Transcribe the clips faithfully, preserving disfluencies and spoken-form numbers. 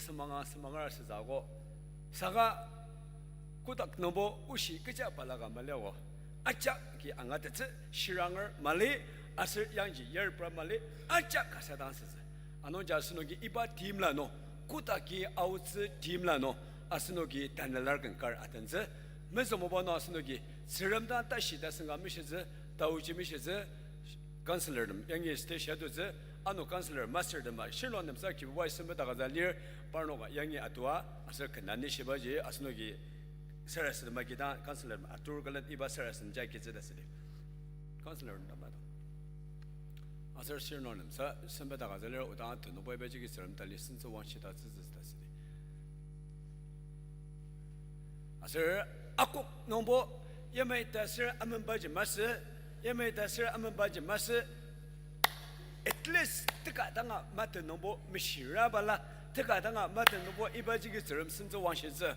semanga semangar asütsü ako. Saka kotak nungbo oshi kecha balaka maliago. Ajak ki angatettsü shiranger mali, aser yangji yarpra mali, ajak kasa dang asütsü. Anungji asenoki iba timla nung, kotaki aotsü timla nung, asenoki tanela ken kar atentsü. Mezüngbuba nung asenoki Tsüngrem dang tashi tasen ka mishitsü, taoji mishitsü, counselor tem yangi stage ya tutsü, ano counselor master tema shirnung nemsa Kibubai sempet agütsü lir, parnoka yangi atua, aser kenani shibaji, asenoki sarasadema kidang counselor atur külen iba sarasadem ja kitsü ta südi. Counselor tem ama to. Aser shirnung nemsa sempet agütsü lir, odang tenübo ibaji ki Tsüngrem tali sentsü wangshidaktsütsü ta südi. Aser akok nungbo yamai ta ser amenbaji masü, yamai ta ser amenbaji masü, at least teka danga maten nungbo meshira bala, teka danga maten nungbo ibaji ki Tsüngrem sentsü wangshitsü.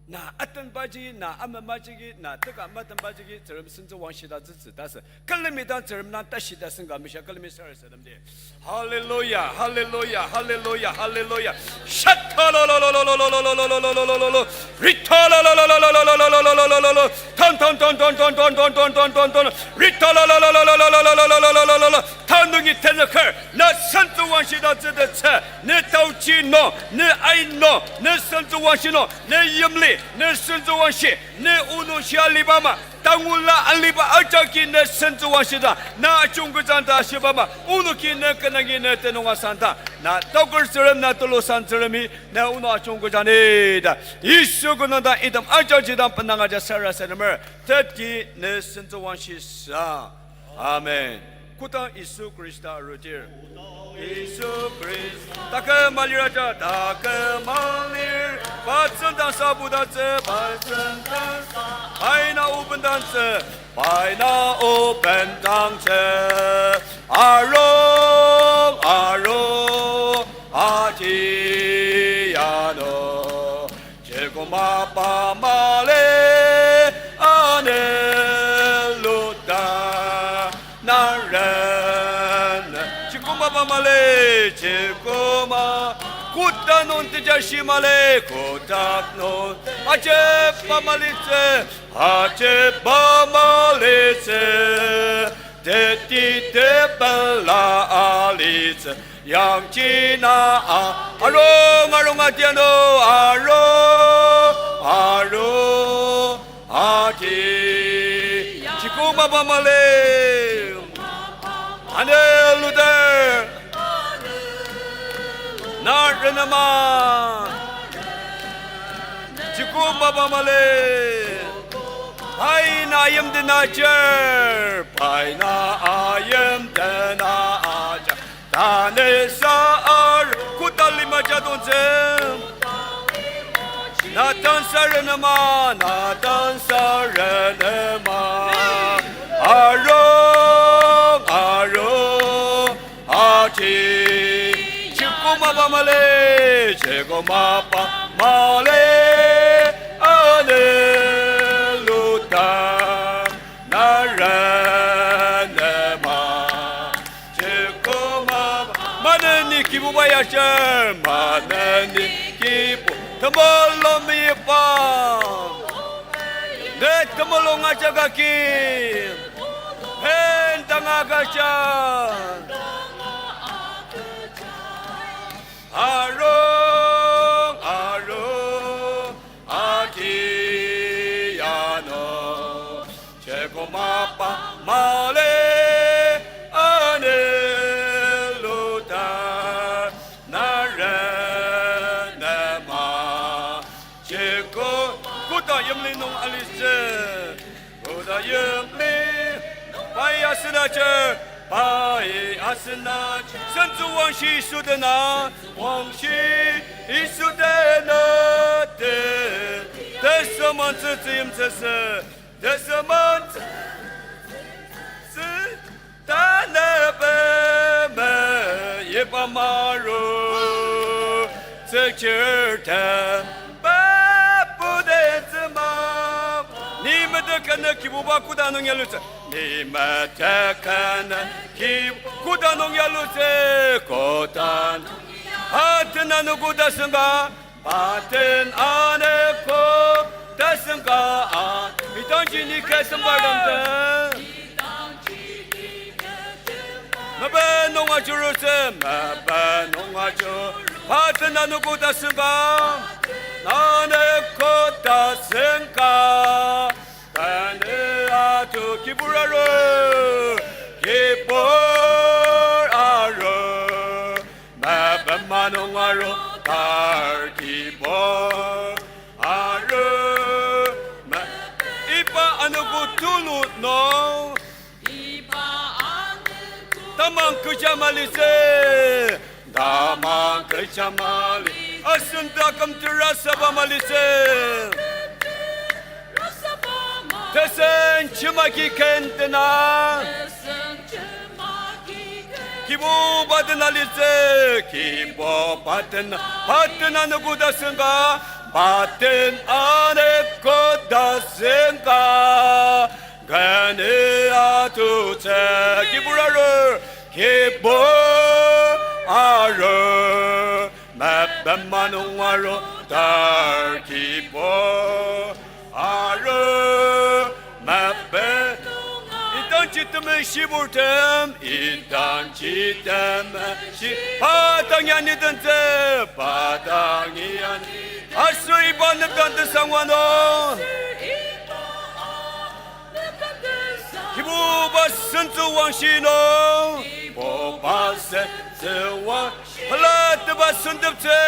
Na atenbaji, na amenbaji ki, na teka matenbaji ki Tsüngrem sentsü wangshidaktsütsü ta sü. Külemi dang Tsüngrem dang tashi tasen ka misha külemi sarasademdi. Hallelujah, hallelujah, hallelujah, hallelujah. Shatalolololololololololololololo. Ritalolololololololololololo. Ton, ton, ton. Ritalololololololololololo. Tanungi tenüker. Na sentsü wangshidaktsütsü. Ne taochi no, ne ai no, ne sentsü wangshi no, ne yimli, ne sentsü wangshi, ne onok shia liba ama. Tangula aliba ajaki ne sentsü wangshidang, na ajungkejang ta shiba ama, onoki ne kenangi ne tenüng asang dang, na taoker Tsüngrem, na tulu sang Tsüngremi, na onok ajungkejang ni ta. Yisu kü nung dang item ajakji dang benang aja sarasademer, teti ne sentsü wangshisa. Amen. Kodang Yisu Khrista arudir. Yisu Khrista. Taküm alir aja, taküm alir. Batsüng dangsa budatsü, batsüng dangsa. Pai na obendangtsü, pai na obendangtsü. Arung, arung, ati ano. Chikoma pa mali ane luta naren. Chikoma pa mali, chikoma kotak nung tejashi mali, kotak nung ajepa mali tsü, ajepa mali tsü. Teti tepela alitsü, yangji na a-, arung, arung atiano, arung, arung, ati. Chikoma pa mali. Ane luder. Narenema. Chikoma pa mali. Pai na ayim dena jer. Pai na ayim dena aja. Tanü sa ar kotak lima jadongtsü. Na dang sarenema, na dang sarenema. Arung, arung, ati. Chikoma pa mali, chikoma pa mali. Ane luta. Narenema, chikoma, maneni Kibuba yajar, maneni Kibu, temulung meyipa, ne temulung ajak agi, pen tanga agüja. Arung, arung, agi ano, chikoma pa mali, ane luta, narenema, chiko, koda yimli nung alitsü. Koda yimli, pai asen ajar, pai asen ajar. Sentsü wangshi Yisu dena, wangshi Yisu dena te. Tesemantsü tsüyimtsüsü, tesemantsü tsü tanü peme yipa maru tsükchir te. Bapu den tsüma. Ni metet kenü Kibuba koda nung yalutsü. Ni metet kenü Kib-, koda nung yalutsü. Koda nung Paten anogo tasen ka, paten anogo tasen ka, a, idangji ni kesemba dangte. Mapa nunga churusem, mapa nunga chu, paten anogo tasen ka, anogo tasen ka. Tanü atu kibur aru, kibur aru, mapa manung aru, tar kibur aru, ma-, iba anogo tulu nung tamang kecha malitsü. Tamang kecha mali. Asen taküm terasaba malitsü. Tesen chimaki ken tena. Kibuba tena litsü. Kibuba tena. Paten anogo tasen ka. Paten anogo tasen ka. Kani atutsü kibur aru, kibur aru, mapa manung aru, tar kibur aru, mapa. Idangji temeshi burtem, idangji temeshi, pa dang ya ni tentsü, pa dang ya ni. Aser iba nükang tesangwa nung. Kibuba sentsü wangshi nung. Kibuba sentsü wangshi. Pelateba senteptsü.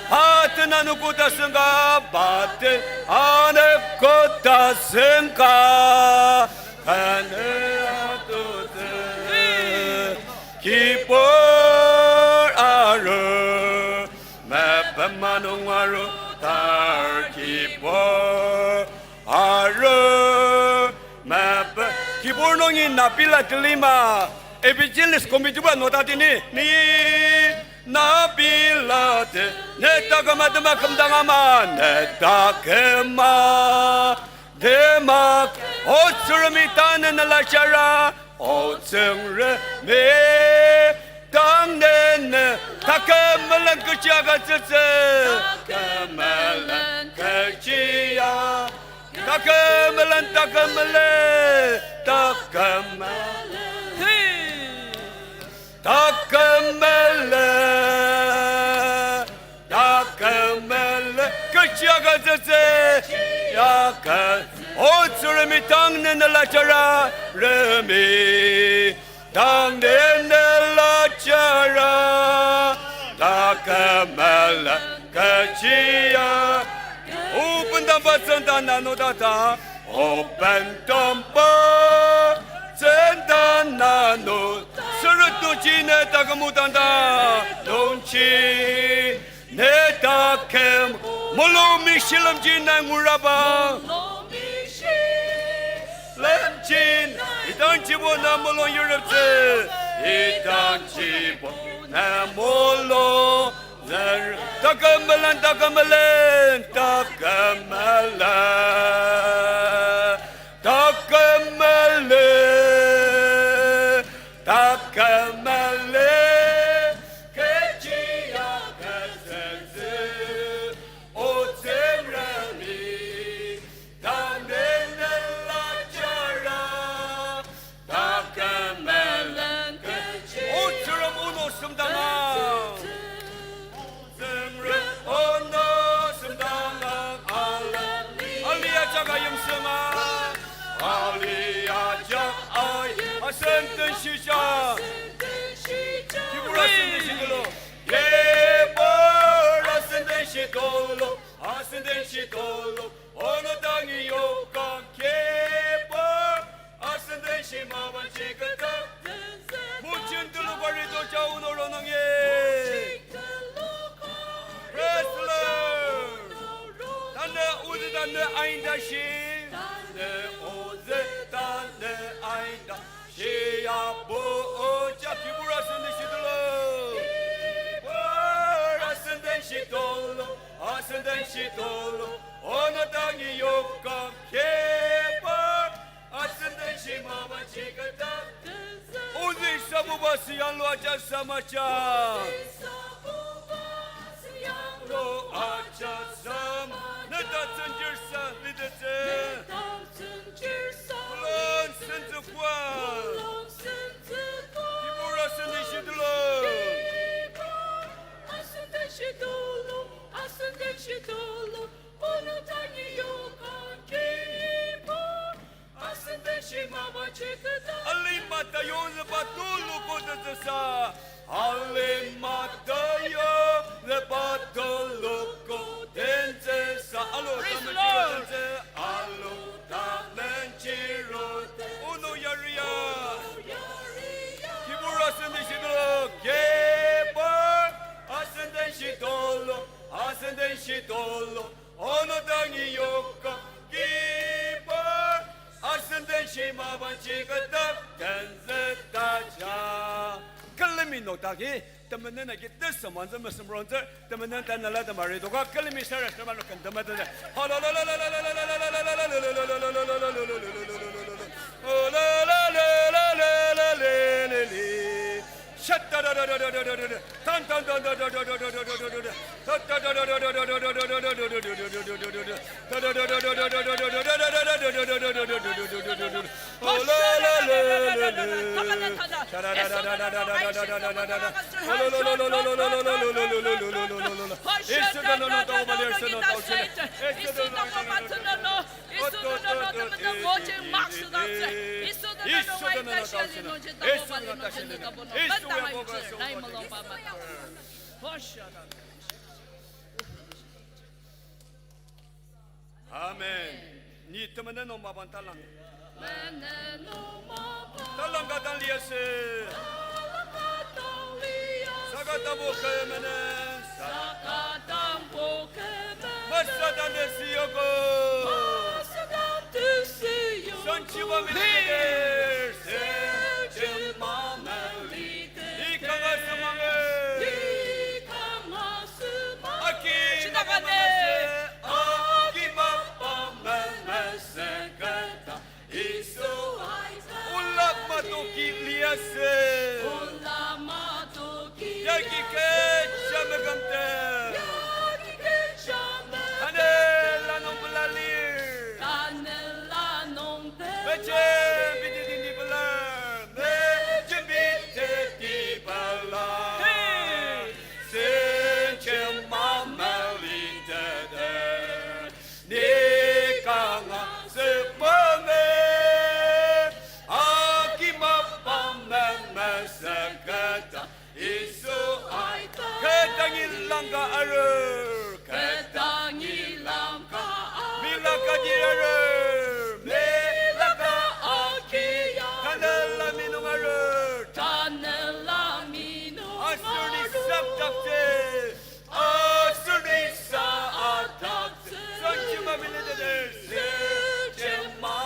Paten anogo tasen ka, paten anogo tasen ka. Tanü atutsü. Kibur aru. Mapa manung aru, tar kibur aru, mapa. Kibur nungi napila telima, evangelist committee ba nota tini, ni napila te, ne taküm atema kümdang ama, ne taküm a. Tema, O Tsüngremi tanü nela jara, O Tsüngremi tanü ne, taküm melen kechi agütsütsü. Taküm melen kechi a, taküm melen, taküm melen, taküm melen. Taküm melen, taküm melen, kechi agütsütsü, ya ka, O Tsüngremi tanü nela jara, remi, tanü nela jara, taküm melen, kechi a, O bendang pa tsüngda nanu tata, O bendang pa tsüngda nanu, sürütnungji ne taküm odang ta, nungji ne taküm, mulung mishilemji na nguraba. Lemjin, idangjibo na mulung yureptsü, idangjibo na mulung zer, taküm melen, taküm melen, taküm melen, taküm melen, taküm melen, kechi agütsütsü, O Tsüngremi, tanü nela jara, taküm melen kechi. O Tsüngrem ono semdanga. Tsüngrem ono semdanga. Aliyah jaka yimsema. Aliyah jaka asen den shija. Kibur asen den shitulu. Kibur asen den shitulu. Asen den shitulu. Ono dangi yokang kibur. Asen den shimaba chikata. Muchin tulu kari doja uno ronang ye. Praise the Lord. Tanü ozi tanü ainda shi. Tanü ozi tanü ainda. Shia bo oja kibur asen den shitulu. Kibur asen den shitulu. Asen den shitulu. Ono dangi yokang kibur. Asen den shimaba chikata. Ozi Abuba siyanglu aja samaja. Lo aja sam. Neta tsenjir sa litettsü. Lon sentsükwa. Kibur asen den shitulu. Asen den shitulu, asen den shitulu, ono dangi yoka kibur, asen den shimaba chikada. Alima ta yonzüba tulu kotettsüsa. Alima ta yonzüba tulu kotettsüsa. Alo, praise the Lord. Alo, tamen chiro. Ono yaria. Kibur asen den shitulu, kibur asen den shitulu, asen den shitulu, ono dangi yoka, kibur asen den shimaba chikada, tenzütaja. Külemi nokdaki, temenen agi tesem anzü mesem ronzü, temenen tanela temari doka, külemi sarasadema no kentema tenzü. Amen. Ni temenen nung mapang talang. Talang ka dang liasü. Saka tapu kü menen. Masa dang tesi yoko. Senchiba mili teder. Ni kanga semanger. Aki mapa memese. Aki mapa memese keta. Yisu aita. Ola matoki liasü. Ola matoki. Yagi kecha mekamte. Yagi kecha mekamte. Tanela nung pelalir. Tanela nung pelalir. Mejem biteti pelar. Mejem biteti pelar. Hey. Senchim mamali tete. Ni kanga sepame, aki mapa memese keta, Yisu aita. Keta ngi langka arur, keta ngi langka arur. Mila kati arur, mila ka akia. Tanela minung arur, tanela minung arur. Aser ni saktakte. Aser ni sa atak. Senchima mili teder. Senchima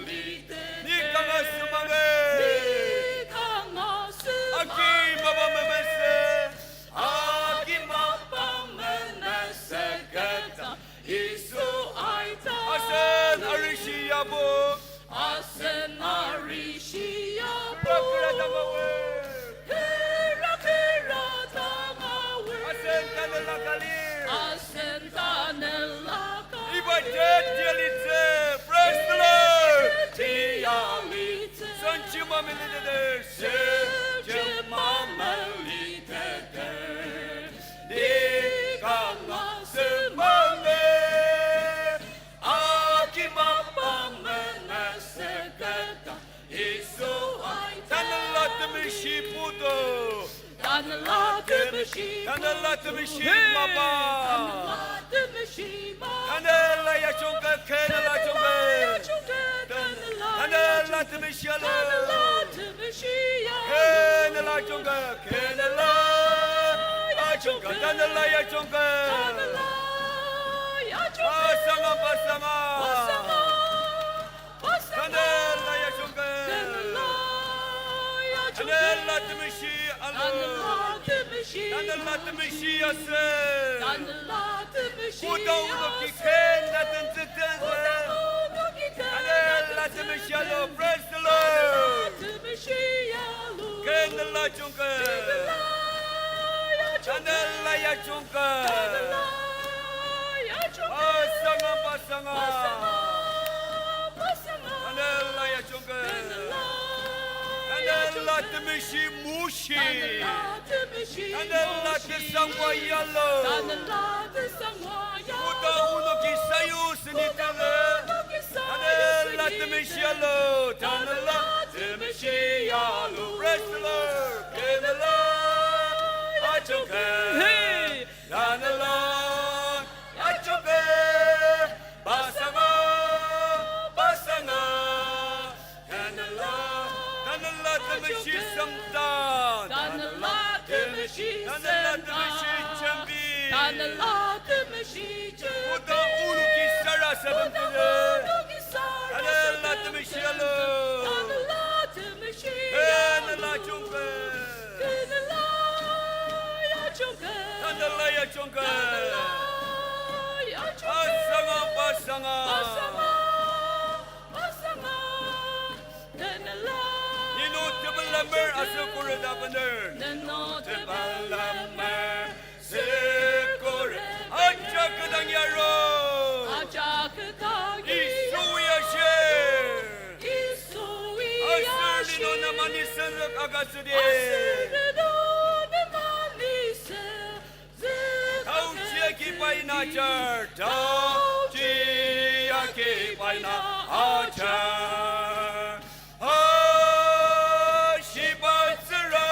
mili teder. Ni kanga semanger. Ni kanga semanger. Aki mapa memese. Aki mapa memese keta. Yisu aita. Asen arishi yabo. Asen arishi yabo. Kera kera tangawer. Kera kera tangawer. Asen tanela kalir. Asen tanela kalir. Iba tet yalitsü. Praise the Lord. Tet yalitsü. Senchima mili teder. Senchima mili teder. Ni kanga semanger. Aki mapa memese keta, Yisu aita. Tanela temeshi putu. Tanela temeshi. Tanela temeshi mapa. Tanela temeshi mapa. Tanela yachungka, kenela yachungka. Tanela yachungka, tanela. Tanela temeshi alu. Tanela temeshi alu. Kenela yachungka. Kenela yachungka, tanela yachungka. Pasanga, pasanga. Tanela yachungka. Tanela temeshi alu. Tanela temeshi ase. Koda onoki kena tenzütense. Tanela temeshi alu. Praise the Lord. Tanela jungka. Tanela ya jungka. Pasanga, pasanga. Tanela ya jungka. Tanela temeshi mushi. Tanela tesangwa yalo. Koda onoki sayu seni tele. Tanela temeshi yalo. Tanela temeshi yalo. Praise the Lord. Tanela ajungka. Hey. Tanela ajungka. Pasanga, pasanga. Tanela, Tanela temeshi semtan. Tanela temeshi, Tanela temeshi jembi. Tanela temeshi jembi. Koda onoki sarasadem tele. Tanela temeshi yalo. Tanela jungka. Tanela ya jungka. Pasanga, pasanga. Ni no tepelamer aser khuret abener. Ni no tepelamer aser khuret. Ajak kü dang yaro. Ajak kü dang yaro. Yisui ashir. Yisui ashir. Aser ni no nem anisenzük agütsüdi. Aser ni no nem anisenzük agütsüdi. Taochi agi pai na ajar. Taochi agi pai na ajar. A, shibatsüra,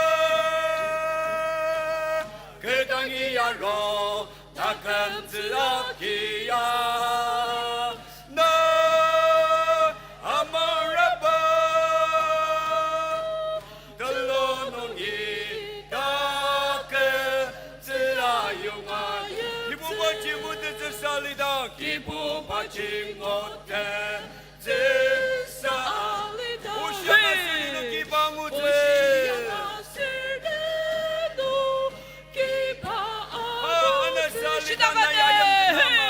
kü dangi yaro, takümtsü agia. Na, amaraba, telo nungi, takümtsü ayonga. Kibuba jimutetsü salida, Kibuba jimutetsü. Tsüsa. Oshi yanga sür nung kiba angutsü. Oshi yanga sür nung kiba angutsü. A, anasa lida na ya yamtama.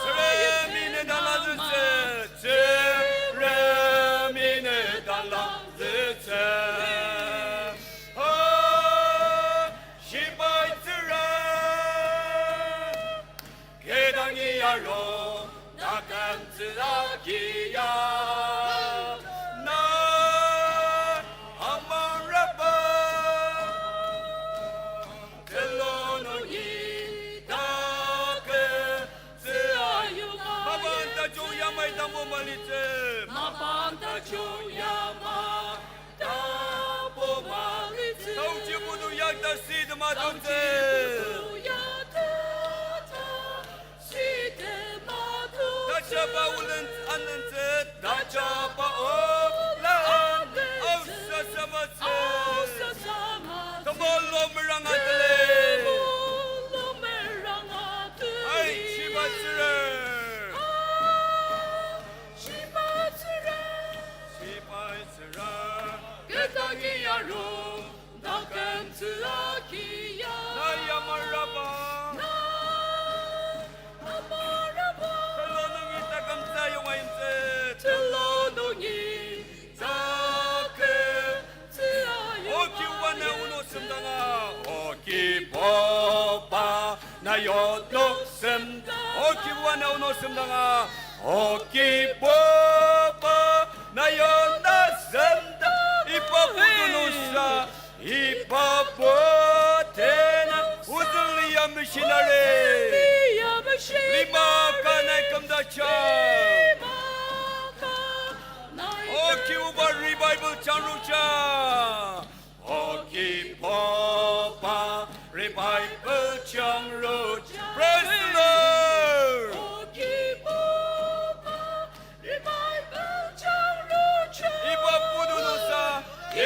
Tsüngremi ne dang langzütsü. Tsüngremi ne dang langzütsü. A, shibatsüra. Kü dangi yaro, takümtsü agia. Na, amaraba, telo nungi, takümtsü ayonga. Mapang tajung yamai tapu malitsü. Mapang tajung yamai tapu malitsü. Taochi putu yakta sitema tongtsü. Taochi putu yakta sitema tongtsü. Tajaba olen anentsü. Tajaba olen anentsü. Aosa samatsü. Aosa samatsü. Temulung meranga tele. Temulung meranga tele. Ai, shibatsüra. Ai, shibatsüra. Shibatsüra. Kü dangi yaro, takümtsü agia. Na ya amaraba. Na amaraba. Telo nungi takümtsü ayonga imtsü. Telo nungi takümtsü ayonga. O Kibuba na ono semdanga. O Kibuba na ya ono semdanga. O Kibuba na ono semdanga. O Kibuba na ya ono semdanga. Iba putu nungsa. Iba putu nungsa. Ozüng lia missionary. Ozüng lia missionary. Lima ka nai kümdaja. Lima ka nai kümdaja. O Kibuba revival jangruja. O Kibuba, revival jangruja. Praise the Lord. O Kibuba, revival jangruja. Iba putu nungsa,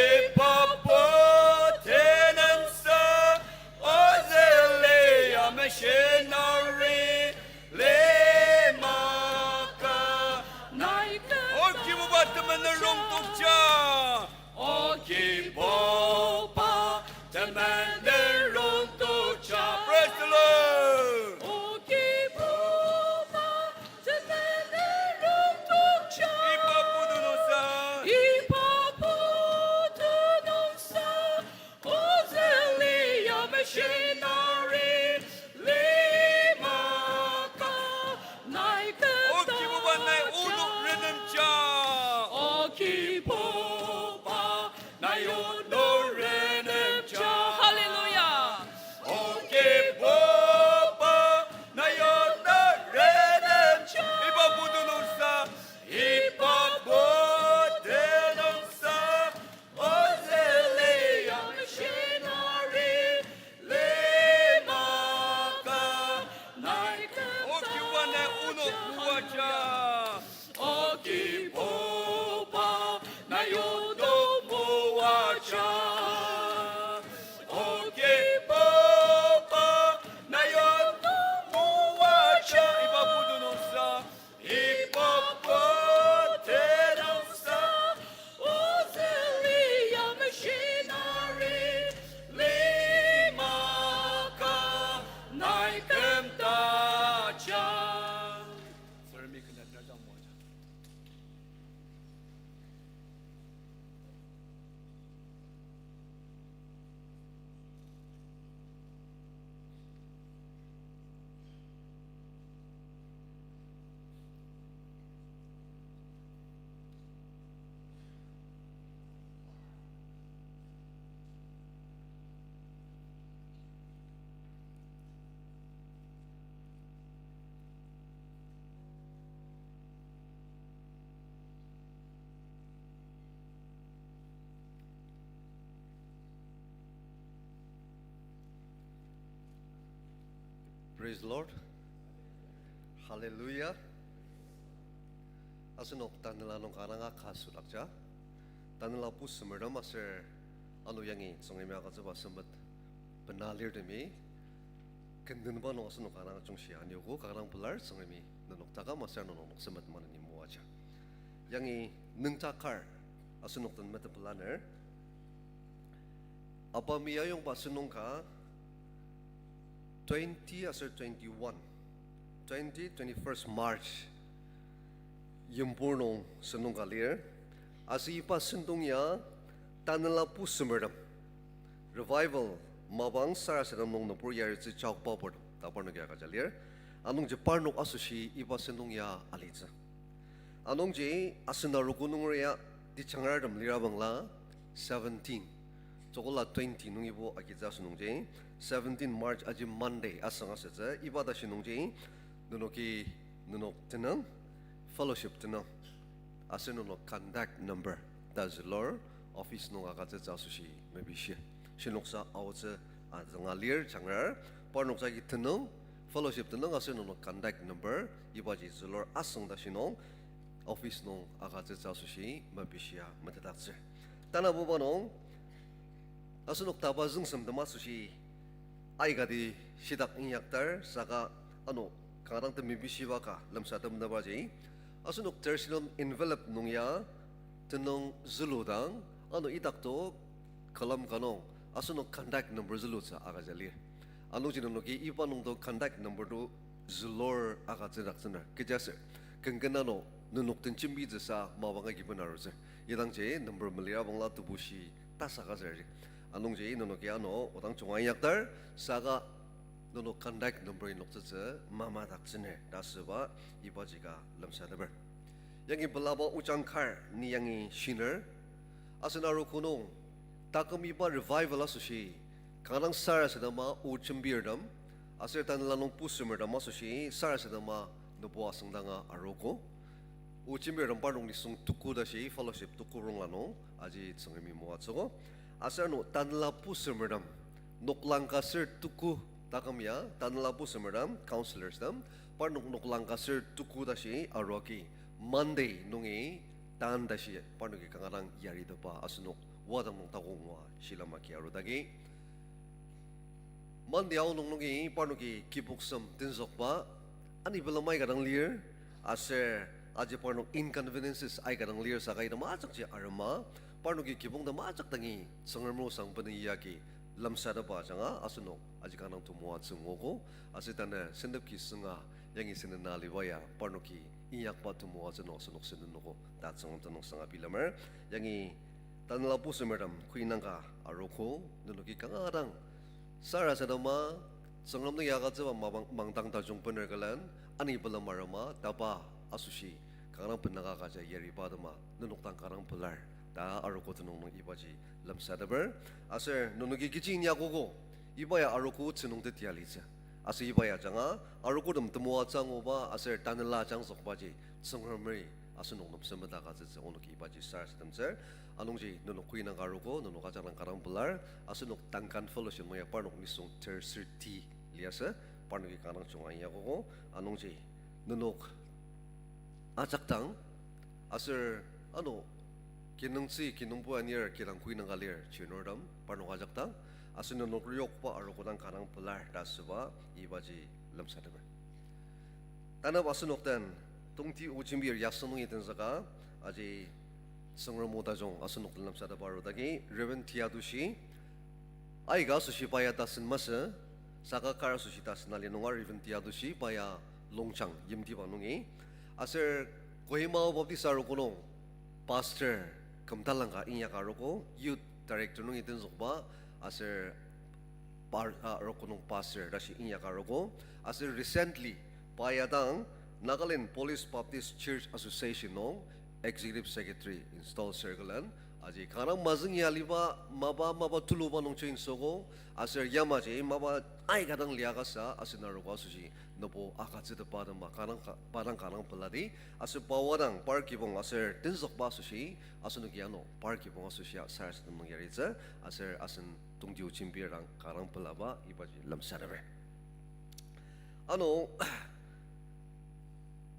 iba putu nungsa, ozüng lia missionary, lima ka nai kümdaja. O Kibuba temenem rongtokja. O Kibuba, Praise the Lord. Hallelujah. Asenok tanela nung kanga ka südakja. Tanela pusemertem aser ano yangi Tsüngremi agütsüba sempet bena lirtemi, kendenba nung asenok kanga jungshi aniogo, kanga pelar. Tsüngremi nenok takam aser nenok noksemet maneni moaja. Yangi nüngja kar asenok den metepelaner. Apami ayongba sentong ka twenty aser twenty-one, twenty, twenty-first March, yimphir nung sentong ka lir. Aser iba sentong ya tanela pusemertem, revival, mapang sarasadem nung nübur yaritsü chokba purtem ta parnoki agüja lir. Anungji parnok asoshi iba sentong ya alitsü. Anungji asen arogo nunger ya tejangratemi lira bangla seventeen, jokola twenty nungibo agitsü asünungji, seventeen March aji Monday asüng asütsü, iba tashi nungji nenoki, nenok tenüng, fellowship tenüng, aser nenok contact number ta zülur, office nung agütsütsü asoshi mepishir. Shinoksa aotsü azünga lir jangrar, parnok jagi tenüng, fellowship tenüng aser nenok contact number ibaji zülur asüng tashi nung office nung agütsütsü asoshi mepishia metetdaktsür. Tanabuba nung asenok taba züngsemtem asoshi aikati shitak inyaktar saka ano kanga dang temepishiba ka lemsatemtepaji, asenok tersilem envelope nung ya tenüng züludang ano idakto külem ka nung asenok contact number zülutsü agüja lir. Anungji nenoki iba nungto contact number to zülur agütsüdaktsüner. Kechiaser kenken ano nenok den jembitsüsa mapang agi bena arutsür. Idangji number melira bangla tebushi tasaka zerji. Anungji nenoki ano odang junga inyaktar saka nenok contact number inoktsütsü mamadaktsüner ta asüba ibaji ka lemsateper. Yangi pelaba ojang kar ni yangi shiner. Asen arogo nung taküm iba revival asoshi kanga dang sarasadema o jembirtem aser tanela nung pusemertem asoshi sarasadema nübo asüngdanga arogo. O jembirtem parnok nisung tuku tashi fellowship tuku rongla nung aji Tsüngremi moatsüogo. Aser ano tanela pusemertem noklang ka ser tuku taküm ya tanela pusemertem counsellors tem parnok noklang ka ser tuku tashi aruagi Monday nungi tan tashi parnoki kanga dang yaritepa asenok wadang nung takok ngua shilem agi arudagi. Monday aonung nungi parnoki kibong sem tenzükba, ani pelem aika dang lir, aser aji parnok inconveniences aika dang lir saka item ajakji arema, parnoki kibong tem ajak dangi Tsüngrem osang bena agi lemsatepa ajanga asenok aji kanga dang temoatsü nguogo, aser tanü sentep ki sünga yangi sendena aliba ya parnoki inyakba temoatsü nung asenok sendenogo ta Tsüngrem tenüng sanga bilemer. Yangi tanela pusemertem kuinangka arogo, nenoki kanga dang sarasadema, Tsüngrem nung agütsüba mapang mangdang tajung bener külen, ani pelem arema taba asoshi kanga dang benaka kaja yariba atema nenok dang kanga dang pelar ta arogo tenüng nung ibaji lemsateper. Aser nenoki kechi inyakogo, iba ya arogo otsü nung tetia litsü. Aser iba ya ajanga arogotem temoatsü anguba aser tanela ajangzükbaji Tsüngremi asenok nem semeta agütsütsü onoki ibaji sarasademtsür. Anungji nenok kuinangka arogo, nenok ajak dang kanga dang pelar, asenok Duncan Fellowship nung ya parnok nisung ter thirty liasü, parnoki kanga dang junga inyakogo. Anungji nenok ajak dang, aser ano kinungtsü kinungpo anir kidang kuinangka lir chinurtem parnok ajak dang, aser nenok yokba arogo dang kanga dang pelar ta asüba ibaji lemsateper. Tanü asenok den tongti o jembir yasü nungi tenzüka, aji Tsüngrem o tajung asenok den lemsatepa arudagi, Reverend Tiadushi, aika asoshi pa ya tasen masü, saka kar asoshi tasen ali nunga Reverend Tiadushi pa ya Longchang yimtiba nungi. Aser Kohima Baptist arogo nung pastor kümtalangka inyaka arogo, youth director nungi tenzükba, aser par-, a, arogo nung pastor tashi inyaka arogo. Aser recently, pa ya dang Nagaland Police Baptist Church Association nung executive secretary install sür külen. Aji kanga dang mazüngi aliba mapa mapa tuluba nungji insogo. Aser yamaji mapa aika dang liakasa asen arogo asoshi nübo agütsütepa atema kanga dang ka-, pa dang kanga dang peladi. Aser pa wadang par kibong aser tenzükba asoshi, asenoki ano par kibong asoshi sarasadem nung yaritsü, aser asen tongti o jembir dang kanga dang pelaba ibaji lemsateper. Ano,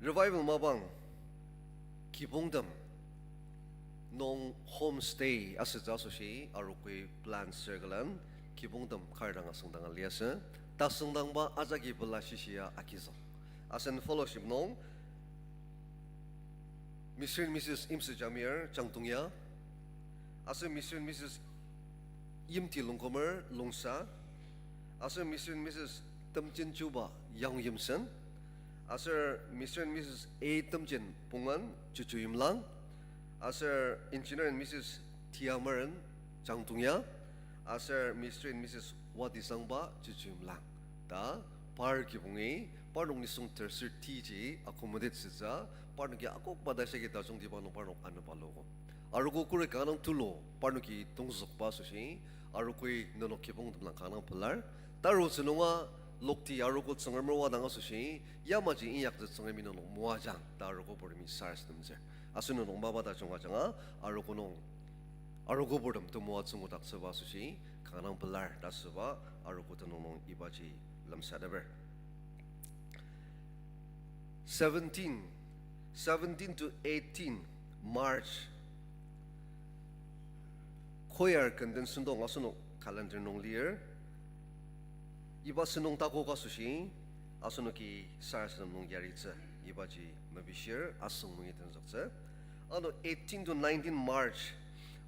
revival mapang kibongtem nung homestay asütsü asoshi arogoi plan circle-an kibongtem kar dang asüngdanga liasü. Tasüngdangba ajaki pela shishia agizük. Asen fellowship nung Mister and Missus Imsü Jamir, Changtongya, aser Mister and Missus Yimti Longkumer, Longsa, aser Mister and Missus Temjen Chuba, Yangyu Yimsen, aser Mister and Missus A Temjen Pungan, Chuchu Yimlang, aser Engineer and Missus Tiameren, Changtongya, aser Mister and Missus Watisangba, Chuchu Yimlang. Ta par kibongi parnok nisung tersür tiji accommodate sütsü, parnoki akok madashaki tajungtiba nung parnok anepalogo. Arogo kuri kanga dang tulu parnoki tongzükba asoshi, arogoi nenok kibongtem dang kanga dang pelar. Tarutsü nunga lokti arogo Tsüngremer wadang asoshi, yamaji inyaktsü Tsüngremi nenok moajang ta arogo purtemi sarasademtsür. Aser nenok mapa tajung ajanga arogo nung, arogo purtem temoatsü ngudaktsüba asoshi kanga dang pelar ta asüba arogo tenüng nung ibaji lemsateper. Seventeen, seventeen to eighteen March, choir kenden sentong asenok calendar nung lir. Iba sentong takok asoshi, asenoki sarasadem nung yaritsü, ibaji mepishir asüng nungi tenzüktsü. Ano eighteen to nineteen March,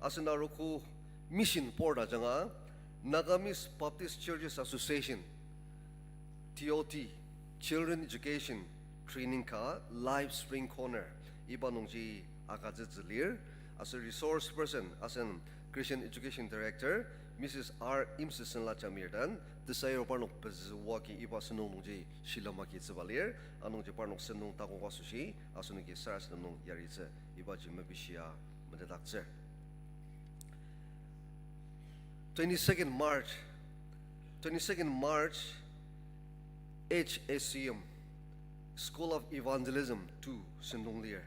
asen arogo mission board ajanga, Nagamese Baptist Churches Association, T O T, Children Education Training ka Life Spring Corner, iba nungji agütsütsü lir, aser resource person, asen Christian Education Director, Missus R Imsüsenla Jamir den, tesayur parnok pezü oa agi iba sentong nungji shilem agitsüba lir, anungji parnok sentong takok asoshi, asenoki sarasadem nung yaritsü, ibaji mepishia metetdaktsür. Twenty-second March, twenty-second March, H A C M, School of Evangelism two sentong lir.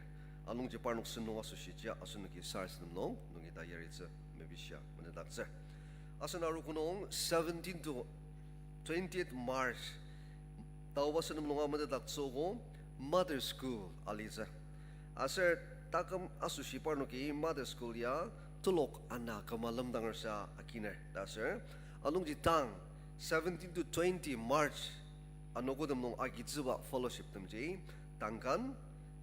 Anungji parnok sentong asoshi jia asenoki sarasadem nung nungi ta yaritsü mepishia metetdaktsür. Asen arogo nung seventeen to twentieth March, taoba sentong nunga metetdaktsüogo Mother School alitsü. Aser taküm asoshi parnoki Mother School ya telok ana küma lemdangersa aginer ta aser. Anungji tang seventeen to twenty March anogotem nung agitsüba fellowship temji Tangkan,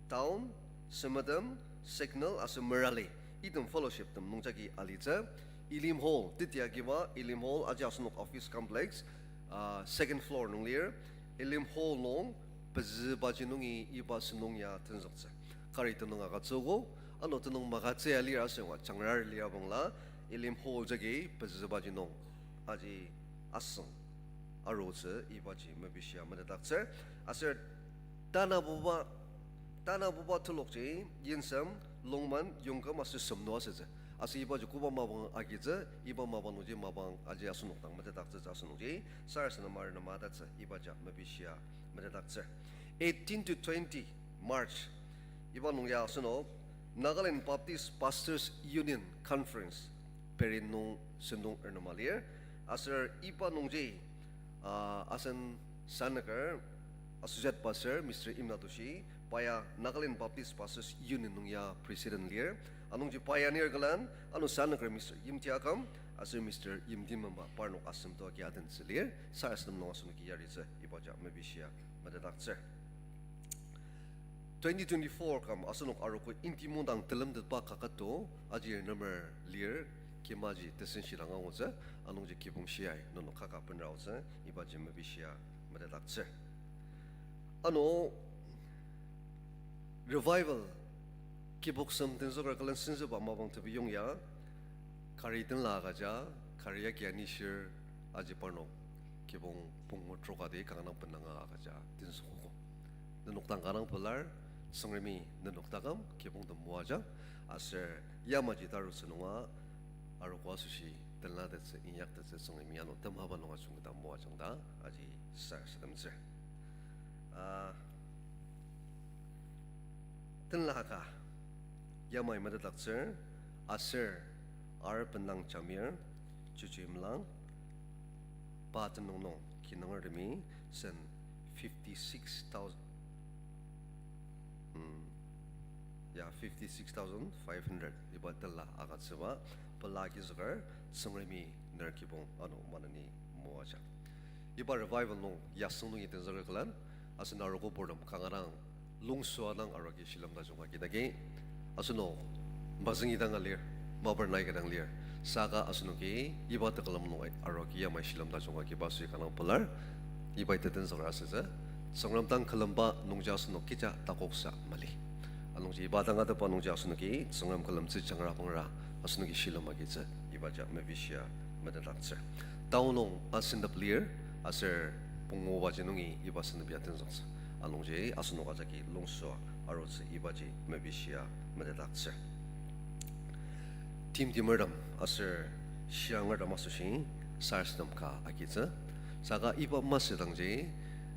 Town, Semetem, Signal aser Merali, item fellowship tem nungjagi alitsü. Elim Hall, teti agiba Elim Hall aji asenok office complex, uh, second floor nung lir. Elim Hall nung pezübaji nungi iba sentong ya tenzüktsü. Kari tenüng agütsüogo, ano tenüng magütsüa lir aser oa jangrar lir abangla, Elim Hall jagi pezübaji nung aji asüng arutsü ibaji mepishia metetdaktsür. Aser tanabuba, tanabuba telokji Yinsem, Longman, Yongküm aser Semnu asütsü. Aser ibaji koba mapang agitsü, iba mapang nungji mapang aji asenok dang metetdaktsütsü asenokji sarasadem arnema tatsü ibaji mepishia metetdaktsür. Eighteen to twenty March, iba nung ya asenok Nagaland Baptist Pastors Union Conference Peren nung sentong arnema lir. Aser iba nungji, ah, asen sanaker Associate Pastor Mister Imnatoshi, pa ya Nagaland Baptist Pastors Union nung ya President lir. Anungji pa ya nir külen, ano sanaker Mister Yimti Akam aser Mister Yimti Memba parnok asem to agi adentsü lir. Sarasadem nung asenoki yaritsü ibaji mepishia metetdaktsür. Twenty twenty-four kam asenok arogo inti mungdang telemtetba kakato, aji number lir, kimaji tesenshi dang angutsü, anungji kibong shiai nenok kaka benraotsü ibaji mepishia metetdaktsür. Ano revival kibok sem tenzüker külen senzüba mapang tebiyong ya, kari tenla agüja, kari yagi anishir aji parnok kibong pungu trokadi kanga dang benanga agüja tenzükogo. Nenok dang kanga dang pelar, Tsüngremi nenok taküm kibong temoajang, aser yamaji tarutsü nunga arogo asoshi tenlatettsü inyaktettsü Tsüngremi ano temaba nunga jungketa moajang ta aji sarasademtsür. Ah, tenla ka yamai metetdaktsür, aser R Bendang Jamir, Chuchu Imlang, pa tenüng nung kinungertemi sen fifty-six thousand. Hmm. Ya, fifty-six thousand five hundred. Iba tela agütsüba, pela agizüker, Tsüngremi ner kibong ano maneni moaja. Iba revival nung yasüng nungi tenzüker külen, asen arogo purtem kanga dang lungsua dang arogi shilem tajung agi dagi, asenok mazüngi dang alir, maber nai ka dang lir, saka asenoki iba tekülem nung arogi yamai shilem tajung agiba asüi kanga pelar, iba ita tenzüker asütsü, Tsüngrem dang külemba nungji asenok kija takoksa mali. Anungji iba dang atepba nungji asenoki Tsüngrem külemtsü jangra pangra asenoki shilem agitsü ibaji mepishia metetdaktsür. Tao nung asendep lir, aser pungubaji nungi iba sendep ya tenzüktsü. Anungji asenok ajaki lungsua arutsü ibaji mepishia metetdaktsür. Timtimertem aser shiangertem asoshi sarasadem ka agitsü. Saka iba masüdangji,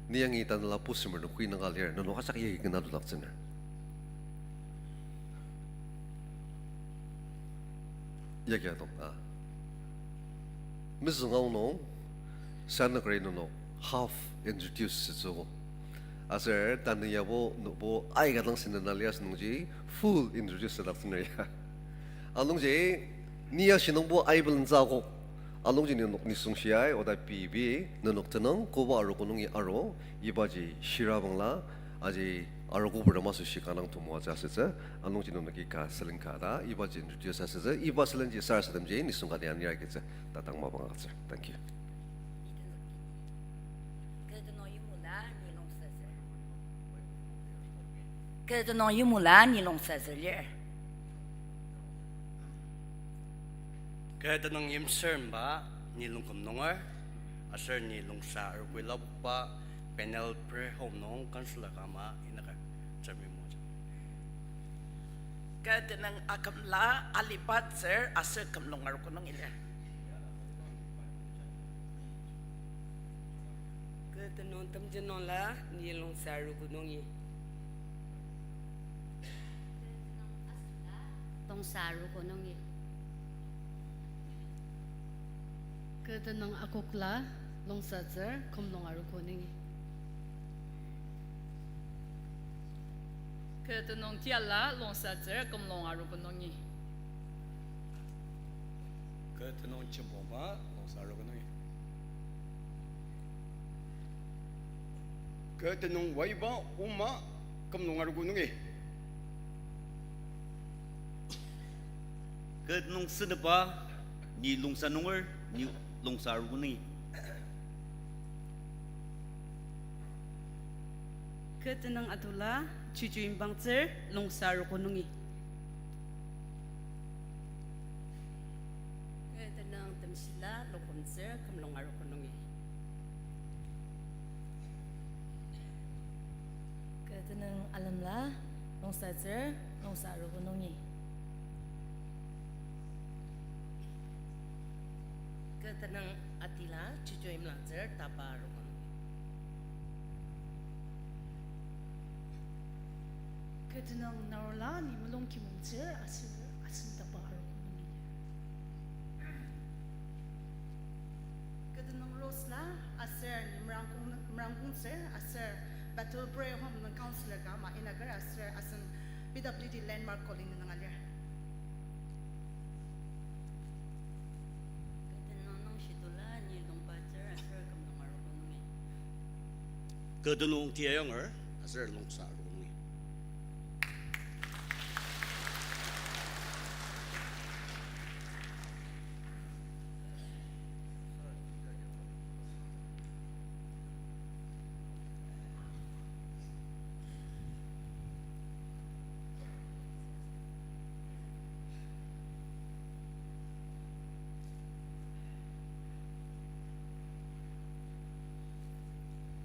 ni yangi tanela pusemer nung kui nanga lir, nenok ajak yagi kena ludaktsüner. Yagi atong, a. Mezüng aonung, sanükri nenok half introduce sütsüogo. Aser tanü yabo nokbo aika dang sendena lir asünungji full introduce südaktsüner ya. Anungji, ni ya shinungbo aibelentsü akok. Anungji nenok nisung shiai, oda pei pei, nenok tenüng, koba arogo nungi aru, ibaji shira bangla, aji arogo purtem asoshi kanga dang temoatsü asütsü, anungji nenoki ka sülen ka ta, ibaji introduce asütsü, iba sülenji sarasademji nisung kati anir agitsü, tatang mapang agütsür. Thank you. Kü tenüng yimula ni longsatsü. Kü tenüng yimula ni longsatsü lir. Kü tenüng yimsürba ni longküm nunger, aser ni longsa arogo lapokba panel prayer home nung counselor ka ama inaka Tsüngremi moaja. Kü tenüng akümla aliba tsür aser kümlong arogo nungi lir. Kü tenüng temjenüngla ni longsa arogo nungi. Longsa arogo nungi. Kü tenüng akokla longsatsür kümlong arogo nungi. Kü tenüng tiyala longsatsür kümlong arogo nungi. Kü tenüng jembongba longsa arogo nungi. Kü tenüng waiba oma kümlong arogo nungi. Kü tenüng seneba ni longsa nunger ni longsa arogo nungi. Kü tenüng atula chuju imbangtsür longsa arogo nungi. Kü tenüng temshila lokümtsür kümlong arogo nungi. Kü tenüng alemla longsatsür longsa arogo nungi. Kü tenüng atila chuju imlangtsür tapa arogo nungi. Kü tenüng narula ni mulung kimongtsür aser asen tapa arogo nungi. Kü tenüng Rose la aser ni merangkong, merangkongtsür aser Bethel Prayer Home nung counselor ka ama inaker aser asen P W D Landmark Colony nung alir. Kü tenüng Nungshitula ni longpatsür aser kümlong arogo nungi. Kü tenüng Tiayanger aser longsa arogo nungi.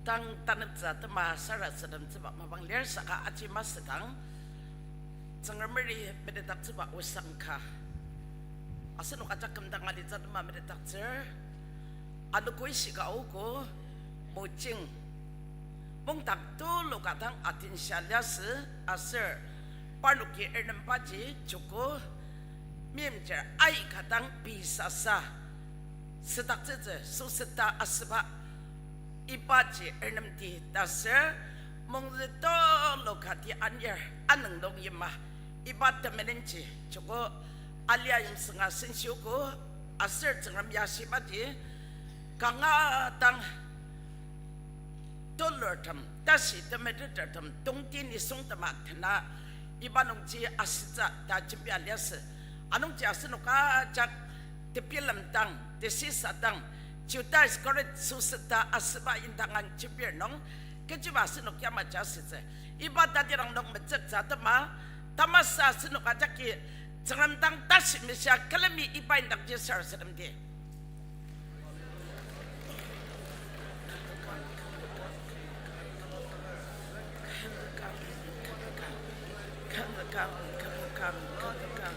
Tang taneptsü atema sarasademtsüba mapang lir saka aji masüdang Tsüngremi metetdaktsüba osang ka. Asenok ajak kümdang alitsü atema metetdaktsür. Anogo ishika ogo, mojing. Mungdang tulu ka dang atenshia liasü aser parnoki ernembaji joko, meimchir aika dang pei sasa südaktsütsü süsüta asüba Ibaji ernemdi ta ser, mongzü tulu kati anir anüng nung yima, iba temenenji joko alia yimsünga senshiogo, aser Tsüngrem ya shibaji kanga dang tulurtem, tashi temetetertem, tongti nisungtema tena, iba nungji asütsü ta jembia liasü. Anungji asenok ajak tebilemdang, tesüsadang, Judas Iskariot süsüta asüba indang ang jembir nung, kechiba asenok yamaji asütsü. Iba tatirang nung metsüktsü atema, tamasa asenok ajaki Tsüngrem dang tashi meshia külemi iba indangji sarasademdi. Kümzükang, kümzükang, kümzükang,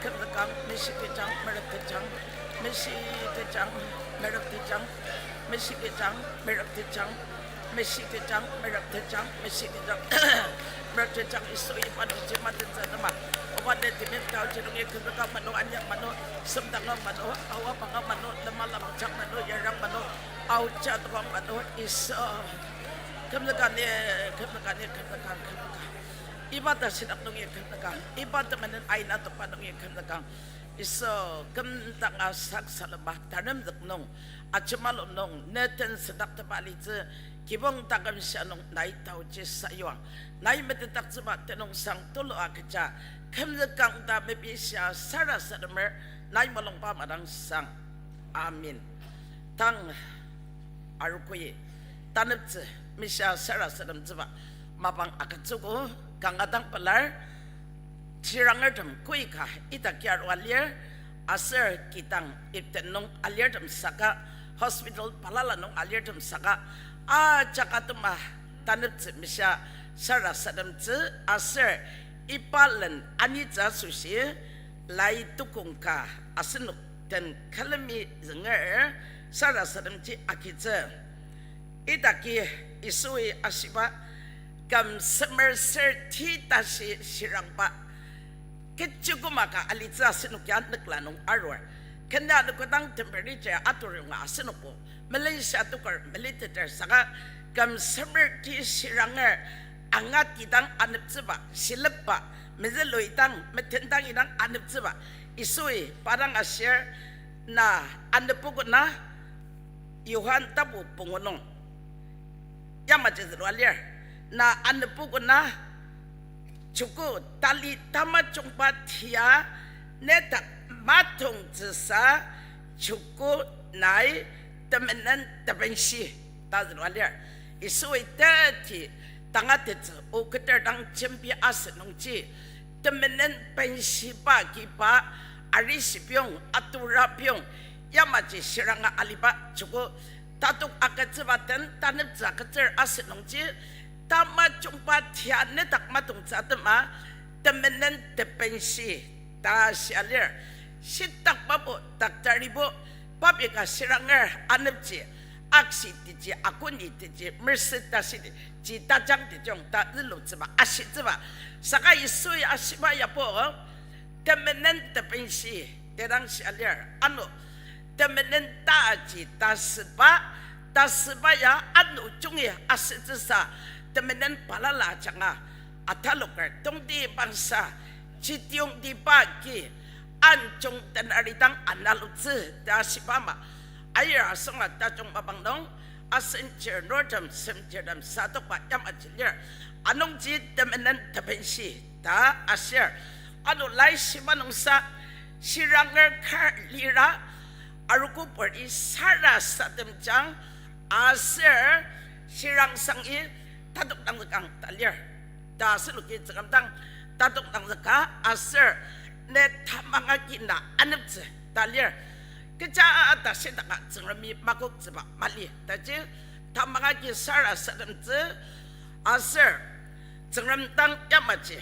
kümzükang, meshitejang, merüktejang, meshitejang, merüktejang, meshitejang, merüktejang, meshitejang, merüktejang, meshitejang, merüktejang, Yisu iba nungji matentsü atema. Oba ne timim taoji nungi kümzükang mano, anyak mano, semdangong mano, awa banga mano, lema labangchak mano, yarang mano, aoja tokong mano, Yisu. Kümzükang ni, kümzükang ni, kümzükang, kümzükang. Iba tashidak nungi kümzükang, iba temenen aina tokba nungi kümzükang. Yisu, kümdanga saksalema taremzük nung, ajemalu nung, ne tensedaktema alitsü, kibong taküm shia nung nai taoji sayuang. Nai metetdaktsüba tenüngsang tulu agüja, kümzükang ta mepishia sarasademer, nai mulungba madangsang. Amen. Tang arogoi taneptsü meshia sarasademtsüba mapang agütsüogo, kanga dang pelar, shirangertem koika idaki arua lir, aser kidang ipten nung alirtem saka, hospital balala nung alirtem saka, ajak atema taneptsü meshia sarasademtsü aser iba len anitsü asoshi lai tukong ka asenok den külemi zünger sarasademji agitsü. Idaki Yisui ashiba, küm semer ser ti tashi shirangba kechi küma ka alitsü asenok ya nükla nung arur. Kena nükdang temperature atur yonga asenokbo Malaysia toker meliteter saka küm semer ti shiranger angatidang aneptsüba, shilepba, mezülui dang, metendang idang aneptsüba, Yisui pa dang ashir, na anepogo na, Johan tapu pungu nung yamaji zülua lir. Na anepogo na, joko tali tamajungba tia nedak matongtsüsa, joko nai temenen tebenshi ta zülua lir. Yisui teti tangatettsü o keter dang jembi asünungji, temenen benshiba kiba arishibiong, aturabiong, yamaji shiranga aliba joko tatok agütsüba den taneptsü agütsür asünungji, tamajungba tia nedak matongtsü atema temenen tebenshi ta shia lir. Shitakbabo, doctoribo, public-a shiranger anepji, aksi tiji, akuni tiji, mersi tashi tiji, tajang tijong ta zülutsüba, ashitsüba. Saka Yisui ashiba yabo, temenen tebenshi, tedang shia lir, ano, temenen taji tasüba, tasüba ya ano jungi asütsüsa, temenen balala ajanga, ataloker tongti bangsa, jitiyongtiba ki, anjung tenaridang analutsü ta shiba ama. Ayir asünga tajung mapang nung, asen chir nurtem, sem chirtem sadokba yamaji lir. Anungji temenen tebenshi ta ashir. Ano laishiba nungsa, shiranger kar lira, arogopur-i sarasademjang, aser shirangsangi tatok dangzükang ta lir. Ta asenoki Tsüngrem dang tatok dangzüka aser ne tamang agi na aneptsü ta lir. Kecha ta shidaka Tsüngremi makoktsüba mali. Taji tamang agi sarasademtsü aser Tsüngrem dang yamaji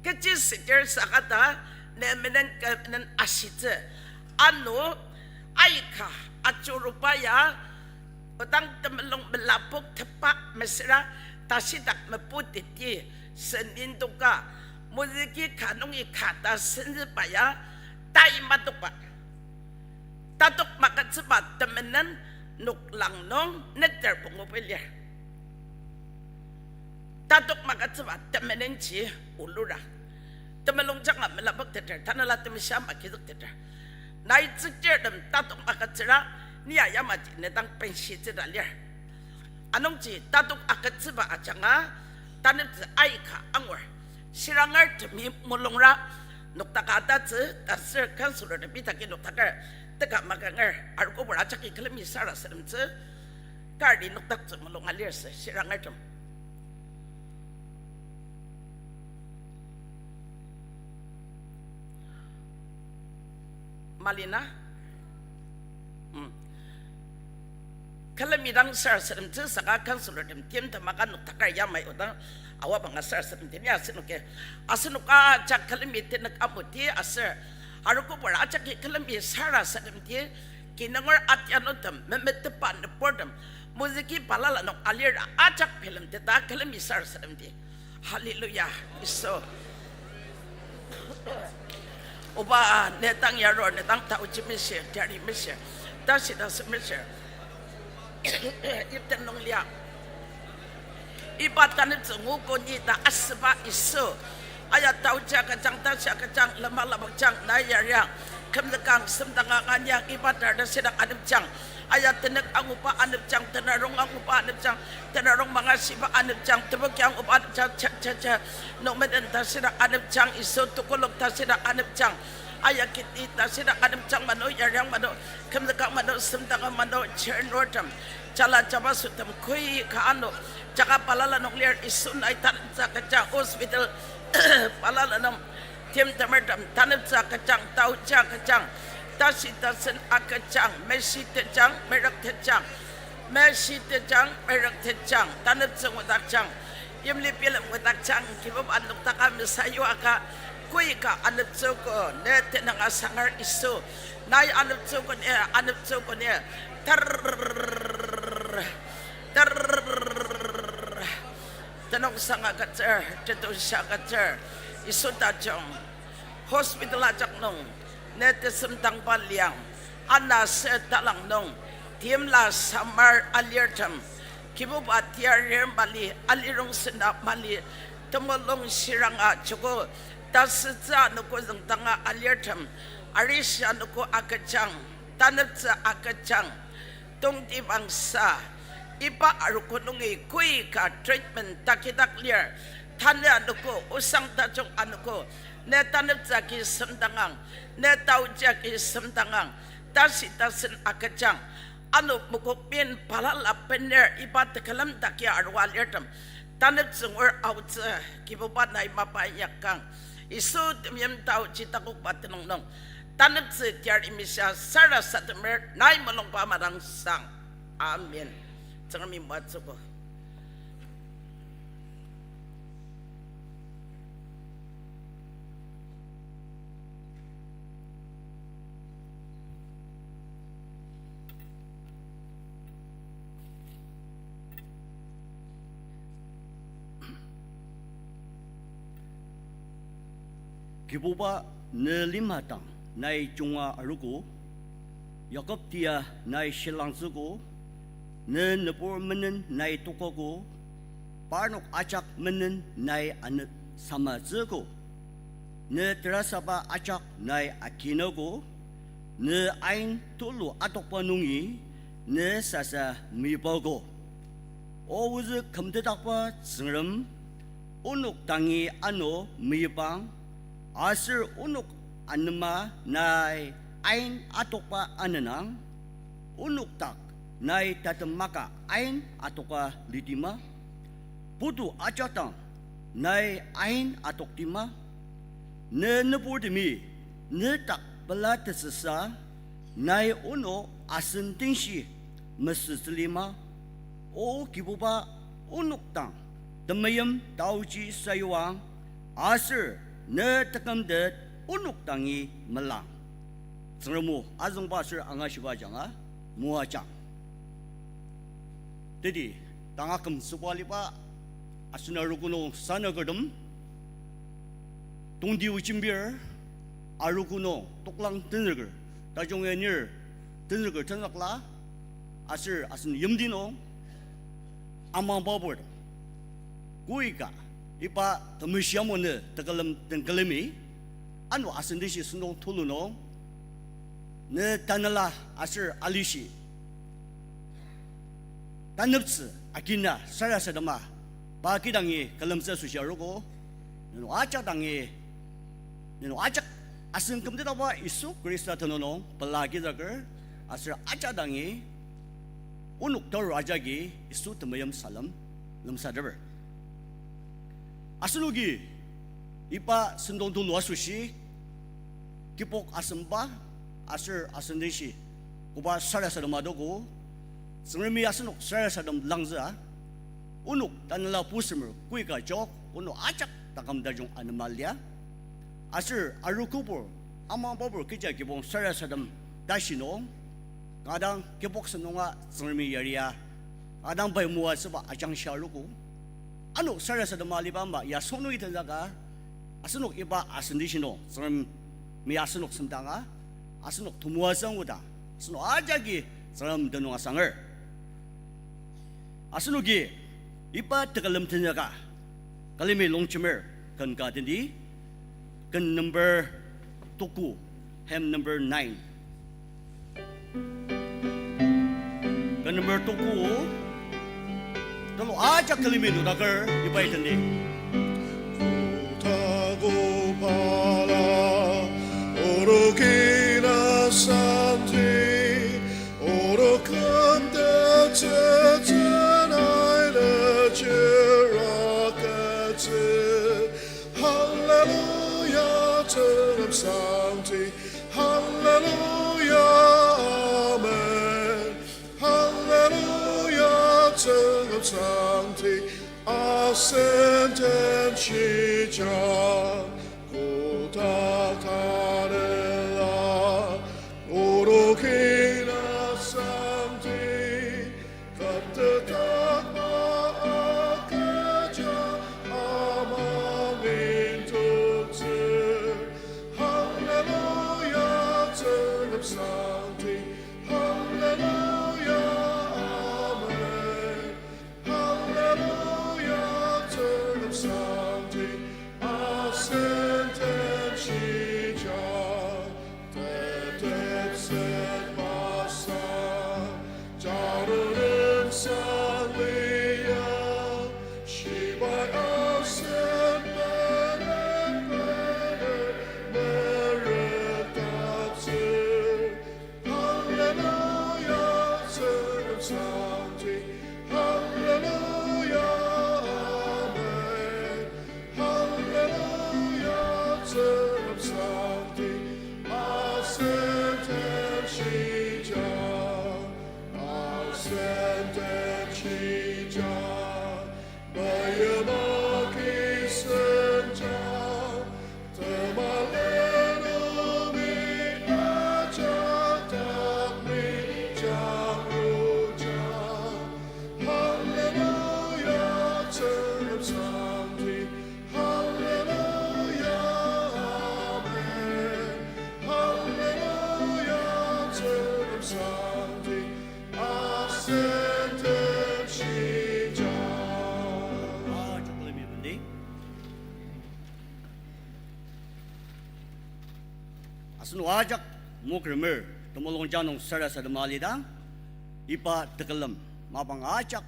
kechi sitir sakata ne menen kü menen ashitsü. Ano aika ajuruba ya, odang temulung melapok tepa mesüra tashidak meputeti Sen indoka, mozüki ka nungi ka ta senzüba ya, tai matokba. Tatok magütsüba temenen noklang nung neter pungu pelir. Tatok magütsüba temenenji ulura. Temulung janga melapokteter, tanela temeshi ama kizükteter. Nai tsükchirtem tatok magütsüra, ni ya yamaji ne dang penshitsüta lir. Anungji tatok agütsüba ajanga, taneptsü aika angur. Shirangertemi mulungra, noktaka tatsü, taser counselortemi taki noktaker, teka makanger, arogobur ajaki külemi sarasademtsü, kari noktaktsü mulung alir sü, shirangertem. Mali na? Mm. Külemi dang sarasademtsü saka counselortem timtem aka noktaker yamai odang awa banga sarasademdi ni asenoki. Asenok ajak külemi tenük amuti aser arogobur ajaki külemi sarasademdi kinunger atianutem, memetepa nüburtem, mozüki balala nung alir ajak bilemteta külemi sarasademdi. Hallelujah, Yisu. Oba, ne dang yarur, ne dang taoji mishir, jari mishir, tashi tashi mishir. Iten nung lia. Iba taneptsü nguko ni ta asüba Yisu. Aya taoji agüjang, tashi agüjang, lema lapokjang, nai yariang. Kümzükang, semdanga nganyang, iba tar ta shidak anepjang. Aya tenük anguba anepjang, tenarong anguba anepjang, tenarong mangashiba anepjang, tebokya anguba anepjang, cha, cha, cha. Nokmeden ta shidak anepjang, Yisu tekolak ta shidak anepjang. Aya kiti ta shidak anepjang mano, yariang mano, kümzükang mano, semdanga mano, chernurtem, jala jabasotem, koi ka ano, jaka balala nung lir Yisu nai taneptsü agüjang, hospital balala nung, timtemertem taneptsü agüjang, taoji agüjang, tashi tasen agüjang, meshi tejang, merük tejang, meshi tejang, merük tejang, taneptsü ngudakjang, yimli bilem ngudakjang, Kibuba noktaka mesayuaka, koi ka aneptsüogo, ne tenüng asangar Yisu, nai aneptsüogo ni, aneptsüogo ni, ter, ter, tenüngsang agütsür, tetushi agütsür, Yisu tajung, hospital ajak nung, ne tesemdangba liang, ana sür talang nung, timla samar alirtem, Kibuba tiarir mali, alirong sena mali, temulung shiranga joko, tasütsü anogo züngdanga alirtem, arishi anogo agüjang, taneptsü agüjang, tongtibangsa, iba arogo nungi koi ka treatment takidak lir, tanü anogo, osang tajung anogo, ne taneptsü agi semdangang, ne taoji agi semdangang, tashi tasen agüjang, ano mokokmin balala bener iba tekülem daki arua lirtem, taneptsü ngur aotsü, Kibuba nai mapa inyakang, Yisu temeim taoji takokba tenüng nung, taneptsü tiar imishia sarasademer nai mulungba madangsang. Amen. Tsüngremi moatsüogo. Kibuba, ne lima dang nai junga arogo, Yakob tia nai shilangtsüogo, ne nübur menen nai tokogo, parnok ajak menen nai anep samatsüogo, ne terasaba ajak nai akinogo, ne ain tulu atokba nungi ne sasa meyipaogo. O ozü kümtetdakba Tsüngrem, onok dangi ano meyipang, aser onok anema nai ain atokba anenang, onok dak nai tatem maka ain atokba litima, putu ajak dang nai ain atoktima, ne nüburtemi ne dak pela tesüsa, nai ono asen dingshi mesütsülima. O Kibuba, onok dang temeim taoji sayuang, aser ne tekümtet onok dangi melang. Tsüngrem o azüngba aser angashiba ajanga moajang. Teti, tanga kümtsüba aliba Asen arogo nung sanakertem, tongtio jembir, arogo nung toklang tenzüker, tajung anir tenzüker tenzükla, aser asen yimti nung amangbapurtem, koika iba temeshi amunü tekülem den külemi, ano asen deshi sentong tulu nung, ne tanela aser alishi taneptsü agina sarasadema, pa kidangi külemtsü asoshi arogo, nenok ajak dangi, nenok ajak asen kümtetaba Yisu Khrista tenüng nung pela agizüker, aser ajak dangi onok taru ajaki Yisu temeim salem lemsateper. Asenoki iba sentong tulu asoshi kibok asemba aser asen deshi koba sarasadema adogo, Tsüngremi asenok sarasadem langzüa, onok tanela pusemer koika jok onok ajak taküm tajung anema lia. Aser arogobur, amangbapur kecha kibong sarasadem tashi nung, kanga dang kibok sen nunga Tsüngremi yaria, kanga dang pai moatsüba ajangshia arogo. Ano sarasadema aliba ama ya sünung itenzüka, asenok iba asen deshi nung Tsüngremi asenok semdanga, asenok temoatsü anguda, asenok ajaki Tsüngrem tenüng asanger. Asenoki iba tekülem tenzüka külemi longjemer, ken ka tendi, ken number tuku, hymn number nine. Ken number tuku, tulu ajak külemi ludaker iba itendi. Tago pala, orokina santi, orokam te te te nai le chiraka te. Hallelujah, Tsüngrem sangti. Hallelujah, amen. Hallelujah, Tsüngrem sangti, asen den shija, kotak tanela, orokina sangti, kümtetakba agüja amangin toktsür. Hallelujah, Tsüngrem sangti. Hallelujah, amen. Hallelujah, Tsüngrem sangti, asen den shija, tetepset masa, jarurem sanglia, shibai asen menen menen meretatsür. Hallelujah, Tsüngrem sangti. Hallelujah, amen. Hallelujah, Tsüngrem sangti. Asen den shija, asen den shija. Mayama kisen ja, temalen umi ajak dak mi jangru ja. Hallelujah, Tsüngrem sangti. Hallelujah, amen. Hallelujah, Tsüngrem sangti. Asen den shija. Ajak külemi bendi. Asenok ajak mokremer, temulung janung sarasadema alidang, iba tekülem mapang ajak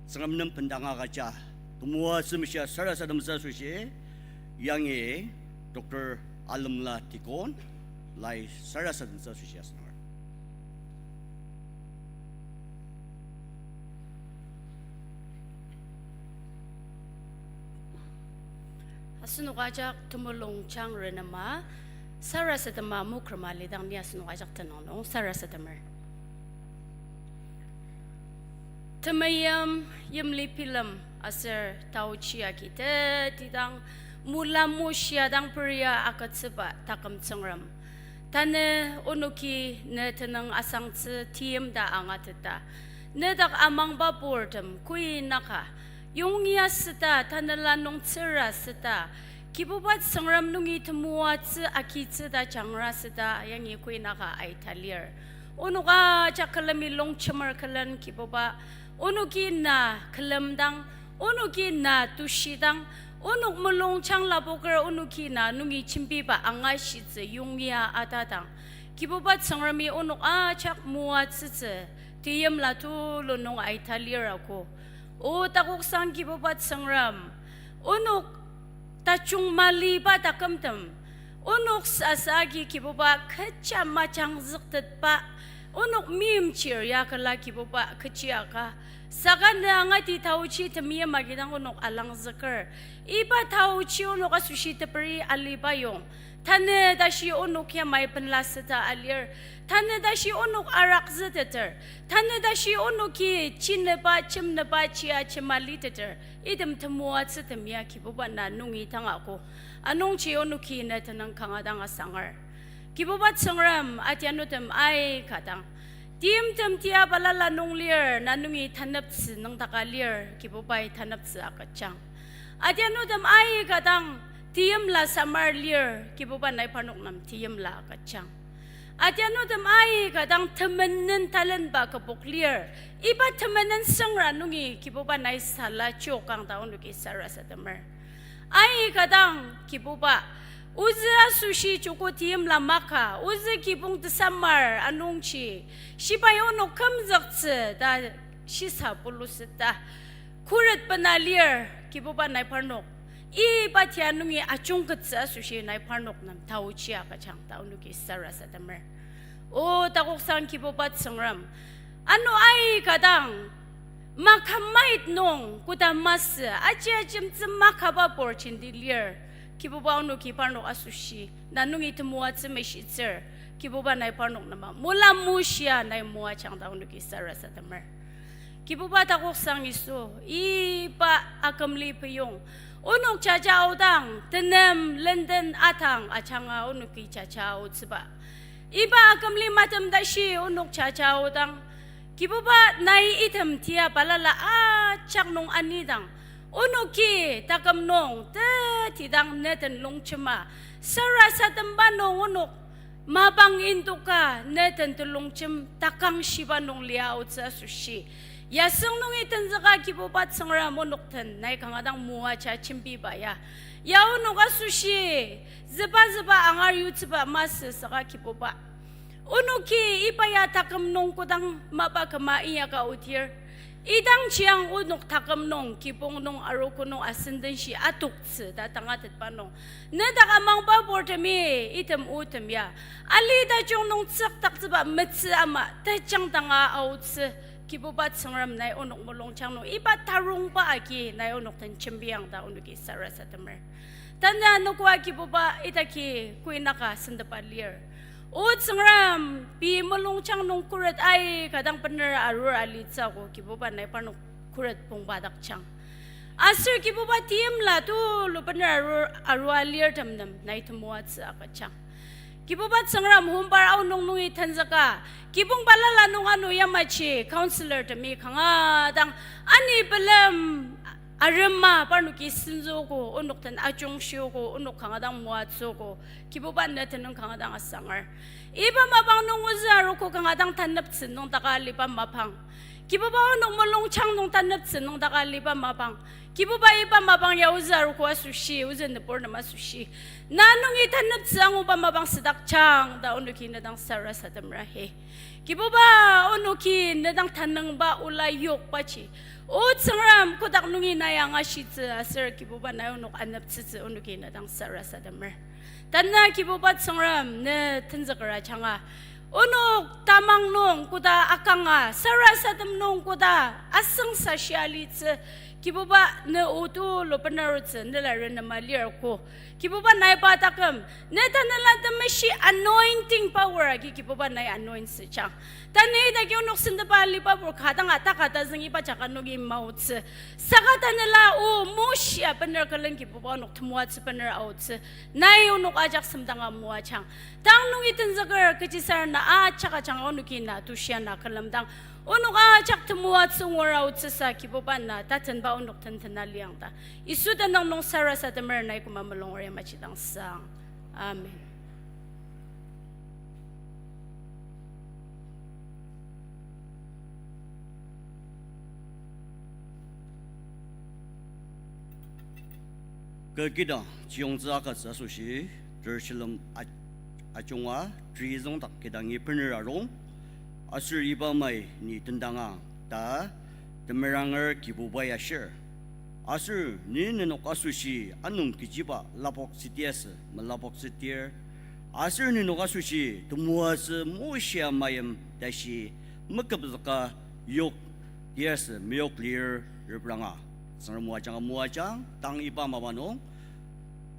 Tsüngrem nem bendanga agüja temoatsü meshia sarasademtsü asoshi, yangi Doctor Alemla Deacon lai sarasademtsü asoshi asenanger. Asenok ajak temulung jang renema, sarasadema mokrema lidang ni asenok ajak tenüng nung sarasademer. Temeim, yimli bilem aser taochi agi tetidang, mula moshia dang peria agütsüba taküm Tsüngrem, tanü onoki ne tenüng asangtsü tim ta angateta, nedak amangbapurtem kuinaka Yongya süta, tanela nung tsüra süta, Kibuba Tsüngrem nungi temoatsü agitsü ta jangra süta yangi kuinaka aita lir. Onok ajak külemi longjemer külen Kibuba, onoki na külemdang, onoki na tushidang, onok mulungjang lapoker onoki na nungi jembiba angashitsü yongya atadang, Kibuba Tsüngremi onok ajak moatsütsü, teimla tulu nung aita lirako. O takoksang Kibuba Tsüngrem, onok tajung maliba takümtem, onok sasa agi Kibuba kecha majangzüktetba, onok meimchir ya küla Kibuba kechi aka, saka ne angati taochi temeim agidang onok alangzüker. Iba taochi onok asoshi teperi aliba yong, tanü tashi onok yamai benla süta alir. Tanü tashi onok arakzüteter. Tanü tashi onoki chineba, chimneba, chia chimaliteter, item temoatsütem ya Kibuba na nungi tangako. Anungji onoki ne tenüng kanga dang asanger. Kibuba Tsüngrem, atianutem aika dang, timtem tia balala nung lir, na nungi taneptsü nüngdaka lir, Kibubai taneptsü agüjang. Atianutem aika dang, teimla samar lir, Kibuba nai parnok nem teimla agüjang. Atianutem aika dang temenen talenba kübok lir, iba temenen süngra nungi Kibuba nai sala chokang ta onoki sarasademer. Aika dang Kibuba, ozü asoshi joko teimla maka, ozü kibong tesamar anungji, shibai onok kümzüktsü ta shisa puluset ta khuret bena lir, Kibuba nai parnok, iba tia nungi ajungkettsü asoshi nai parnok nem taochi agüjang ta onoki sarasademer. O takoksang Kibuba Tsüngrem, ano aika dang, makamait nung koda masü, aji ajemtsü makaba pur jenti lir, Kibuba onoki parnok asoshi na nungi temoatsü meshitsür, Kibuba nai parnok nem mulamushia nai moajang ta onoki sarasademer. Kibuba takoksang Yisu, iba akümli peyong, onok jaja aodang, tenem, lenden, atang, ajanga onoki jaja aotsüba. Iba akümli matem tashi onok jaja aodang, Kibuba nai item tia balala ajak nung anidang, onoki taküm nung tetidang ne den longjema, sarasademba nung onok mapang indoka ne den telongjem takang shiba nung lia aotsü asoshi, yasüng nungi tenzüka Kibuba Tsüngrem onok den nai kanga dang moaja jembiba ya, ya onok asoshi züba züba angar yutsüba masü saka Kibuba, onoki iba ya taküm nung kodang mapa küma inyaka odir, idangjiang onok taküm nung kibong nung arogo nung asendenshi atoktsü ta tangatetba nung, nedak amangba purtemi, item otem ya ali tajung nung tsüktaktsüba metsü ama tejang danga aotsü, Kibuba Tsüngrem nai onok mulungjang nung iba tarongba agi nai onok den jembiang ta onoki sarasademer. Tanü anogo Kibuba idaki kuinaka sentepa lir. O Tsüngrem, pei mulungjang nung khuret aika dang bener arur alitsü ako Kibuba nai parnok khuret pongba dakjang. Aser Kibuba teimla tulu bener arur arua lirtem nem nai temoatsü agüjang. Kibuba Tsüngrem hombar aonung nungi tenzüka, kibong balala nung ano yamaji counselor temi kanga dang ani belem arema parnoki senzüogo, onok den ajungshiogo, onok kanga dang moatsüogo, Kibuba ne tenüng kanga dang asanger. Iba mapang nung ozü arogo kanga dang taneptsü nüngdaka aliba mapang, Kibuba onok mulungjang nung taneptsü nüngdaka aliba mapang, Kibuba iba mapang ya ozü arogo asoshi, ozü nübur nem asoshi, na nungi taneptsü anguba mapang südakjang ta onoki ne dang sarasademra he. Kibuba, onoki ne dang tanüngba ola yokbaji, O Tsüngrem, kotak nungi nai angashitsü aser Kibuba nai onok aneptsütsü onoki ne dang sarasademer. Tanü Kibuba Tsüngrem ne tenzüker ajanga, onok tamang nung koda akanga, sarasadem nung koda asüngsa shia litsü, Kibuba ne o tulu benarutsü ne la renema lir ko. Kibuba nai pa taküm, ne tanela temeshi anointing power agi Kibuba nai anoint süjang. Tanü idaki onok sentepa aliba pur ka dang ataka tazüng iba jaka nungi maotsü. Saka tanela o Moshea bener külen Kibuba onok temoatsü bener aotsü. Nai onok ajak semdanga moajang. Tang nungi tenzüker kechisarena ajak ajanga onoki na tushia na külemdang, Onok ajak temoatsü ngura otsüsa Kibuba na tatenba onok tentena liang ta. Yisu tenüng nung sarasademer nai koma mulung ori machi dang sang. Amen. Kü kidang chiyongtsü agütsü asoshi, Jerusalem a-, ajunga, trizüng dak kidangi bener arung, aser iba mai ni tendangang ta temeranger Kibubai ashir. Aser ni nenok asoshi anung kechiba lapoktsü tiasü, melapoktsü tir. Aser nenok asoshi temoatsü moshia mayim tashi meküpzüka yok tiasü meyok lir repranga. Tsüngrem moajanga moajang, tang iba mapa nung,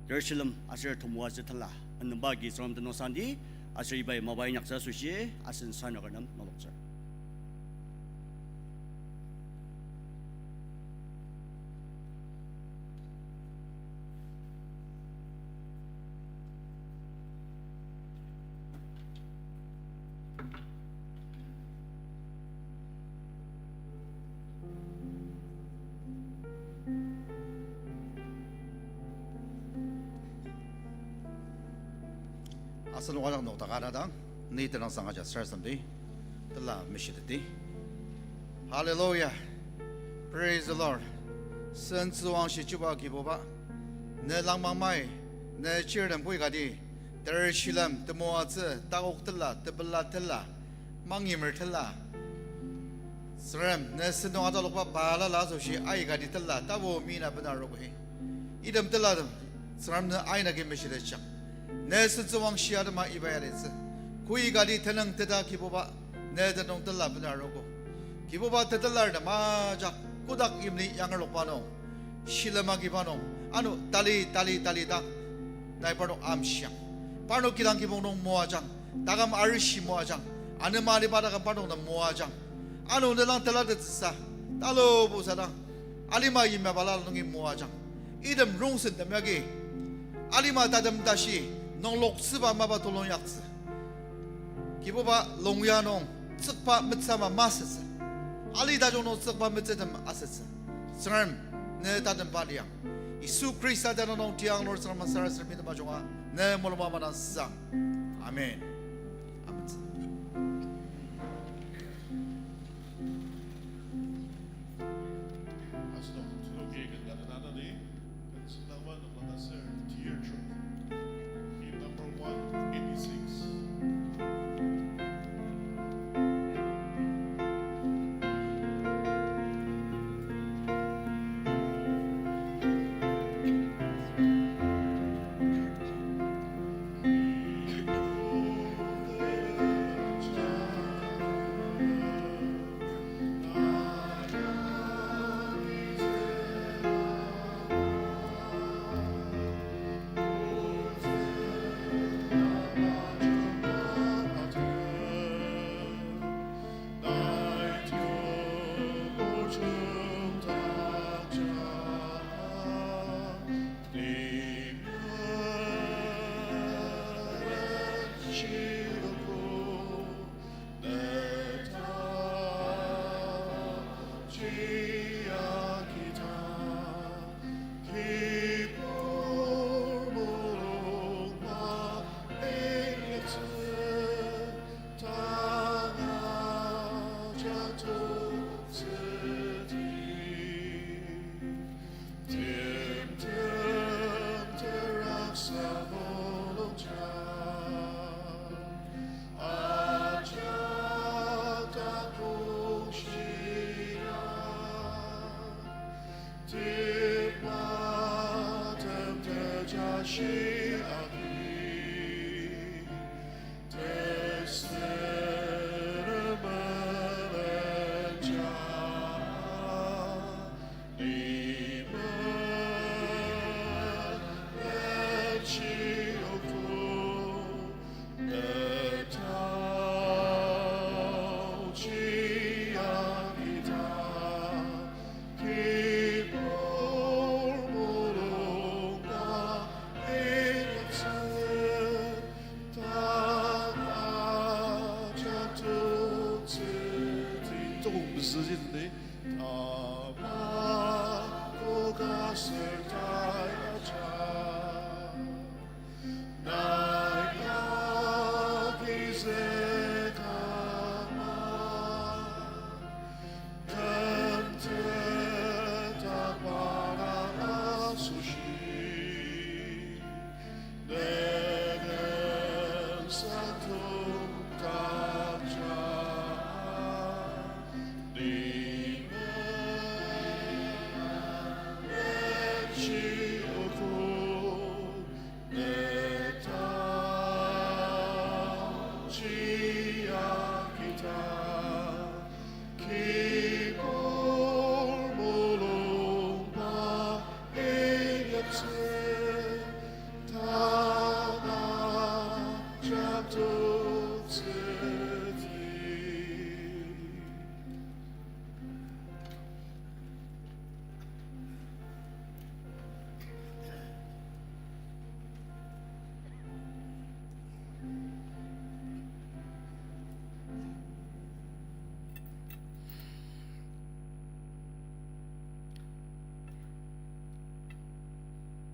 Jerusalem aser temoatsü tela, anemba agi Tsüngrem tenüngsangdi, aser ibai mapa inyaktsü asoshi, asen sanüker nem noloktsür. Asenok ajak nokdaka dang, ni tenüngsang aja sarasademdi, tela mishiteti. Hallelujah. Praise the Lord. Sentsüwangshi Chuba Kibuba, ne langmang mai, ne chirtem pui kati, ter shilem, temoatsü, takok tela, tepela tela, mangimer tela, Tsüngrem, ne sentong atalokba balala asoshi aikati tela, tapu mina bena arogo hi. Item telatem, Tsüngrem ne aina ki meshitetjak. Ne sentsüwangshi atema iba ya litsü. Kui kati tenüng teta Kibuba, ne tenüng tela bena arogo. Kibuba tetelar ne majak, kodak imli yangerlokba nung. Shilem agiba nung, ano tali, tali, tali dang, nai parnok amshiang. Parnok kidang kibong nung moajang, taküm arishi moajang, anema aliba taküm parnok nem moajang. Ano ne lang telatettsüsa, talubu sadang, alima yimya balala nungi moajang. Item rongsen tem yagi, alima tatem tashi, nongloktsüba mapa tolong yaktsü. Kibuba longya nung tsükba metsüma masütsü. Ali tajung nung tsükba metsütem asütsü. Tsüngrem, ne tatemba liang. Yisu Khrista tenüng nung tiang Lord Tsüngrem sarasademdi temajunga, ne mulungba madang sang. Amen. Amen. Hymn number one eighty-six.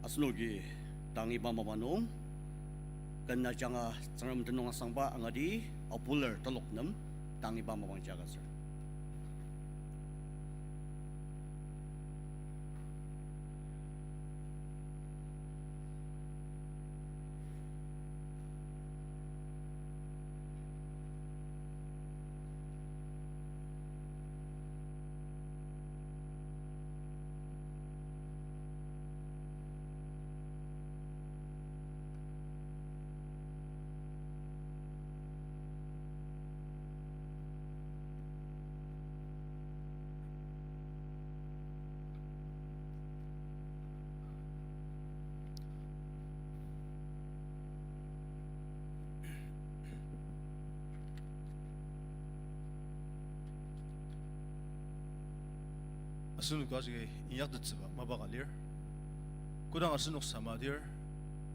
Asenoki tang iba mapang nung, ken ajanga Tsüngrem tenüng asangba angati, apuler telok nem, tang iba mapang jagaser. Asenok kaji inyaktettsüba mapa ka lir. Kodang asenok samadir,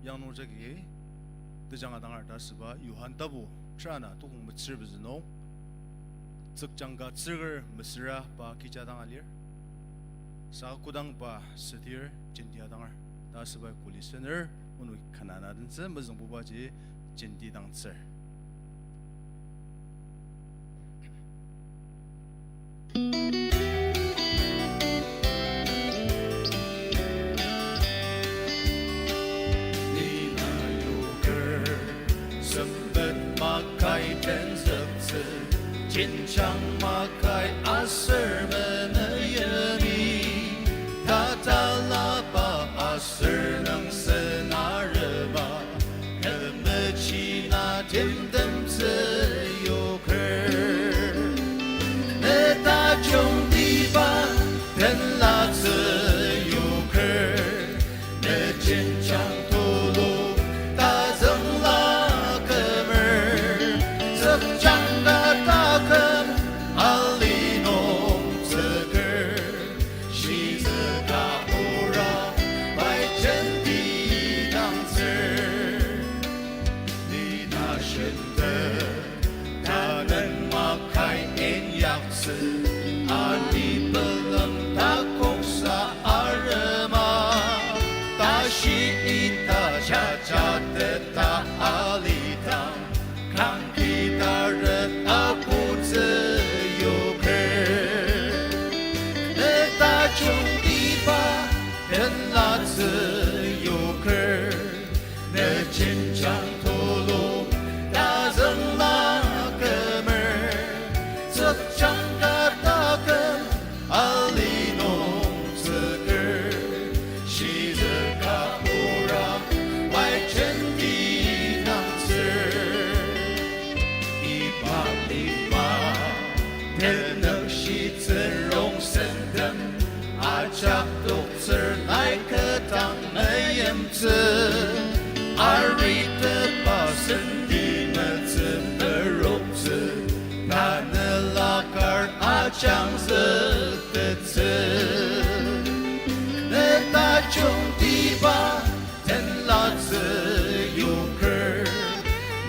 yanglur jagi tejang adangar ta asüba Johan tapu tera ana tukong metsür pezü nung, tsükjang ka tsürker mesüra pa kija dang alir. Saka kodang pa südir jenti adanger ta asüba kuli sener, onok kanana dentsü mezüngbubaji jenti dangtsür. Ni na yoker, sempet makai tenzüktsü, jenjang makai aser meneyemi, tatalaba aser nüngsen arema, kü mechi na timtemtsü yoker. Ne tajungtiba tenlatsü yoker. Ne jenjang tulu tazüngla kümer. Tsükjang ka taküm ali nung tsüker. Shizüka ura pai jenti dangtsür. Ni na shinte, tanün makai inyaktsü, ani pelem takoksa arema, tashi ita jajateta alidang, kangki taret aputsü yoker. Ne tajungtiba tenlatsü yoker. Ne jenjang tulu tazüngla kümer. Tsükjang ka taküm ali nung tsüker. Shizüka ura pai jenti dangtsür. Iba lima tenükshitsü rongsentem ajak doktsür nai kü dang meyimtsü. Aritepa senti metsü meroktsü, tanela kar ajangzüktettsü. Ne tajungtiba tenlatsü yoker.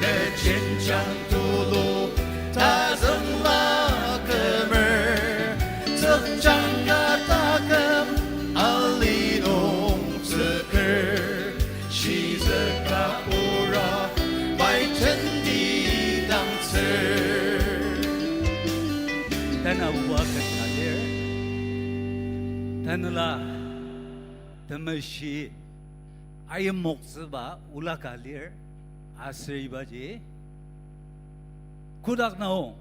Ne jenjang tulu tazüngla kümer. Tsükjang ka taküm ali nung tsüker. Shizüka ura pai jenti dangtsür. Tanü oa keta lir. Tanela temeshi ayimoktsüba ola ka lir. Aser ibaji, kotak nung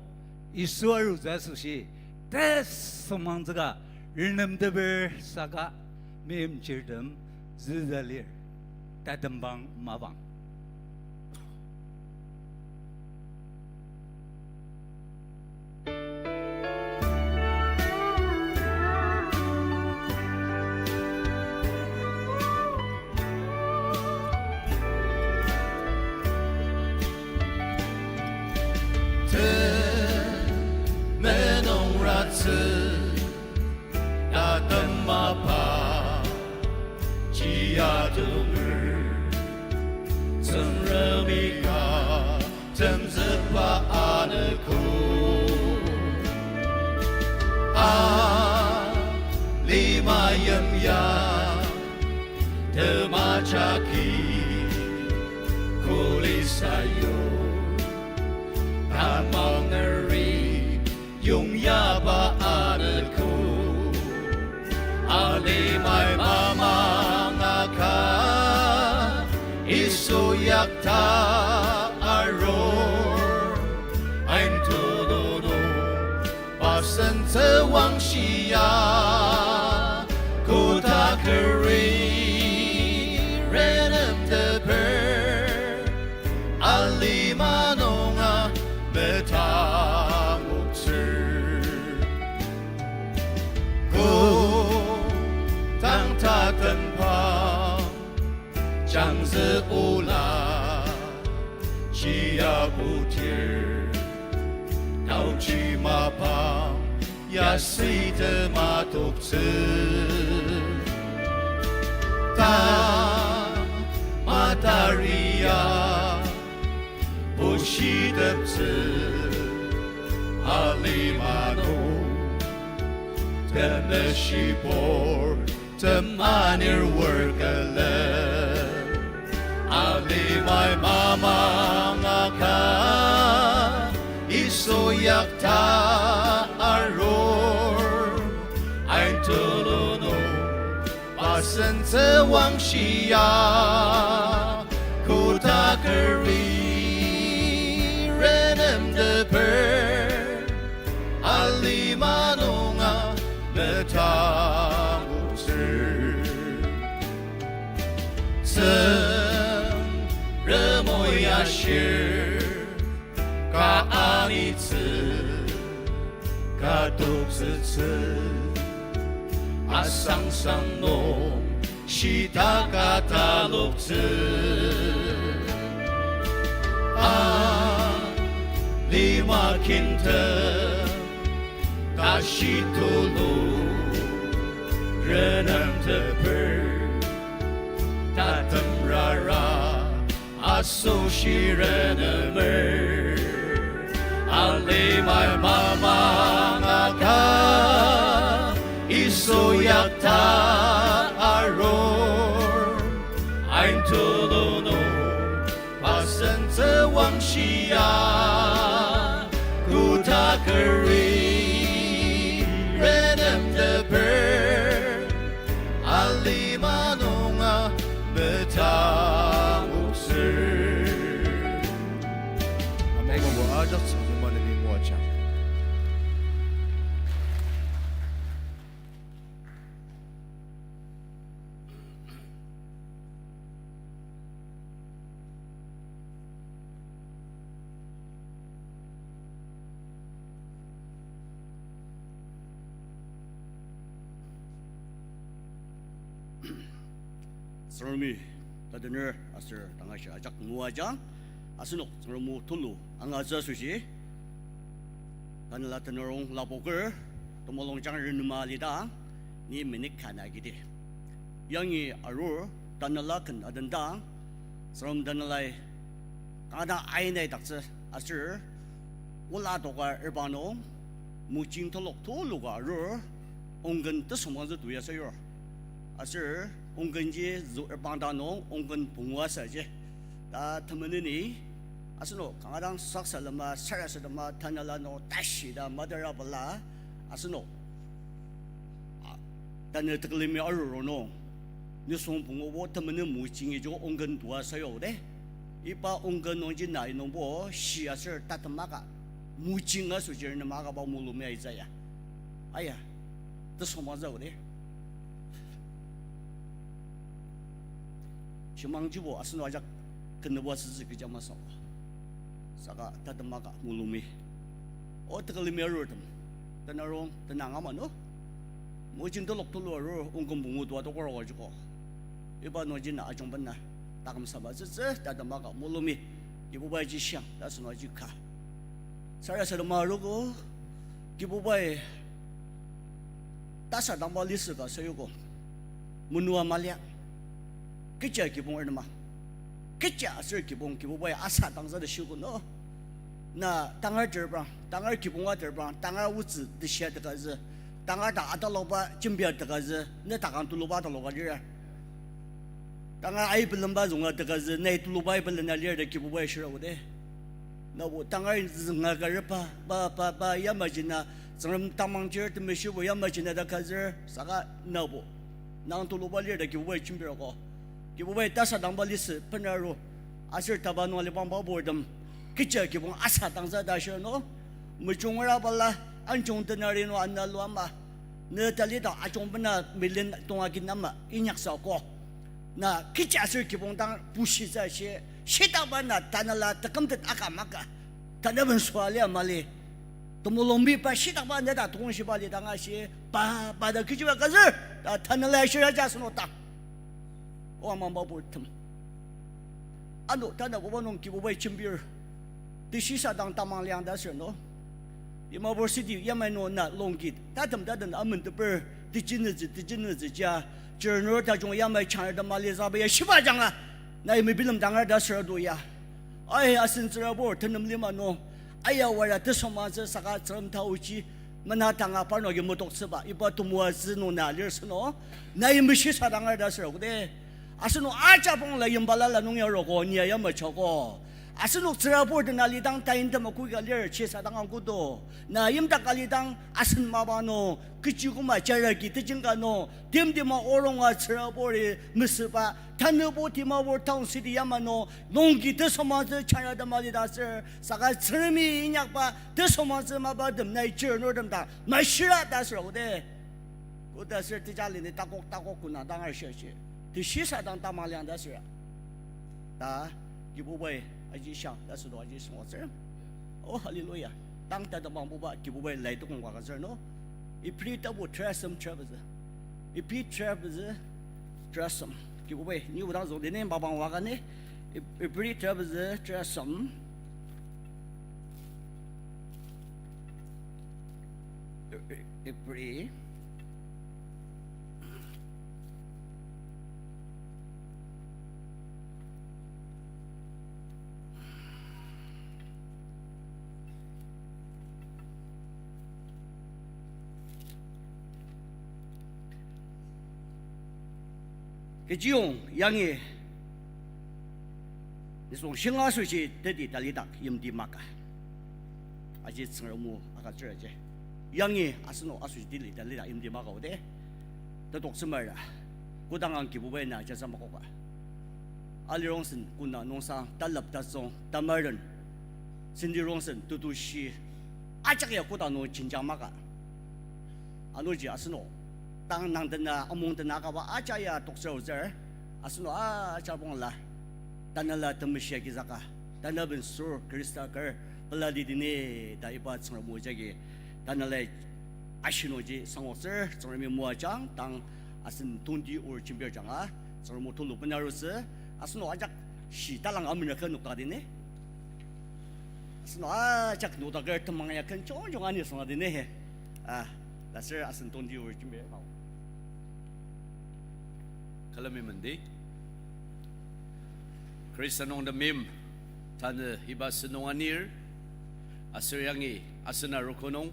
Yisu arutsü asoshi, tesüngmangtsüka renemteper saka meimchirtem züta lir, tatembang mapang. Temenung ratsü, tatem mapa, chia tunger, Tsüngremi ka temzükba anogo. A, lima yimya, temajaki, kuli sayu, tamang neri, yongyaba anogo. Alimai mamang aka, Yisu yakta arur, ain tululu, pasentsü wangshia, kotakeri renemteper, alima nunga metangoktsür. Kodang tatemba, jangzü ola, chia putir, taochi mapang, yasüitema toktsü. Ta, mataria, bushiteptsü, alima nung, temeshibur, temanir wurkele. Alimai mamang aka, Yisu yakta arur, ain tululu, pasentsü wangshia, kotakeri renemteper, alima nunga metangoktsür. Tsüngrem o ashir, ka anitsü, ka toktsütsü, asangsang nung shitaka taloktsü. A, lima kintem, tashi tulu, renemteper, tatem rara, asoshi renemer. Alimai mamang aka, Yisu yakta arur, ain tululu, pasentsü wangshia, kotakeri renemteper, alima nunga metangoktsür. Amen. Amobo ajak tsüngrem maneni moajang. Tsüngremi tatener aser tangashi ajak moajang, asenok Tsüngrem o tulu angatsü asoshi, Tanela Tenerong lapoker temulungjang renema alidang, ni minute ka na agidi. Yangi arur Tanela ken atendang, Tsüngrem Tanelai kanga dang aina idaktsü aser, ola doka erba nung, mojing telok tuluka arur, ongken tesüngmangtsü tuya sayur. Aser ongkenji zu erbang ta nung ongken pungu asaji. Ta temeneni, asenok kanga dang saksalema, sarasadema, Tanela nung tashi ta madara bala, asenok, a, tanü tekülemi arur nung, nisung pungubo temenen mojingi jo ongken tua sayu de. Iba ongka nungji na inungbo shi aser tatem aka, mojing asoshi nem akaba mulumi aitsü ya. Aya, tesüngmangtsü odi. Shimangjibo asenok ajak kenüba sütsü kecha masü. Saka tatem aka mulumi. O tekelemi arurtem. Tenarong, tenang ama no. Mojing telok tulu arur, ongküm pungu tua tokoro joko. Iba nungji na ajungben na taküm saba sütsü, tatem aka mulumi. Kibubai ji shiang, ta asenok ji ka. Sarasadema arogo, Kibubai tasadangba lisü ka sayugo. Menua malia. Kecha kibong ernema. Kecha aser kibong Kibubai asadangtsü ta shiogo no. Na tangar terprang, tangar kibonga terprang, tangar otsü teshia tekazü, tangar ta atalokba jembia tekazü, ne takang tuluba ataloka lira. Tangar aibelemba zünga tekazü, nai tuluba aibelena lir ta Kibubai shira odi. Nabo tangar zünga ka repa, pa, pa, pa, yamaji na, Tsüngrem tamang chir temeshibo yamaji na ta kazür, saka nabo. Nang tuluba lir ta Kibubai jembiroko. Kibubai tasadangba lisü benaru. Aser taba nung alibangba purtem. Kecha kibong asadangtsü ta shir no. Mejungra bala, anjung tenari nung ana lua ama. Ne talidang ajungbena million tonga kinama, inyaksako. Na kecha aser kibong dang bushitsü shi, shitaba na tanela tekümtet aka maka. Tanepen sua lia mali. Temulung mipa shitaba neta tongonshiba lidang ashi, pa, pa ta kechiba kazür, ta tanela shiraja asenok dang. O amangba purtem. Ano tanabuba nung Kibubai jembir. Teshisadang tamang liang ta sür no. Dimapur city yamai nung na longki tatem tatem amenteper, tejinütsü, tejinütsü ja, chirnur tajung yamai changrtem mali zaba ya shiba janga, nai mebilem tangar ta sür ado ya. Ai, asen tsürabur tenem lima nung, aya wara tesüngmangtsü saka Tsüngrem taoji, mena tanga parnoki metoktsüba, iba temoatsü nung na lir sü no, nai meshisadang ar ta sür kote. Asenok ajapongla yimbalala nung ya roko, ni ya yamai choko. Asenok tsürabur den alidang tain tema koika lir shisadang ang kodo. Na yimdak alidang asen mapa nung, kechi koma jaragi tejingka nung, timtima oronga tsüraburi mesüba, tanübo Dimapur town city yama nung, longki tesüngmangtsü changrtem alidang sür, saka Tsüngremi inyakba tesüngmangtsü mapatem nai chirnurtem ta mashira ta sür kote. Koda sür teja lini takok takok kuna dang arshia shi. Teshisadang tamang liang ta süra. Ta, Kibubai aji shiang, ta südo aji süngotsür. Oh, hallelujah. Tang ta tamangbuba, Kibubai lai tukong waka sür no. Ibri tabu terasem terabezü. Ibri terabezü terasem. Kibubai, ni udang zong dini mapang waka ni. Ib-, Ibri terabezü terasem. Ibri. Kechiyong yangi nisung shinga asoshi teti talidak yimti maka. Aji Tsüngrem o agütsür aji. Yangi asenok asoshi teti talidak yimti maka ode. Tetok tsümara. Kodang ang Kibubai na jaja makoka. Alirongsen kona nungsa talap tasong tamaren. Sindirongsen tutushi. Ajak ya kodang nung jenjang maka. Anungji asenok tang nang dena, amung dena akaba aja ya toktsür aotsür, asenok ajapongla, Tanela Temeshi agizaka, Tanela ben sur Khrista kar pelali dini ta iba Tsüngrem o jagi, Tanela ashi nungji sangoktsür, Tsüngremi moajang, tang asen tongti or jembir janga, Tsüngrem o tulu benarutsü, asenok ajak shi talang amena ka nokta dini. Asenok ajak nokdaker temang ya ken jongjong ani sünga dini he. Ah, ta sür asen tongti or jembir mao. Külemi mendi. Khrista nung temeim, tanü iba sentong anir, aser yangi asen arogo nung,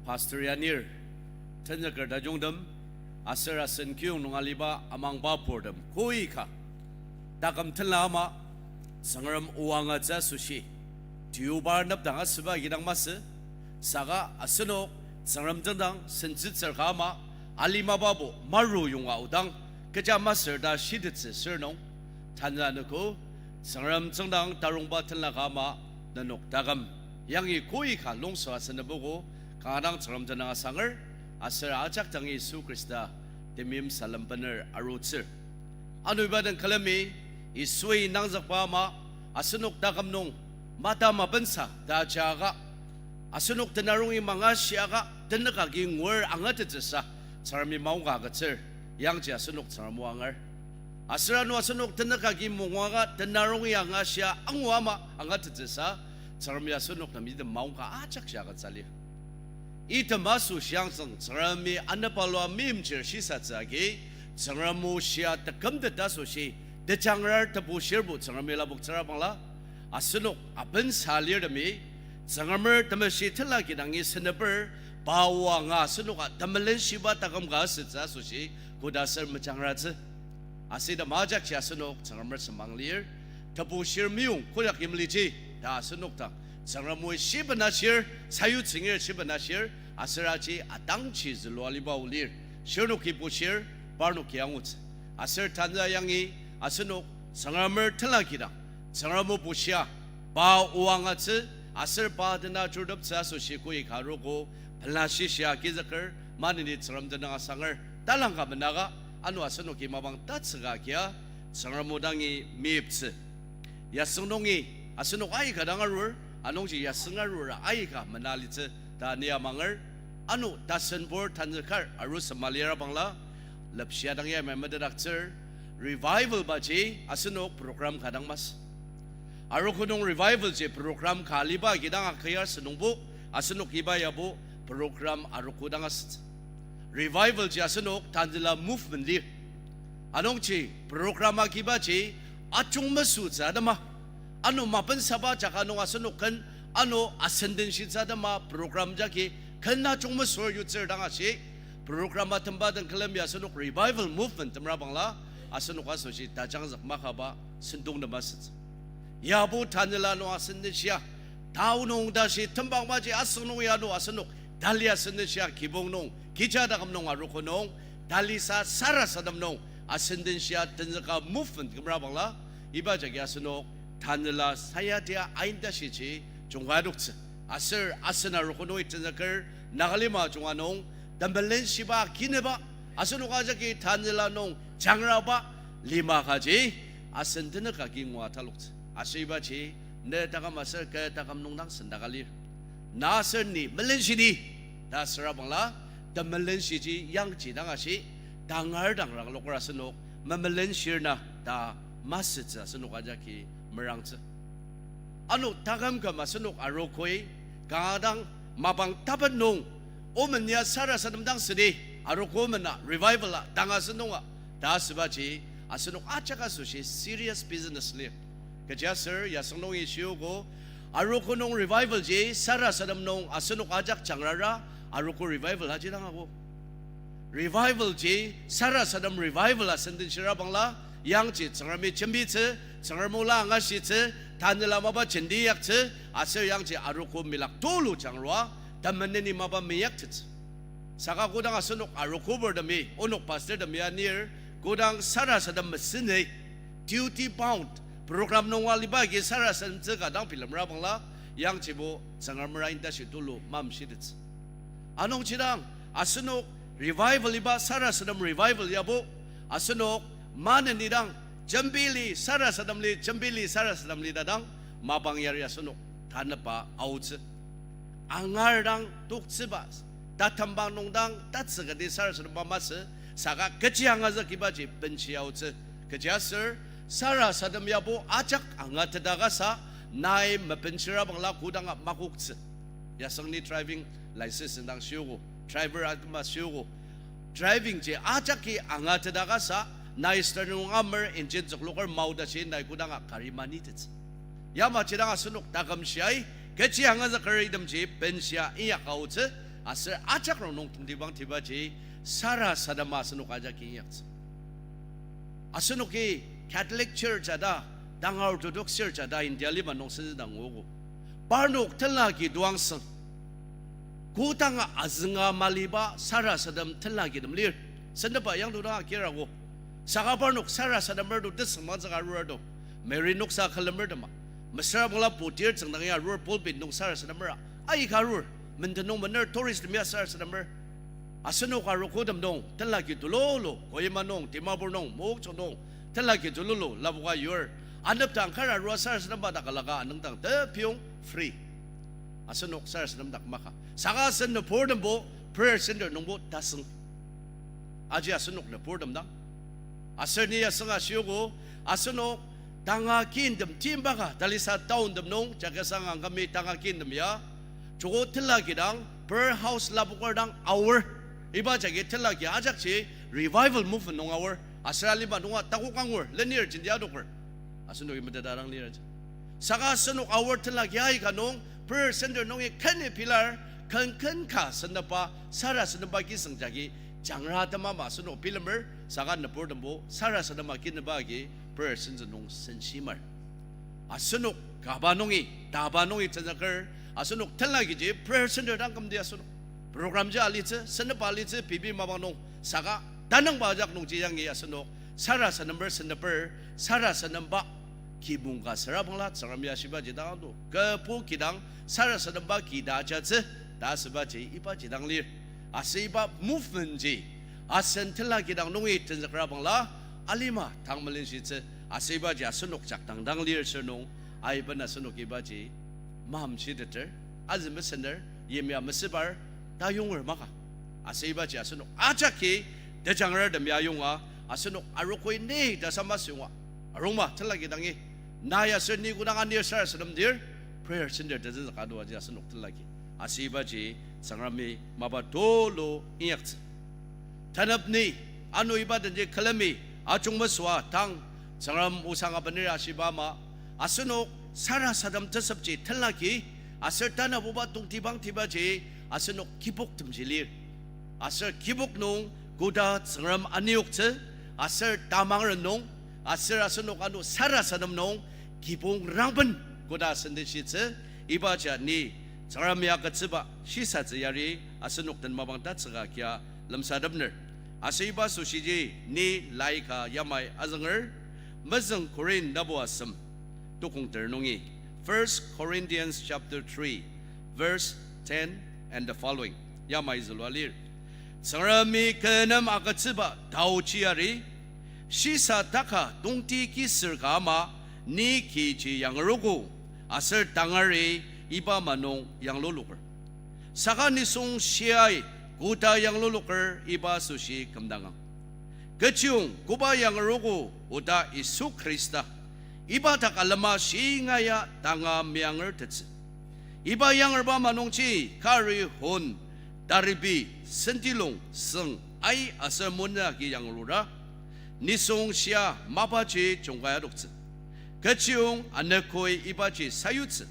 pastor anir, tenzüker tajungtem, aser asen kiyong nung aliba amangba purtem, koika taküm tenla ama, Tsüngrem o angatsü asoshi, tiyubar nepdang asüba kidang masü, saka asenok Tsüngrem tsüngdang sentsütsür ka ama, alimababo maru yonga odang, kecha masür ta shitettsü sür nung, tanü anogo, Tsüngrem tsüngdang tarungba tenla ka ama nenok taküm yangi koi ka longsa asenopogo, kanga dang Tsüngrem tenüng asanger, aser ajak dangi Yisu Khrista temeim salem bener arutsür. Ano iba den külemi Yisui nangzükba ama asenok taküm nung mata mapensa ta ajaka, asenok tenarongi mangashiaka tenük agi ngur angatettsüsa Tsüngremi maongka agütsür, yangji asenok Tsüngrem o angar. Aser ano asenok tenük agi mongaka tenarongi angashia angu ama angatettsüsa Tsüngremi asenok nem item maongka ajak shia agütsü lir. Item asoshi yangtsüng Tsüngremi anepalua meimchir shisatsü agi, Tsüngrem o shia tekümtet asoshi tejangrar tebu shirbo Tsüngremi lapoktsüra bangla, asenok apensa lirtemi, Tsüngremer temeshi tenla kidangi seneper, pa o anga asenoka temelenshiba taküm ka asütsü asoshi koda aser mejangrattsü. Aser item ajakji asenok Tsüngremer semang lir, tebu shir meyong koyak imliji ta asenok dang Tsüngrem oi shibena shir, sayutsüngir shibena shir, aser aji atangji zülua liba o lir, shirnoki bushir, parnoki angutsü. Aser tanü yangi asenok Tsüngremer tenla kidang, Tsüngrem o bushia, pa o angatsü, aser pa dena juruteptsü asoshi koi ka arogo, pela shishia agizüker, maneni Tsüngrem tenüng asanger, talangka menaka, ano asenoki mapang tatsüka agia, Tsüngrem o dangi meyiptsü. Yasüng nungi asenok aika dang arur, anungji yasüng arura aika mena litsü ta ni amanger, ano tasenbur tanzükar aru sema lira bangla, lepshia dang yamai metetdaktsür, revival baji asenok program ka dang masü. Arogo nung revival ji program ka aliba kidang aküyar sünungbo, asenok iba yabo program arogo dang asütsü. Revival ji asenok tanela movement lir. Anungji program agibaji ajungmesütsü atema, ano mapensaba jaka nung asenok ken ano asendenshitsü atema program jagi ken ajungmesür yutsür dang ashi, program atemba den külemi asenok revival movement temra bangla, asenok asoshi tajangzük makaba sentong nem asütsü. Yabo tanela nung asendenshia, tao nung tashi tembang maji asüng nung ya ano asenok tali asendenshia kibong nung, kija taküm nung arogo nung, talisa sarasadem nung asendenshia tenzüka movement kümra bangla, iba jagi asenok tanela sayatia ain tashiji jungka adoktsü. Aser asen arogo nungi tenzüker Nagalima junga nung, temelenshiba kineba, asenok ajaki tanela nung jangraba lima kaji, asen tenük agi ngua taloktsü. Aser ibaji, ne taküm aser ke taküm nung dang sendaka lir. Na aser ni melenshidi ta süra bangla, temelenshiji yangji dang ashi, tangar dang rangloker asenok memelenshir na ta masütsü asenok ajaki merangtsü. Ano taküm küm asenok arogoi, kanga dang mapang tapen nung, omen ya sarasadem dang südi, arogo omen na revival a, tanga sentong a, ta asübaji, asenok ajak asoshi serious business lir. Kechiaser yasüng nungi shiogo, arogo nung revival ji sarasadem nung asenok ajak jangrara, arogo revival aji dang ago. Revival ji sarasadem revival asendenshira bangla, yangji Tsüngremi jembitsü, Tsüngrem ola angashitsü, tanela mapa jenti yaktsü, aser yangji arogo milak tulu jangrua, temeneni mapa meyaktettsü. Saka kodang asenok arogo purtemi, onok pastortemi anir, kodang sarasadem mesene, duty bound, program nunga liba agi sarasademtsü ka dang bilemra bangla, yangjibo Tsüngrem mera indashi tulu mamshitettsü. Anungji dang, asenok revival iba sarasadem revival yabo, asenok maneni dang, jembili sarasademli, jembili sarasademli ta dang, mapang yari asenok tanüba aotsü. Angar dang toktsüba, tatembang nung dang tatsükati sarasademba masü, saka kechi angazük ibaji benshi aotsü. Kechiaser, sarasadem yabo ajak angateta kasa, nai mebenshira bangla kodanga makoktsü. Yasüng ni driving license indang shiogo, driver atema shiogo. Driving ji ajaki angateta kasa, nai steering nung amer engine zükloker maoda shi nai kodanga kari manitettsü. Yamaji dang asenok taküm shiai, kechi angazüker itemji benshia inyak aotsü, aser ajak rongnung tongtibang tibaji, sarasadema asenok ajaki inyaktsü. Asenoki Catholic Church ta, tanga Orthodox Church ta India lima nung senzüdang nguogo. Parnok tenla ki tuangsüng. Kodanga azünga maliba sarasadem tenla kitem lir. Sentepa yangtudang akirago. Saka parnok sarasademer to tesüngmangtsüka arurado. Mary noksa külemertema, mesüra bangla putir tsüngdang ya arur pulpit nung sarasademer, aika arur, menden nung mener tourist tem ya sarasademer. Asenok arogotem nung, tenlaki tululu, Kohima nung, Dimapur nung, Mokokchung nung, tenlaki tululu, lapoka yur, anepdang kar arua sarasademba ta kalaka anüngdang tepiong free. Asenok sarasadem dak maka. Saka asen nüburtembo prayer center nungbo tasüng. Aji asenok nüburtem dang. Aser ni asünga shiogo, asenok tanga kintem timba ka, talisa town tem nung, jakasang angkami tanga kintem ya, joko tenlaki dang, prayer house lapoker dang aor. Iba jagi tenlaki ajakji revival movement nung aor. Aser alima nunga takok angur, lenir jenti adoker. Asenoki meteta dang lir aji. Saka asenok aor tenlaki aika nung, prayer center nungi keni pilar, ken ken ka sendepa, sarasademba kisüng jagi, jangra temama asenok bilemer, saka nüburtembo, sarasadema kineba agi, prayer center nung senshimer. Asenok kaba nungi, taba nungi tenzüker, asenok tenlakiji prayer center dang kümdi asenok. Program ji alitsü, sendepa alitsü, pei pei mapang nung, saka tanangba ajak nungji yangi asenok, sarasadember sendeper, sarasademba kibong ka süra bangla Tsüngrem ya shibaji dang do. Kü pu kidang sarasademba ki ta ajatsü, ta asübaji ibaji dang lir. Aser iba movement ji, asen tenlaki dang nungi tenzükra bangla, alima tang melenshitsü, aser ibaji asenok jakdang dang lir sür nung, aiben asenok ibaji mamshiteter, azü mesener, yimya mesübar, ta yunger maka. Aser ibaji asenok ajaki, tejangrartem ya yonga, asenok arogoi ni ta sama süyonga. Arungma, tenlaki dangi, na ya ser ni kodang anir sarasademdir, prayer center tezenzüka adoaji asenok tenlaki. Aser ibaji Tsüngremi mapa tulu inyaktsü. Tanep ni, ano iba denji külemi, ajung mesüa tang, Tsüngrem osang abenir ashiba ama, asenok sarasadem tesepji tenlaki, aser tanabuba tongtibang tibaji, asenok kiboktemji lir. Aser kibok nung koda Tsüngrem aniyoktsü, aser tamangren nung, aser asenok ano sarasadem nung, kibong rangben koda sendishitsü, ibaji ni Tsüngremi agütsüba shisatsü yari asenok den mapang tatsüka kia lemsatepner. Aser iba asoshiji ni laika yamai azünger, mezüng Korin tapu asem, tukong ter nungi, First Corinthians chapter three, verse ten and the following. Yamai zülua lir. Tsüngremi kü nem agütsüba taochi yari, shisa taka tongti kisür ka ama ni kiji yangerogo, aser tangari iba ama nung yangluluker. Saka nisung shiai koda yangluluker iba asoshi kümdangang. Kechiyong koba yangerogo oda Yisu Khrista, iba dak alema shingaia tanga meyangertettsü. Iba yangerba ama nungji kari hon, taribi, sentilong, süng, ai aser mona agi yanglura, nisung shia mapaji jungkai adoktsü. Kechiyong anekoi ibaji sayutsü.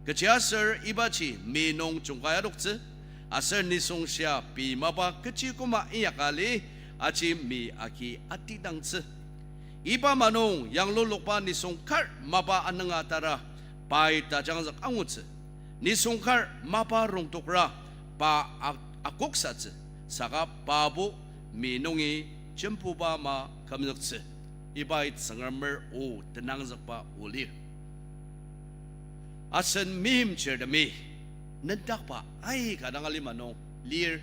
Kechiaser ibaji mi nung jungkai adoktsü. Aser nisung shia pei mapa kechi koma inyaka li aji mi agi atidangtsü. Iba ama nung yanglulokba nisung kar mapa anünga tara pai tajangzük angutsü. Nisung kar mapa rongtokra pa a-, akoksatsü, saka pabo mi nungi jembuba ama kümzüktsü. Ibai Tsüngremer o tenangzükba o lir. Asen meimchirtemi nendakba aika dang alima nung lir,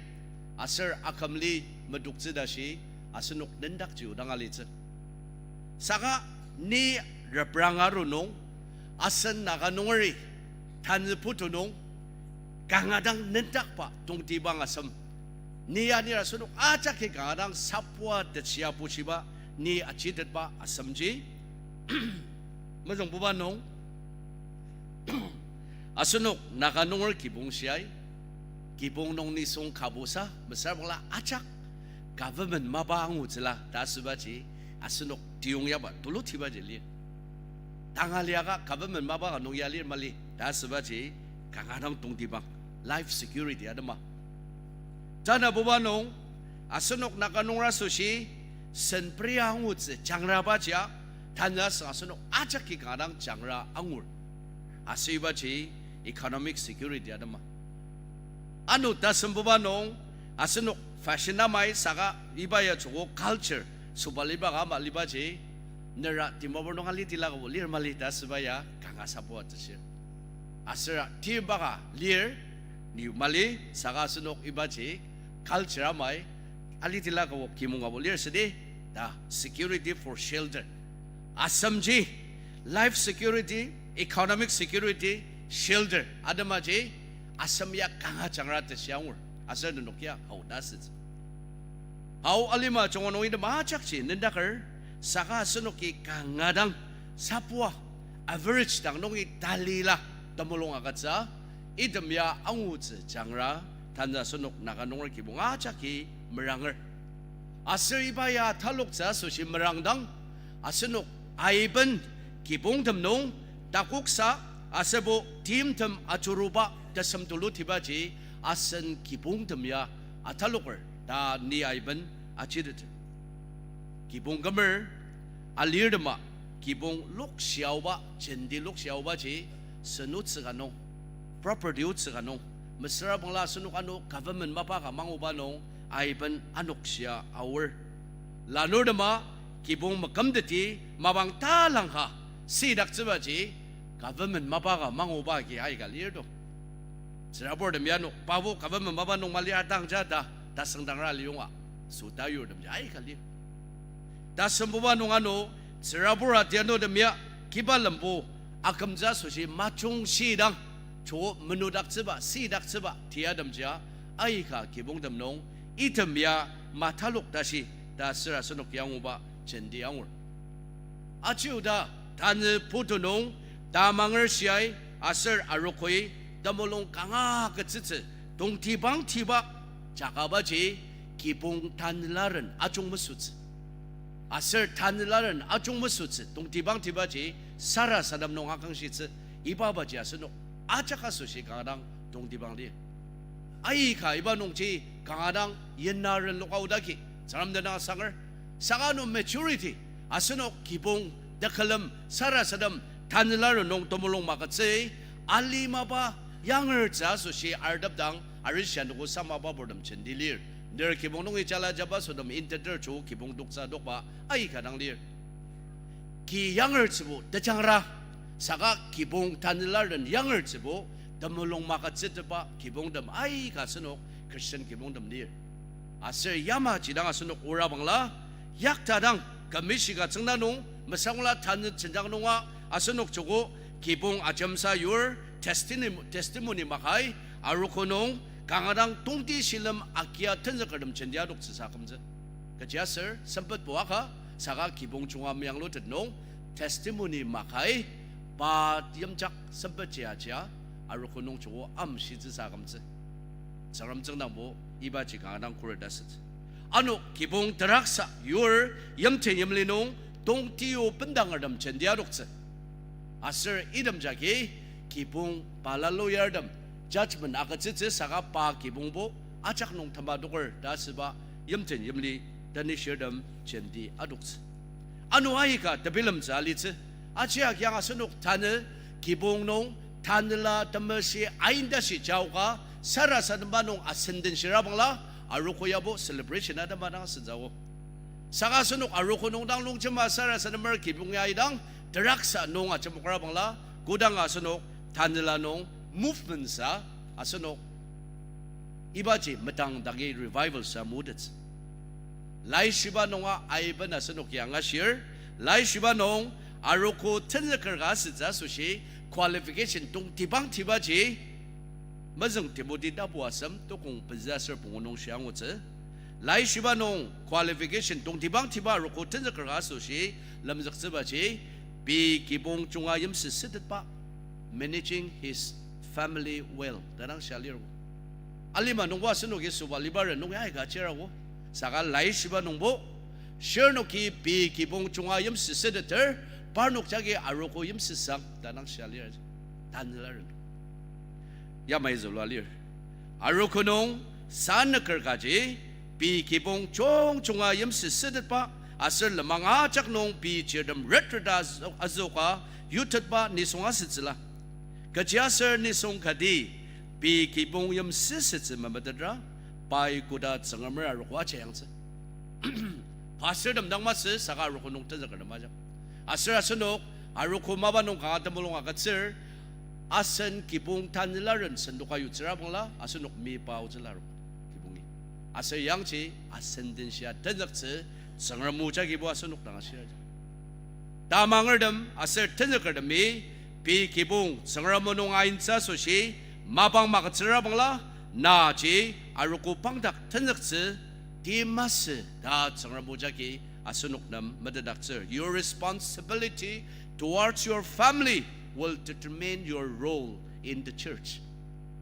aser akümli medoktsü tashi asenok nendakji o dang alitsü. Saka ni reprang aru nung, asen Naga nungeri tanü putu nung, kanga dang nendakba tongtibang asem. Ni anir asenok ajaki kanga dang sapua tetshia bushiba, ni achitetba asemji mezüngbuba nung, asenok Naga nunger kibong shiai, kibong nung nisung kabusa mesüra bangla ajak government mapa angutsüla ta asübaji asenok tiyongyaba tulutibaji lir. Tanga liaka government mapa ka nung ya lir mali ta asübaji kanga dang tongtibang life security atema. Tanabuba nung, asenok Naga nunger asoshi, sen pria angutsü jangrabajia, tanü asüng asenok ajaki kanga dang jangra angur. Aser ibaji economic security atema. Ano tasembuba nung, asenok fashion amai saka iba ya joko culture, sobaliba ka ama libaji, Nera Dimapur nung alitila kübok lir mali ta asüba ya kanga sapu atsüshir. Aser timbaka lir, ni mali saka asenok ibaji culture amai alitila kübok kimong kübok lir südi ta security for shelter. Asemji life security, economic security, shelter atemaji asem ya kanga jangra ta shiangur. Aser nenok ya hau ta asütsü. Ao alima junga nung item ajakji nendaker, saka asenoki kanga dang sapua average dang nungi talila temulung agütsü, item ya angutsü jangra, tanü asenok Naga nunger kibong ajaki meranger. Aser iba ya taloktsü asoshi merangdang, asenok aiben kibongtem nung takoksa aserbo timtem ajuruba tesem tulutibaji asen kibongtem ya ataloker ta ni aiben ajiteter. Kibong kümer alirtema, kibong lokshiaoba, jenti lokshiaobaji, sen otsü ka nung, property otsü ka nung, mesüra bangla asenok ano government mapa ka manguba nung aiben anokshia aor. Lanurtema kibong mekümteti mapang talangka sidaktsübaji government mapa ka manguba agi aika lir to. Tsüraburtem ya ano pabo government mapa nung mali atangja ta tasüngdangra liyonga süta yurtemji aika lir. Tasembuba nung ano tsürabur atianutem ya kiba lembu akümtsü asoshi majungshidang, joko menudaktsüba, sidaktsüba tiatemjia aika kibongtem nung item ya matalok tashi ta süra asenok anguba jenti angur. Aji oda tanü putu nung tamanger shiai aser arogoi temulung kanga ketsütsü tongtibangtiba jakabaji kibong tanelaren ajung mesütsü. Aser tanelaren ajung mesütsü tongtibangtibaji sarasadem nung akangshitsü, ibabaji asenok ajak asoshi kanga dang tongtibang lir. Aika iba nungji kanga dang yena renlok aodaki Tsüngrem tenüng asanger. Saka ano majority asenok kibong tekülem sarasadem tanelaren nung temulung magütsü, alimaba yangertsü asoshi artepdang arishi anogo samaba purtem jenti lir. Ner kibong nungi jala jaba sütem inteter joko kibong toktsü tokba aika dang lir. Ki yangertsübo tejangra, saka kibong tanelaren yangertsübo temulung magütsütepba kibongtem aika asenok Christian kibongtem lir. Aser yamaji dang asenok orabangla, yaktadang kümishika tsüngda nung mesangla tanü jenjang nunga asenok joko kibong ajemsa yur testimony, testimony makai arogo nung kanga dang tongti shilem agia tenzükertem jenti adoktsüsa akümtsü. Kechiaser sempetbo aka saka kibong junga meyanglutet nung testimony makai pa yimjak sempetji ajia arogo nung joko amshitsüsa akümtsü. Tsüngrem tsüngdangbo ibaji kanga dang khuret asütsü. Ano kibong teraksa yur yimten yimli nung tongtio bendangertem jenti adoktsü. Aser item jagi kibong balaloyartem judgment agütsütsü saka pa kibongbo ajak nung temadoker ta asüba yimten yimli tenishirtem jenti adoktsü. Ano aika tebilemtsü alitsü. Aji agiang asenok tanü kibong nung tanela temeshi aindashi jaoka sarasademba nung asenden shirabangla arogo yabo celebration atema dang asütsüo. Saka asenok arogo nung dang longjema sarasademer kibong ya idang teraksa nung ajemokrabangla kodanga asenok tanela nung movement sa asenok ibaji metang dangi revival sa motettsü. Laishiba nunga aiben asenoki angashir, laishiba nung arogo tenzüker ka asütsü asoshi qualification tongtibangtibaji mezüng Timothy tapu asem tokong pezü aser pungu nung shiangutsü. Laishiba nung qualification tongtibangtiba arogo tenzüker ka asoshi lemzüktsübaji pei kibong junga yimsüsütetba, managing his family well ta dang shia lir. Alima nungbo asenoki süba liba ren nung ya aika chirago. Saka laishiba nungbo, shirnoki pei kibong junga yimsüsüteter, parnok jagi arogo yimsüsang ta dang shia lir. Tanela ren yamai zülua lir. Arogo nung sanüker kaji pei kibong jungjunga yimsüsütetba aser lenmang ajak nung pei chirtem retreta azü-, azüoka yutetba nisung asütsüla. Kechiaser nisung kati pei kibong yimsüsütsü memetetra, pai koda Tsüngremer arogo ajayangtsü. Pastortem dang masü saka arogo nung tenzükertem ajak. Aser asenok arogo mapa nung kanga temulung agütsür, asen kibong tanelaren sendoka yutsüra bangla asenok mepa aotsüla aro kibongi. Aser yangji asen den shia tenzüktsü Tsüngrem o jagibo asenok dang ashiraji. Tamangertem aser tenzükertemi pei kibong Tsüngrem o nung aintsü asoshi mapang magütsüra bangla, naji arogo pangdak tenzüktsü ti masü ta Tsüngrem o jagi asenok nem metetdaktsür. Your responsibility towards your family will determine your role in the church.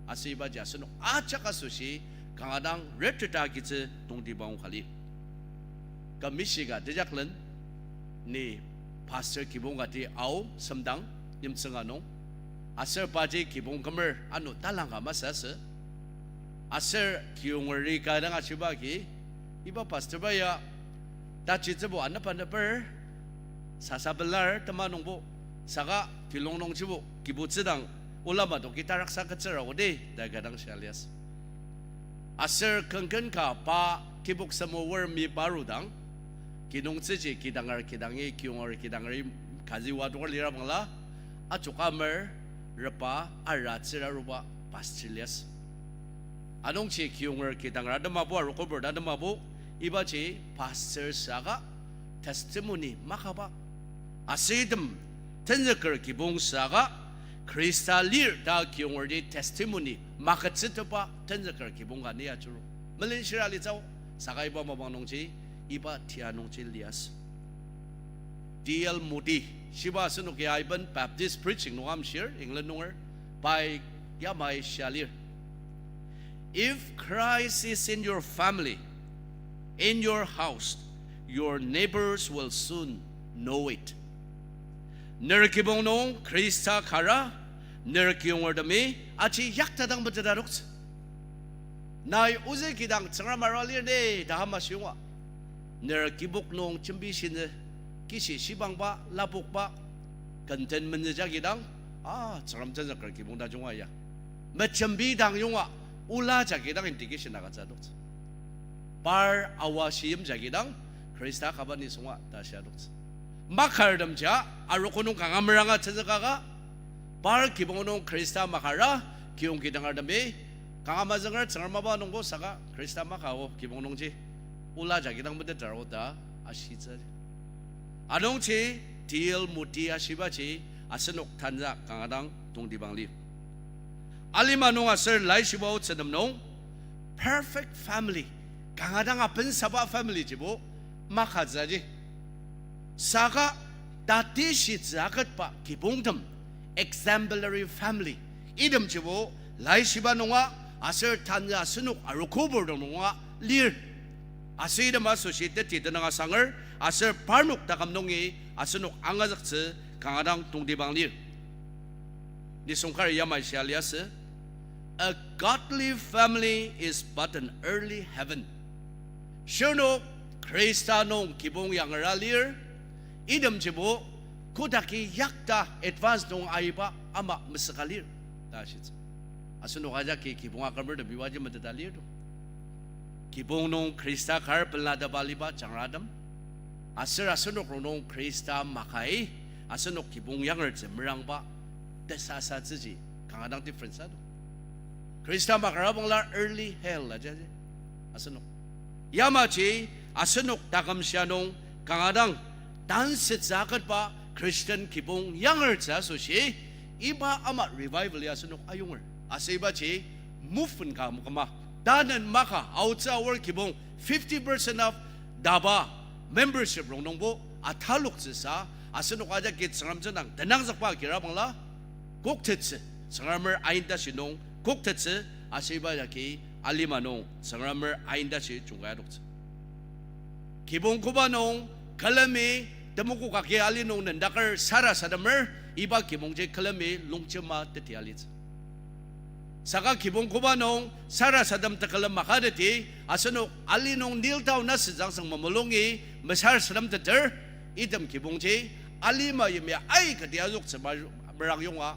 Aser ibaji asenok ajak asoshi kanga dang reteta agitsü tongtibang ka lir. Kü mishika tejaklen, ni pastor kibong kati ao semdang yimtsünga nung. Aser paji kibong kümer ano talangka masü asü. Aser kiyongeri ka dang ashiba agi, iba pastor ba ya tajitsübo anepaneper, sasa pelar tema nungbo, saka kilong nungjibo kibutsüdang ola madoki taraksa ketsüra odi ta ka dang shia liasü. Aser kenken ka pa kibok semower mepa arudang, kinungtsüji kidanger kidangi kiyonger kidangeri kazi wadoker lira bangla, ajoka mer repa aratsür aruba pastor liasü. Anungji kiyonger kidanger atemabo arogo pur atemabo, ibaji pastor saka testimony makaba. Aser item tenzüker kibong saka Khrista lir ta kiyongerji testimony magütsütepba tenzüker kibong ka ni ajuru. Melenshira litsü, saka iba mapang nungji, iba tia nungji liasü. D L Moody, shiba asenoki aiben Baptist preaching nung amshir, England nunger, pai yamai shia lir. If Christ is in your family, in your house, your neighbors will soon know it. Ner kibong nung Khrista kara, ner kiyongertemi aji yakta dang meteta adoktsü. Nai ozü kidang Tsüngrem arua lir ne ta amashiyonga, ner kibok nung jembi shinü, kishi shibangba, lapokba, kenten menüja kidang, a, Tsüngrem tenzüker kibong tajunga ya. Mejembi dang yonga, ola jagi dang indication agütsü adoktsü. Par awa shiyim jagi dang, Khrista kaba nisunga ta shia adoktsü. Makartem ja, arogo nung kanga meranga tenzükaka, par kibong nung Khrista makara, kiyong kidangertemi, kanga mazünger Tsüngrem mapa nungbo saka Khrista maka o kibong nungji, ola jagi dang meteter o ta ashitsü. Anungji D L Moody ashibaji asenok tanü kanga dang tongtibang lir. Alima nung aser laishiba otsü nem nung, perfect family, kanga dang apensaba family jibo makatsüji. Saka tatishitsü aketba kibongtem, exemplary family, itemjibo laishiba nunga aser tanü asenok arogo purtem nunga lir. Aser item asoshi teti tenüng asanger, aser parnok taküm nungi asenok angazüktsü kanga dang tongtibang lir. Nisung kari yamai shia liasü, a godly family is but an early heaven. Shirnok Khrista nung kibong yangera lir, itemjibo kodaki yakta advance nung aiba ama mesüka lir ta shitsü. Asenok ajaki kibong akümertem ibaji meteta lir to. Kibong nung Khrista kar pelateba aliba jangratem, aser asenok rongnung Khrista makai asenok kibong yangertsü merangba tesasatsüji kanga dang difference ato. Khrista makara bangla early hell ajaji asenok. Yamaji asenok taküm shia nung kanga dang tansütsü aketba Christian kibong yangertsü asoshi, iba ama revival ya asenok ayunger. Aser ibaji movement ka moküma, tanen maka aotsü aor kibong fifty percent of DABA membership rongnungbo ataloktsüsa, asenok ajaki Tsüngrem tsüngdang tenangzükba kira bangla koktettsü, Tsüngremer aintashi nung koktettsü, aser iba jagi alima nung Tsüngremer aintashi jungkai adoktsü. Kibong koba nung külemi temokok agi ali nung nendaker sarasademer, iba kibongji külemi longjema teti alitsü. Saka kibong koba nung sarasadem tekülem makateti, asenok ali nung kneel down asütsü angsang mamulungi mesarasademteter, item kibongji alima yimya aikati azüktsü ma-, merang yonga,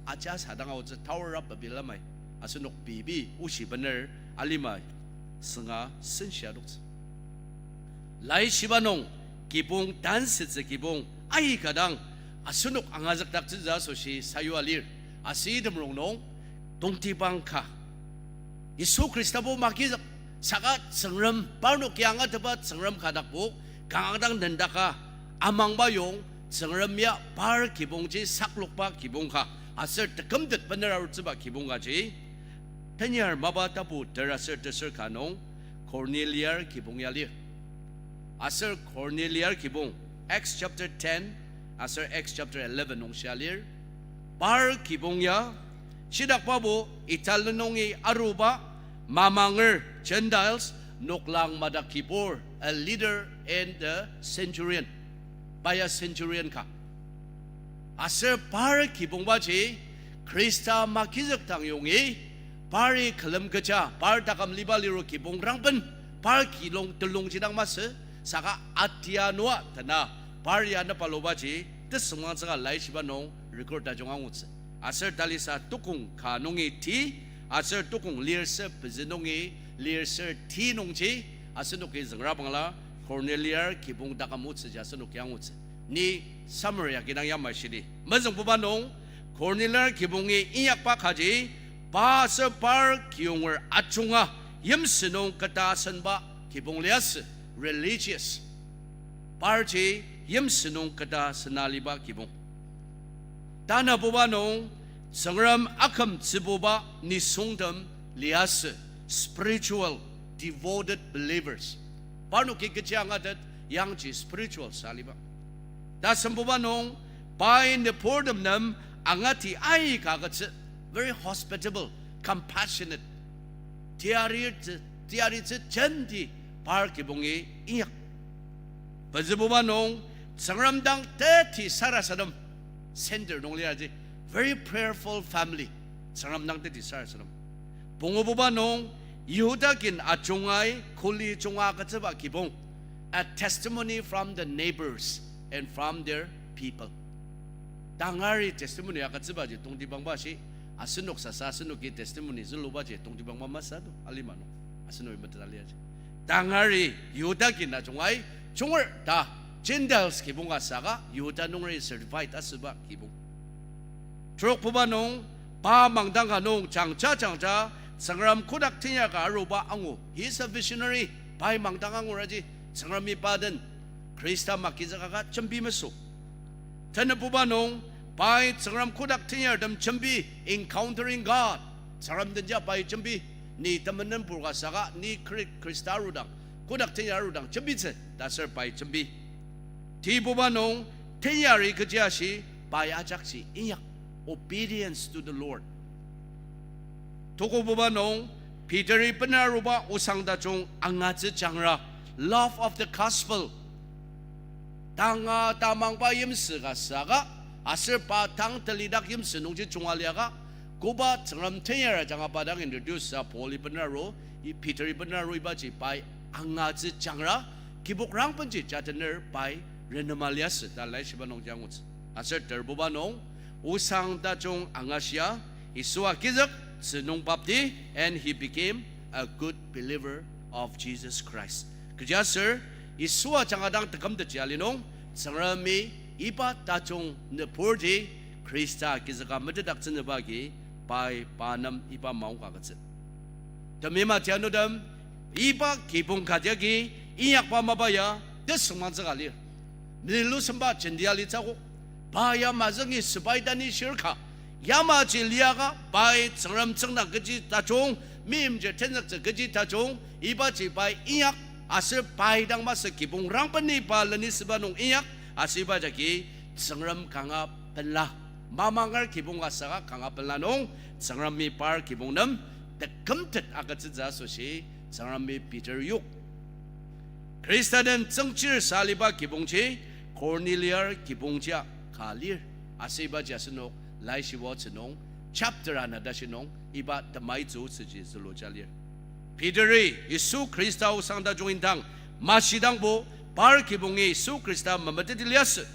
aja sadang aotsü tower up abilemai, asenok pei pei oshi bener alima sünga senshi adoktsü. Laishiba nung kibong, tansütsü kibong, aika dang, asenok angazükdaktsütsü asoshi sayua lir. Aser item rongnung, tongtibang ka. Yisu Khristabo magizük, saka Tsüngrem parnoki angatetba Tsüngrem ka dakbo, kanga dang nendaka, amangba yong, Tsüngrem ya par kibongji saklokba kibong ka, aser tekümtet bener arutsüba kibong kaji, tenyar mapa tapu ter aser teser ka nung, Cornelia kibong ya lir. Aser Cornelia kibong, Acts chapter ten, aser Acts chapter eleven nung shia lir. Par kibong ya, shidakbabo Italy nungi aruba, mamanger Gentiles, noklang madak kibur, a leader and a centurion. Pa ya centurion ka. Aser par kibongbaji, Khrista magizük dang yongi, pari külem kecha, par taküm liba liro kibong rangben, par kilung telungji dang masü, saka atia nua tena, par ya nepalubaji, tesüngmangtsüka laishiba nung record tajung angutsü. Aser talisa tukong ka nungi ti, aser tukong lir ser pezü nungi, lir ser ti nungji, asenoki züngra bangla, Cornelia kibong taküm otsüji asenoki angutsü. Ni summary agi dang yamai shidi. Mezüngbuba nung, Cornelia kibongi inyakba kaji, pa aser par kiyonger ajunga, yimsü nung keta asenba kibong liasü, religious. Parji yimsü nung keta sena liba kibong. Tanabuba nung, Tsüngrem akümtsübuba nisungtem liasü, spiritual, devoted believers. Parnoki kechi angatet yangji spiritual sa liba. Tasembuba nung, pai nüburtem nem angati aika agütsü, very hospitable, compassionate. Teyari, teyaritsü jenti par kibongi inyak. Pezübuba nung, Tsüngrem dang teti sarasadem, center nung liaji, very prayerful family, Tsüngrem dang teti sarasadem. Pungububa nung, Yihuda kin ajungai kuli junga agütsüba kibong, a testimony from the neighbors and from their people. Tangari testimony agütsübaji tongtibangba shi, asenok sasa asenoki testimony zülubaji tongtibangba masü to, alima nung, asenok imeteta liaji. Tangari Yihuda kin ajungai, junger ta, Gentiles kibong ka saka, Yihuda nungeri certified asüba kibong. Trokbuba nung, pa mangdang ka nung jangja jangja, Tsüngrem kotak tenyar ka aruba angu. He is a visionary, pai mangdang anguraji, Tsüngremi pa den, Khrista magizükaka jembi mesü. Tenebuba nung, pai Tsüngrem kotak tenyartem jembi, encountering God. Tsüngrem denja pai jembi, ni temenen pur ka saka, ni Khri-, Khrista arudang, kotak tenyar arudang jembitsü, ta aser pai jembi. Tibuba nung, tenyari kechi ashi, pai ajakji inyak, obedience to the Lord. Tukububa nung, Peteri benaruba osang tajung angatsü jangra, love of the gospel. Tanga tamangba yimsü ka saka, aser pa tang telidak yimsü nungji junga liaka, koba Tsüngrem tenyar ajanga pa dang introduce sa Pauli benaru, i-, Peteri benaru ibaji pai angatsü jangra, kibok rangbenji jatener pai renema liasü ta laishiba nungji angutsü. Aser terbuba nung, osang tajung angashia, Yisu agizük, tzü nung bapti, and he became a good believer of Jesus Christ. Kechiaser, Yisu ajanga dang tekümtetji ali nung, Tsüngremi iba tajung nüburji, Khrista agizüka metetdaktsünüba agi, pai pa nem iba maongka agütsü. Temima tianudem, iba kibong kati agi inyakba mapa ya tesüngmangtsüka lir. Melilu semba jendia litsüogo. Pa ya mazüngi sepai tani shirka. Yamaji liaka pai Tsüngrem tsüngdang kechi tajung, meimchir tenzüktsü kechi tajung, ibaji pai inyak, aser pai dang masü kibong rangbeni pa lenisüba nung inyak, aser iba jagi Tsüngrem kanga pela. Mamanger kibong ka saka kanga pela nung, Tsüngremi par kibong nem tekümtet agütsütsü asoshi, Tsüngremi Peter yok. Khrista den tsüngchir sa aliba kibongji, Cornelia kibongjia ka lir. Aser ibaji asenok laishiba otsü nung, chapter ana tashi nung, iba temaitsü otsüji züluja lir. Peteri Yisu Khrista osang tajung indang mashidangbo, par kibongi Yisu Khrista memeteti liasü.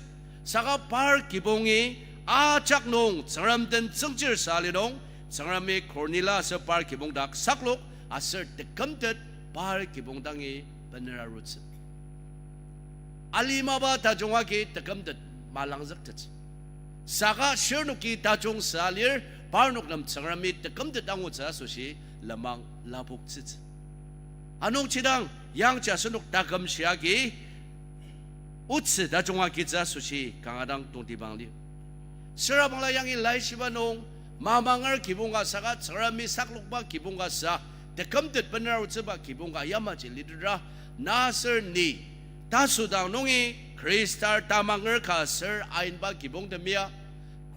Saka par kibongi ajak nung Tsüngrem den tsüngchir sa ali nung, Tsüngremi Cornelia aser par kibong dak saklok aser tekümtet par kibong dangi benera arutsü. alimaba tajung agi tekümtet malangzüktettsü. Saka shirnoki tajung sa lir, parnok nem Tsüngremi tekümtet angutsü asoshi lenmang lapoktsütsü. Anungji dang yangji asenok taküm shia agi otsü tajung agitsü asoshi kanga dang tongtibang lir. Süra bangla yangi laishiba nung, mamanger kibong ka saka Tsüngremi saklokba kibong ka sa, tekümtet bener arutsüba kibong ka yamaji litetra, na aser ni, tasodang nungi Khristar tamanger ka aser ainba kibongtemia,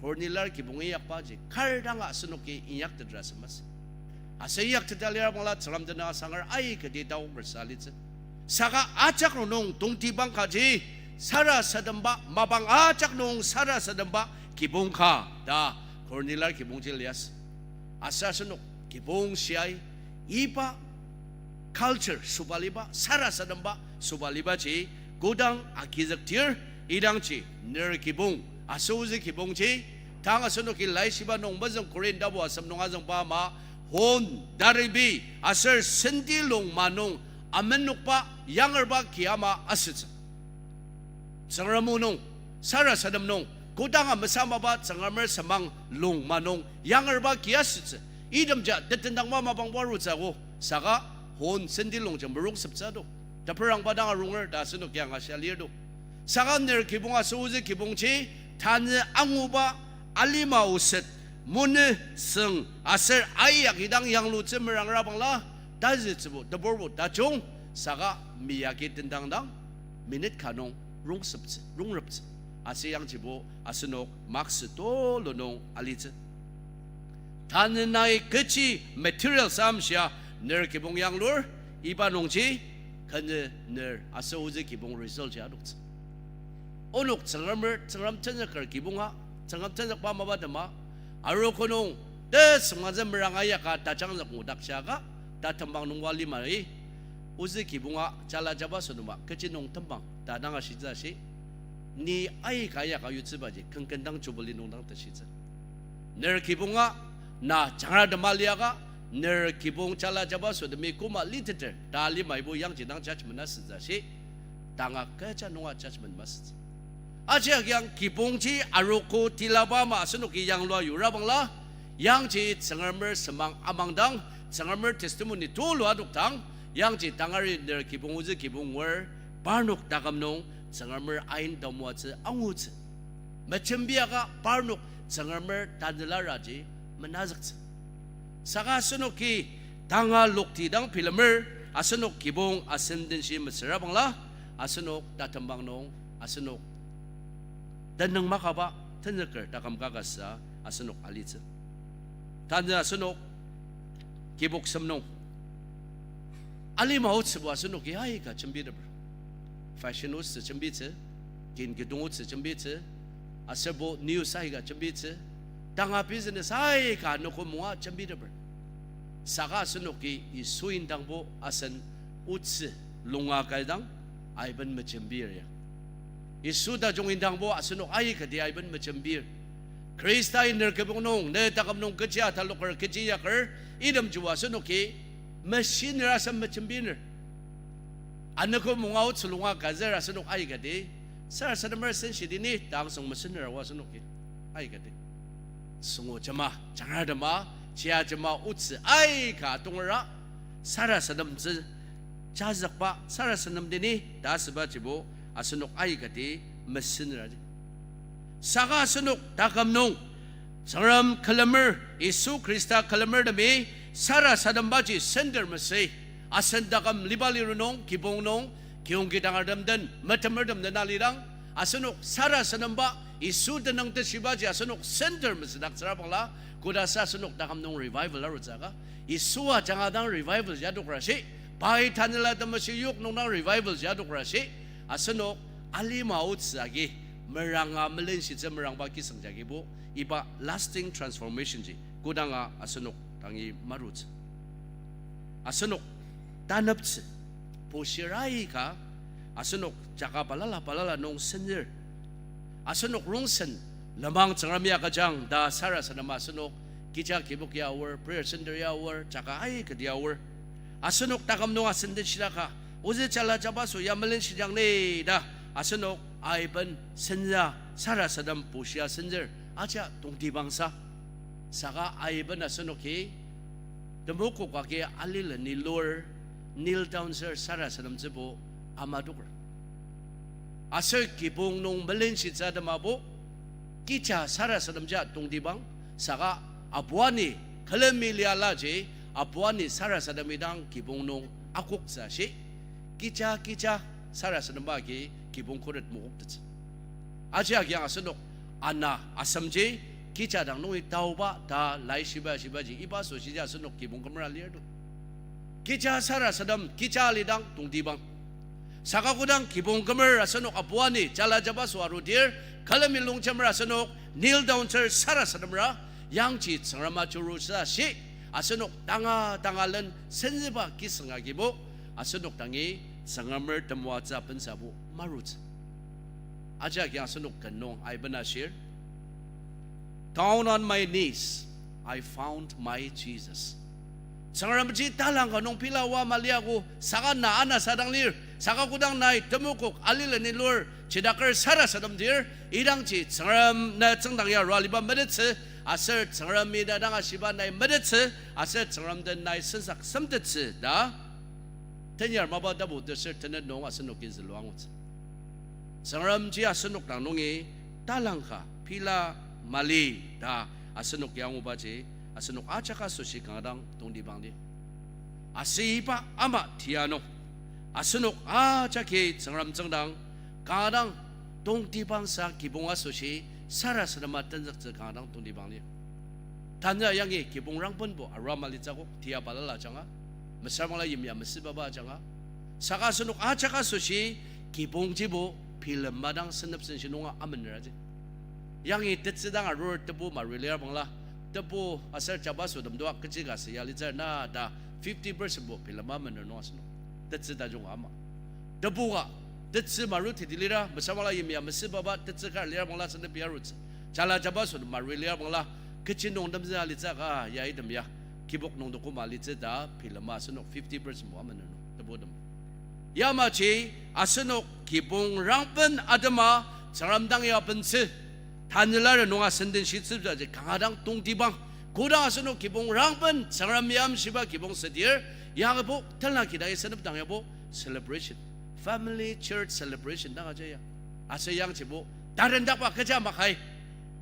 Kornilar kibong inyakbaji kar danga asenoki inyaktetra semas. Aser inyaktetra lira bangla Tsüngrem tenüng asanger aikati taoker sa litsü. Saka ajak nung tongtibang kaji sarasademba, mapang ajak nung sarasademba kibong ka ta Kornilar kibongji liasü. Aser asenok kibong shiai iba culture sobaliba, sarasademba sobalibaji kodang agizüktir, idangji ner kibong aser ozü kibongji, tang asenoki laishiba nung mezüng Korinth tapu asem nung azüngba ama, hon, taribi, aser senti lung ma nung amenokba yangerba ki ama asütsü. Tsüngrem o nung, sarasadem nung, kodanga mesamaba Tsüngremer semang lung ma nung yangerba ki asütsü. Itemji tetendangba mapangbo arutsü ako, saka hon senti lungji merungseptsü ado. Teperangba dang arunger ta asenoki angashia lir do. Saka ner kibong aser ozü kibongji, tanü anguba alima oset, mone, süng, aser ai agi dang yanglutsü merangra bangla, tazütsübo, teburbo tajung, saka mi agi tendangdang, minute ka nung rungseptsü, rungreptsü. Aser yangjibo asenok maksü tulu nung alitsü. Tanü nai kechi material sa amshia ner kibong yanglur, iba nungji kenü ner aser ozü kibong result ji adoktsü. Onok Tsüngremer, Tsüngrem tenzüker kibonga, Tsüngrem tenzükba mapa tema, arogo nung, tesüngmangtsü meranga yaka tajangzük ngudakjaka, ta tembang nung wa limai, ozü kibonga jala jabaso numa kechi nung tembang ta dang ashitsü ashi, ni aika yaka yutsübaji kenkendang Jubilee nung dang teshitsü. Ner kibonga na jangra tema liaka, ner kibong jala jabasotemi koma liteter ta limaibo yangji dang judgment asütsü ashi, tanga kecha nunga judgment masütsü. Ajak yang kibongji arogo tilaba ama asenoki yanglua yura bangla, yangji Tsüngremer semang amangdang, Tsüngremer testimony tulu adokdang, yangji tangari ner kibong ozü kibong ngur, parnok taküm nung Tsüngremer ain temoatsü angutsü. Mejembiaka parnok Tsüngremer tanela raji menazüktsü. Saka asenoki tanga lokti dang bilemer, asenok kibong asen denshi mesüra bangla, asenok tatembang nung, asenok tenüng makaba, tenzüker taküm kaka sa asenok alitsü. Tanü asenok kibok sem nung alima otsübo asenoki aika jembiteper. Fashion otsü jembitsü, kin kidong otsü jembitsü, aserbo news aika jembitsü, tanga business aika anogo monga jembiteper. Saka asenoki Yisu indangbo asen otsü lunga kaidang, aiben mejembir ya. Yisu tajung indangbo asenok aikati aiben mejembir. Khrista iner kibong nung, ne taküm nung kechi ataloker, kechi yaker, itemjibo asenoki meshinera asem mejembiner. Anogo monga otsü lunga kazür asenok aikati, sarasademer senshidi ni tangsong meshinera o asenoki aikati. Süngujema, jangratema, chiajema otsü aika atongera, sarasademtsü jazükba, sarasademdi ni ta asübajibo asenok aikati meshineraji. Saka asenok taküm nung, Tsüngrem külemer, Yisu Khrista külemertemi sarasadembaji center mesü, asen taküm liba liru nung, kibong nung, kiyongki tangartem den, metemertem den alidang, asenok sarasademba, Yisu tenüng teshibaji asenok center mesüdaktsüra bangla, kodasa asenok taküm nung revival arutsü aka, Yisu ajanga dang revival ji adokra shi, pai Tanela Temeshi yok nung dang revival ji adokra shi, asenok alima otsü agi meranga melenshitsü merangba kisüng jagibo, iba lasting transformation ji kodanga asenok dangi marutsü. Asenok taneptsü, pushir aika, asenok jaka balala balala nung senir. Asenok rongsen, lenmang Tsüngremi agüjang ta sarasadema asenok, gija kibok ya aor, prayer center ya aor, jaka aikati aor. Asenok taküm nung asen den shidaka, ozü jala jabaso ya melenshijang ni ta, Asenok aiben senza sarasadem bushia senzer, aja tongtibangsa. Saka aiben asenoki temokok agi alila nilur, kneel down ser sarasademtsübo amatoker. Aser kibong nung melenshitsü temabo, kija sarasademji tongtibang, saka abuani külemi lialaji, abuani sarasadem idang kibong nung akoktsü shi, kija kija sarasademba agi kibong khuret mokoktettsü. Aji agi ang asenok ana asemji kija dang nungi taoba ta laishiba shibaji iba asoshiji asenok kibong kümera lir to. Kija sarasadem, kija alidang tongtibang. Saka kodang kibong kümer asenok abuani jala jabaso arudir, külemi longjemer asenok kneel down ser sarasademra, yangji Tsüngrem ajurusü shi, asenok tanga tangalen senziba kisüng agibo, asenok dangi Tsüngremer temoatsü bensabo marutsü. Aji agi asenok ken nung aiben ashir. Down on my knees, I found my Jesus. Tsüngremji talangka nung pila oa maliago, saka na anasadang lir, saka kodang nai temokok alila nilur chidaker sarasademdir, idangji Tsüngrem na tsüngdang ya rua liba metettsü, aser Tsüngrem ita dang ashiba nai metettsü, aser Tsüngrem den nai sensak semtettsü ta. Tenyar mapa tapu teser tenet nung asenoki zülua angutsü. Tsüngremji asenok dang nungi talangka pila mali ta asenok angubaji, asenok ajak asoshi kanga dang tongtibang lir. Aser iba ama tia nung, asenok ajaki Tsüngrem tsüngdang kanga dang tongtibangsa kibong asoshi sarasadema tenzüktsü kanga dang tongtibang lir. Tanü yangi kibong rangbenbo arua malitsü akok, tia balala ajanga, mesüra bangla yimya mesübaba ajanga. Saka asenok ajak asoshi kibongjibo bilema dang senepsenshi nunga amener aji. Yangi tetsü dang arur tebu marui lir bangla, tebu aser jabaso temdua kechi ka süa litsür na ta fifty percentbo bilema amener nung asenok. Tetsü tajung ama tebu ka, tetsü maru teti lira, mesüra bangla yimya mesübaba tetsü kar lir bangla senepi arutsü. Jala jabaso tem marui lir bangla, kechi nung temzü alitsü ka ya item ya, kibok nung dokoma alitsü ta bilema asenok fifty percentbo amener nung tebutem. Yamaji asenok kibong rangben atema Tsüngrem dang ya bentsü, tanela renunga sendenshitsübaji kanga dang tongtibang. Kodang asenok kibong rangben Tsüngrem yamshiba kibong südir, yabo tenla kidang isenep dang yabo celebration, family church celebration dang aja ya. Aser yangjibo tarendakba kecha makai,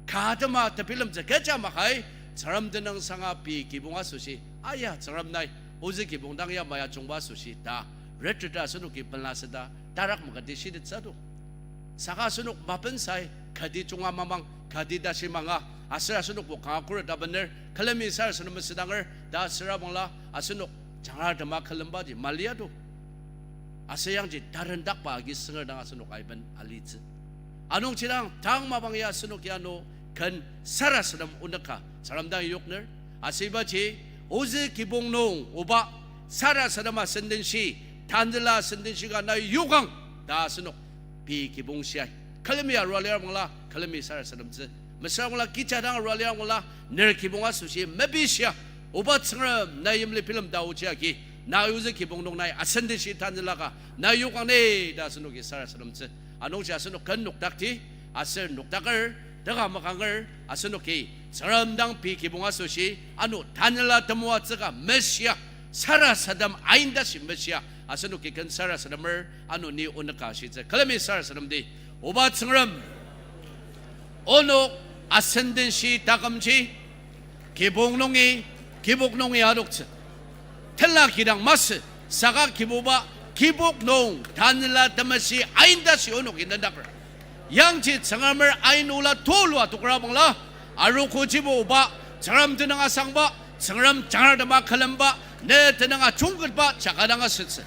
ka atema tebilemtsü kecha makai, Tsüngrem tenüngsanga pei kibong asoshi, aya Tsüngrem nai ozü kibong dang ya maya jungba asoshi ta, retreta asenoki pela süta tarak makati shitettsü to. Saka asenok mapensai, kati junga mamang, kati tashi manga, aser asenokbo kanga khuret abener, külemi sarasadem mesüdanger ta süra bangla asenok jangar tema külembaji malia to. Aser yangji tarendakba agi sünger dang asenok aiben alitsü. Anungji dang tang mapang ya asenok ya ano ken sarasadem onük ka Tsüngrem dang yokner. Aser ibaji ozü kibong nung oba sarasadema sendenshi, tanela sendenshi ka nai yokang ta asenok pei kibong shiai. Külemi arua lir bangla külemi sarasademtsü, mesüra bangla kija dang arua lir bangla ner kibong asoshi mepishia, oba Tsüngrem nai yimli bilemta ochi agi, nai ozü kibong nung nai asendenshi tanela ka nai yokang ni ta asenoki sarasademtsü. Anungji asenok ken nokdakti, aser nokdaker, teka makanger, asenoki Tsüngrem dang pei kibong asoshi ano tanela temoatsü ka meshia, sarasadem aindashi meshia, asenoki ken sarasademer ano ni onük ka ashitsü. Külemi sarasademdi, oba Tsüngrem, onok asendenshi takümji kibong nungi, kibok nungi adoktsü. Tenla kidang masü, saka Kibuba, kibok nung tanela temeshi aindashi onok inendaker. Yangji Tsüngremer ain ola tulu adokra bangla, arogojibo oba, Tsüngrem tenüng asangba, Tsüngrem jangar tema külemba, ne tenüng ajungketba jaka dang asütsü.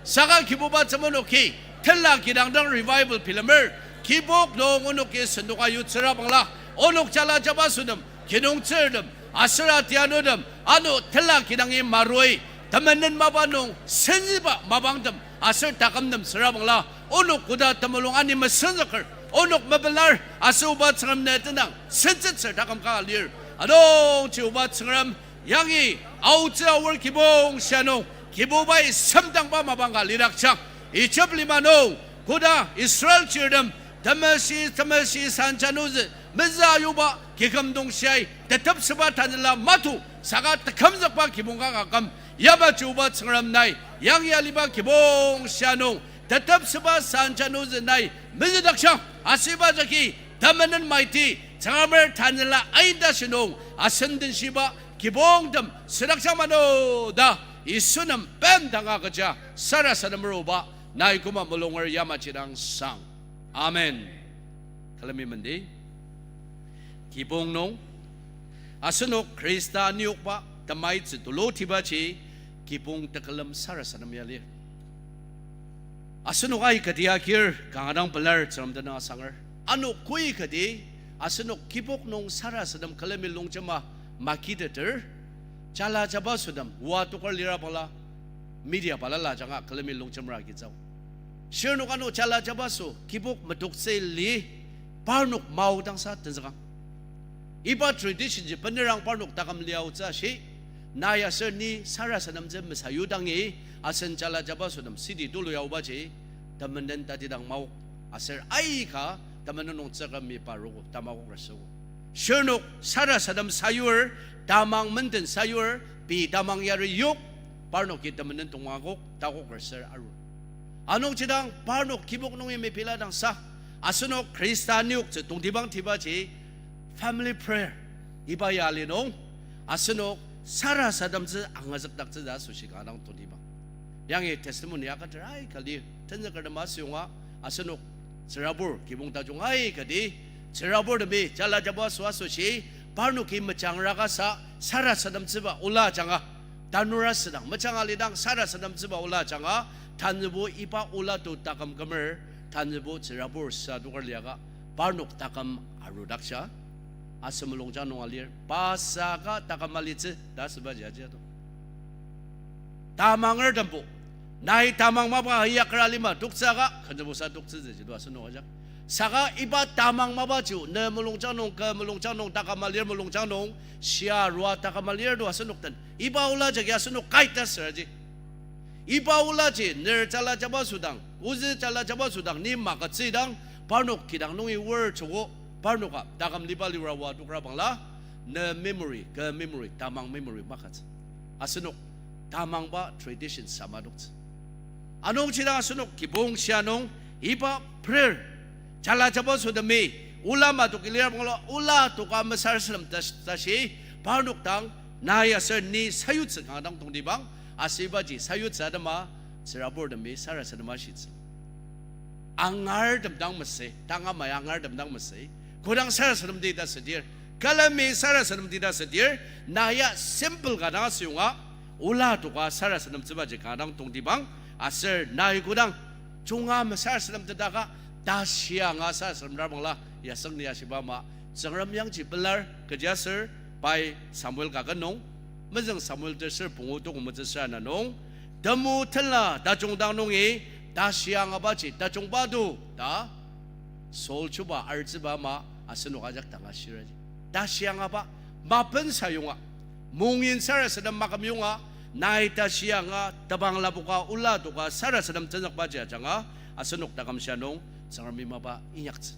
Saka Kibuba Tsüngrem onoki tenla kidang dang revival bilemer, kibok nung onoki sendok ayutsüra bangla, onok jala jabasotem, kinungtsürtem, aser atianutem, ano tenla kidangi marui temenen mapa nung senziba mapangtem aser takümtem süra bangla, onok koda temulung ani mesenzüker, onok mepelar, aser oba Tsüngrem ne tenang sentsütsür taküm ka lir. Anungji oba Tsüngrem, yangi aotsü aor kibong shia nung Kibubai semdangba mapang ka lidakjang. Ijip lima nung Koda Israel chirtem temeshi, temeshi sanjanuzü mezü ayuba kiküm dongshai tetepsüba tanela matu saka tekümzükba kibong ka kaküm yamaji oba Tsüngrem nai yangi aliba kibong shia nung tetepsüba sanjanuzü nai mezüdakshang asüba jagi temenen maiti Tsüngremer tanela aita shinung asen denshiba kibongtem südakjang mano ta Yisu nem bendanga kecha sarasadem aruba nai koma mulunger yamaji dang sang. Amen. Külemi mendi. Kibong nung, asenok Khrista niyokba temaitsü tulutibaji kibong tekülem sarasadem ya lir. Asenok aikati akir kanga dang pelar Tsüngrem tenüng asanger. Ano koikati asenok kibok nung sarasadem külemi longjema makiteter, jala jabasotem oa tokar lira bangla, media balala ajanga külemi longjemer agitsü. Shirnok ano jala jabaso kibok metoktsü li, parnok maodangsa tenzükang. Iba tradition ji benerang parnok taküm liaotsü ashi, nai aser ni sarasademtsü mesayudangi, asen jala jabasotem city tulu yaobaji, temenen tatidang maok, aser aika temenen nung tsükemi parogo, tamakok resügo. Shirnok sarasadem sayur, tamang menden sayur, pei tamang yari yok, parnoki temenen tongakok, takok reser arur. Anungji dang parnok kibok nungi mepela dangsa, asenok Khrista niyoktsü tongtibang tibaji, family prayer, iba ya li nung, asenok sarasademtsü angazükdaktsü ta asoshi kanga dang tongtibang. Yangi testimony akater aika lir, tenzükertem asüyonga, asenok tsürabur kibong tajung aikati, tsüraburtemi jala jabaso asoshi, parnoki mejangrakasa sarasademtsüba ola ajanga, tanur asüdang mejanga lidang sarasademtsüba ola ajanga, tanübo iba ola to taküm kümer, tanübo tsürabur sa tokar liaka, parnok taküm arudakja, asemulungjang nung alir, pasaka taküm alitsü ta asübaji aji ato. Tamangertembo, nai tamang mapa inyakra lima toktsüaka, kenübosa toktsütsü ji to asenok ajak. Saka iba tamang mapajiu, ne mulungjang nung, ke mulungjang nung, taküm alir mulungjang nung, shia rua taküm alir to asenok den. Iba ola jagi asenok kaita süraji. Iba olaji ner jala jaba sodang, ozü jala jaba sodang ni magütsüdang, parnok kidang nungi wor joko, parnoka taküm liba liroa tokra bangla, ne memory, ke memory, tamang memory magütsü. Asenok tamangba tradition samadoktsü. Anungji dang asenok kibong shia nung, iba prayer, jala jaba sodemi, ola matok ilir bangla, ola toka mesar senem tas-, tashi, parnok dang, nai aser ni sayutsü kanga dang tongtibang, asübaji sayutsü atema, tsüraburtemi sarasadema shitsü. Angartem dang mesü, tanga mai angartem dang mesü, kodang sarasademdi ta südir, külemi sarasademdi ta südir, na ya simple ka dang asüyonga, ola toka sarasademtsübaji kanga dang tongtibang, aser nai kodang junga mesarasademtetaka, tashi anga sarasademra bangla, yasüng ni ashiba ama, Tsüngrem yangji pelar, kechiaser, pai Samuel kaket nung, mezüng Samuel teser pungu tokong metsüsür ana nung, temu tenla tajung dang nungi, tashi angabaji tajungba to, ta, Saul chuba artsüba ama asenok ajak dang ashiraji. Tashi angaba, mapen sayonga, mungin sarasadem maküm yonga, nai tashi anga, tebang lapoka ola toka sarasadem tenzükbaji ajanga, asenok taküm shia nung, Tsüngremi mapa inyaktsü.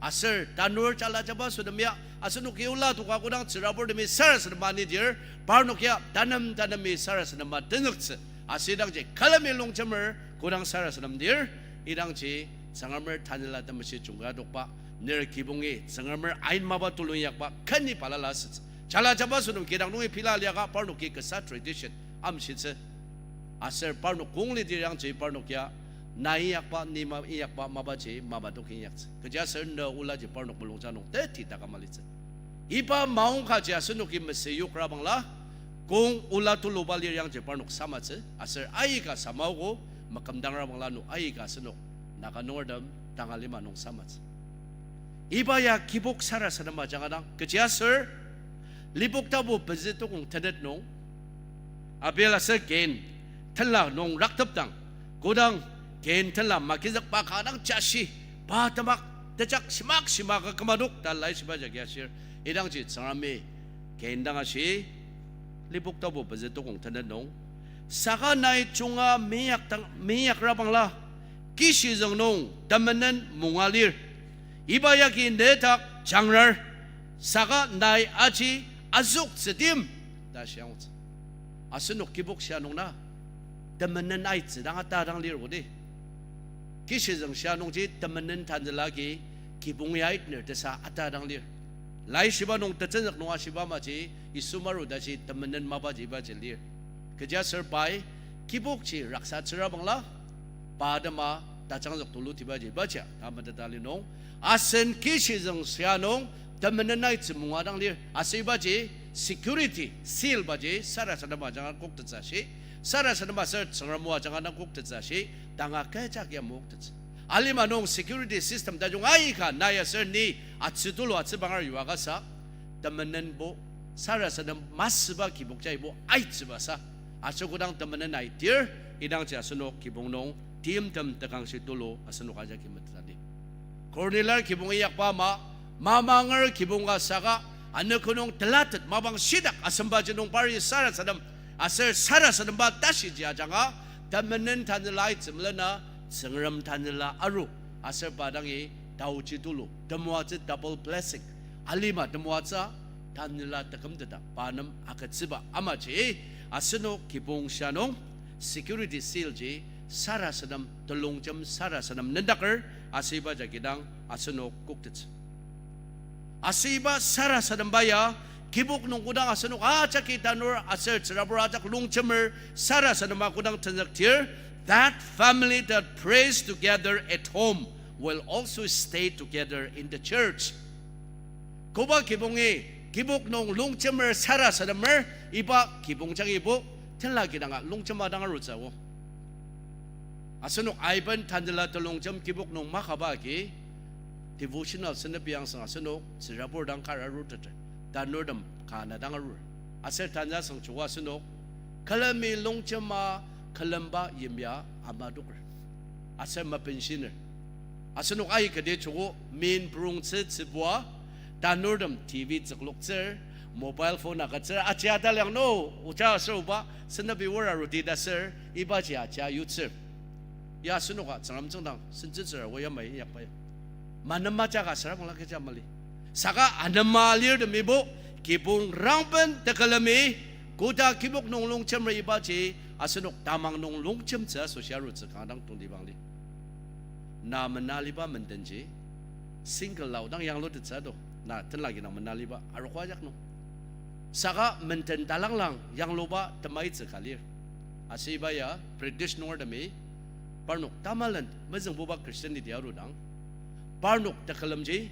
Aser tanur jala jaba sodem ya, asenoki ola toka kodang tsüraburtemi sarasadema nidir, parnok ya tanem tanemi sarasadema tenzüktsü. Aser idangji külemi longjemer kodang sarasademdir, idangji Tsüngremer tanela temeshi jungka adokba, ner kibongi Tsüngremer ain mapa tulu inyakba, kani balala asütsü. Jala jaba sodem kidang nungi pila liaka parnoki kasa tradition amshitsü. Aser parnok kong lidir yangji parnok ya, na inyakba, ni ma inyakba, mapaji, mapa toki inyaktsü. Kechiaser ne olaji parnok mulungjang nung teti taküm alitsü. Iba maongkaji asenoki mesü yokra bangla, kong ola tuluba lir yangji parnok samatsü, aser aika samaogo, makümdangra bangla no aika asenok, Naga nungertem, tangalima nung samatsü. Iba ya kibok sarasadema ajanga dang, kechiaser, Lipok tapu pezü tokong tenet nung, Abel aser Cain tenla nung raktepdang, kodang Cain tenla magizükba kanga dang jashi, pa temak tejak shimak shimaka kümadok ta laishiba jagi ashir, idangji Tsüngremi Cain dang ashi, Lipok tapu pezü tokong tenet nung, saka nai junga meinyakdang, meinyakra bangla, Kishizüng nung temenen munga lir. Iba yagi nedak jangrar, saka nai aji azüktsütim ta shiangutsü. Asenok kibok shia nung na temenen aitsü dang ata dang lir kodi. Kishizüng shia nungji temenen tanela agi kibong ya aitner tesa ata dang lir. Laishiba nung tetsüngzük nung ashiba amaji, Yisu maru tashi temenen mapaji ibaji lir. Kechiaser pai kibokji raksatsüra bangla, pa atema tajangzük tulutibaji ibaji ta meteta li nung, asen kishizüng shia nung temenen aitsü munga dang lir. Aser ibaji security seal baji sarasadema ajanga koktettsü shi, sarasadema aser Tsüngrem o ajanga dang koktettsü shi, tanga kecha kia moktettsü. Alima nung security system tajung aika nai aser ni atsü tulu atsübanger yua kasa, temenenbo, sarasadem masüba kibok jaibo aitsübasa, aser kodang temenen aitir, idangji asenok kibong nung timtem tekangshi tulu asenok ajaki meteta lir. Kornilar kibong inyakba ama, mamanger kibong ka saka, anogo nung telatet mapang shidak asembaji nung pari sarasadem, aser sarasademba tashiji ajanga, temenen tanela aitsü melena, Tsüngrem tanela aru, aser pa dangi taoji tulu temoatsü double blessing, alima temoatsü tanela tekümteta pa nem agütsüba amaji, asenok kibong shia nung security seal ji sarasadem, telongjem sarasadem nendaker, aser iba jagi dang asenok koktettsü. Aser iba sarasademba ya, kibok nung kodang asenok ajaki tanur aser tsürabur ajak longjemer sarasadema kodang tenzüktir, that family that prays together at home will also stay together in the church. Koba kibongi kibok nung longjemer sarasademer, iba kibong jagibo tenla kidanga longjema dang arutsü o. Asenok aiben tanela telongjem kibok nung makaba agi, devotional senepi angsang asenok tsürabur dang kar aruteter, tanurtem ka ana dang arur. Aser tanü asang joko asenok külemi longjema külemba yimya amadoker aser mapenshiner. Asenok aikati joko min purungtsü tsübua, tanurtem T V tsükloktsür, mobile phone agütsür, aji ataliang no, oja aser oba, senepi wor aruti ta ser, ibaji aji ayutsür. Ya asenoka Tsüngrem tsüngdang sentsütsüra o yamai inyakba ya. Manema jaka süra bangla kecha mali. Saka anema alirtemibo, kibong rangben tekülemi, koda kibok nung longjemer ibaji, asenok tamang nung longjemtsü asoshi arutsü kanga dang tongtibang li. Na mena aliba mendenji, single aodang yanglutettsü do, na tenlagi dang mena aliba arogo ajak nung. Saka menden talanglang yangluba temaitsü ka lir. Aser iba ya British nungertemi, parnok tamalen mezüngbuba Christianity arudang, parnok tekülemji,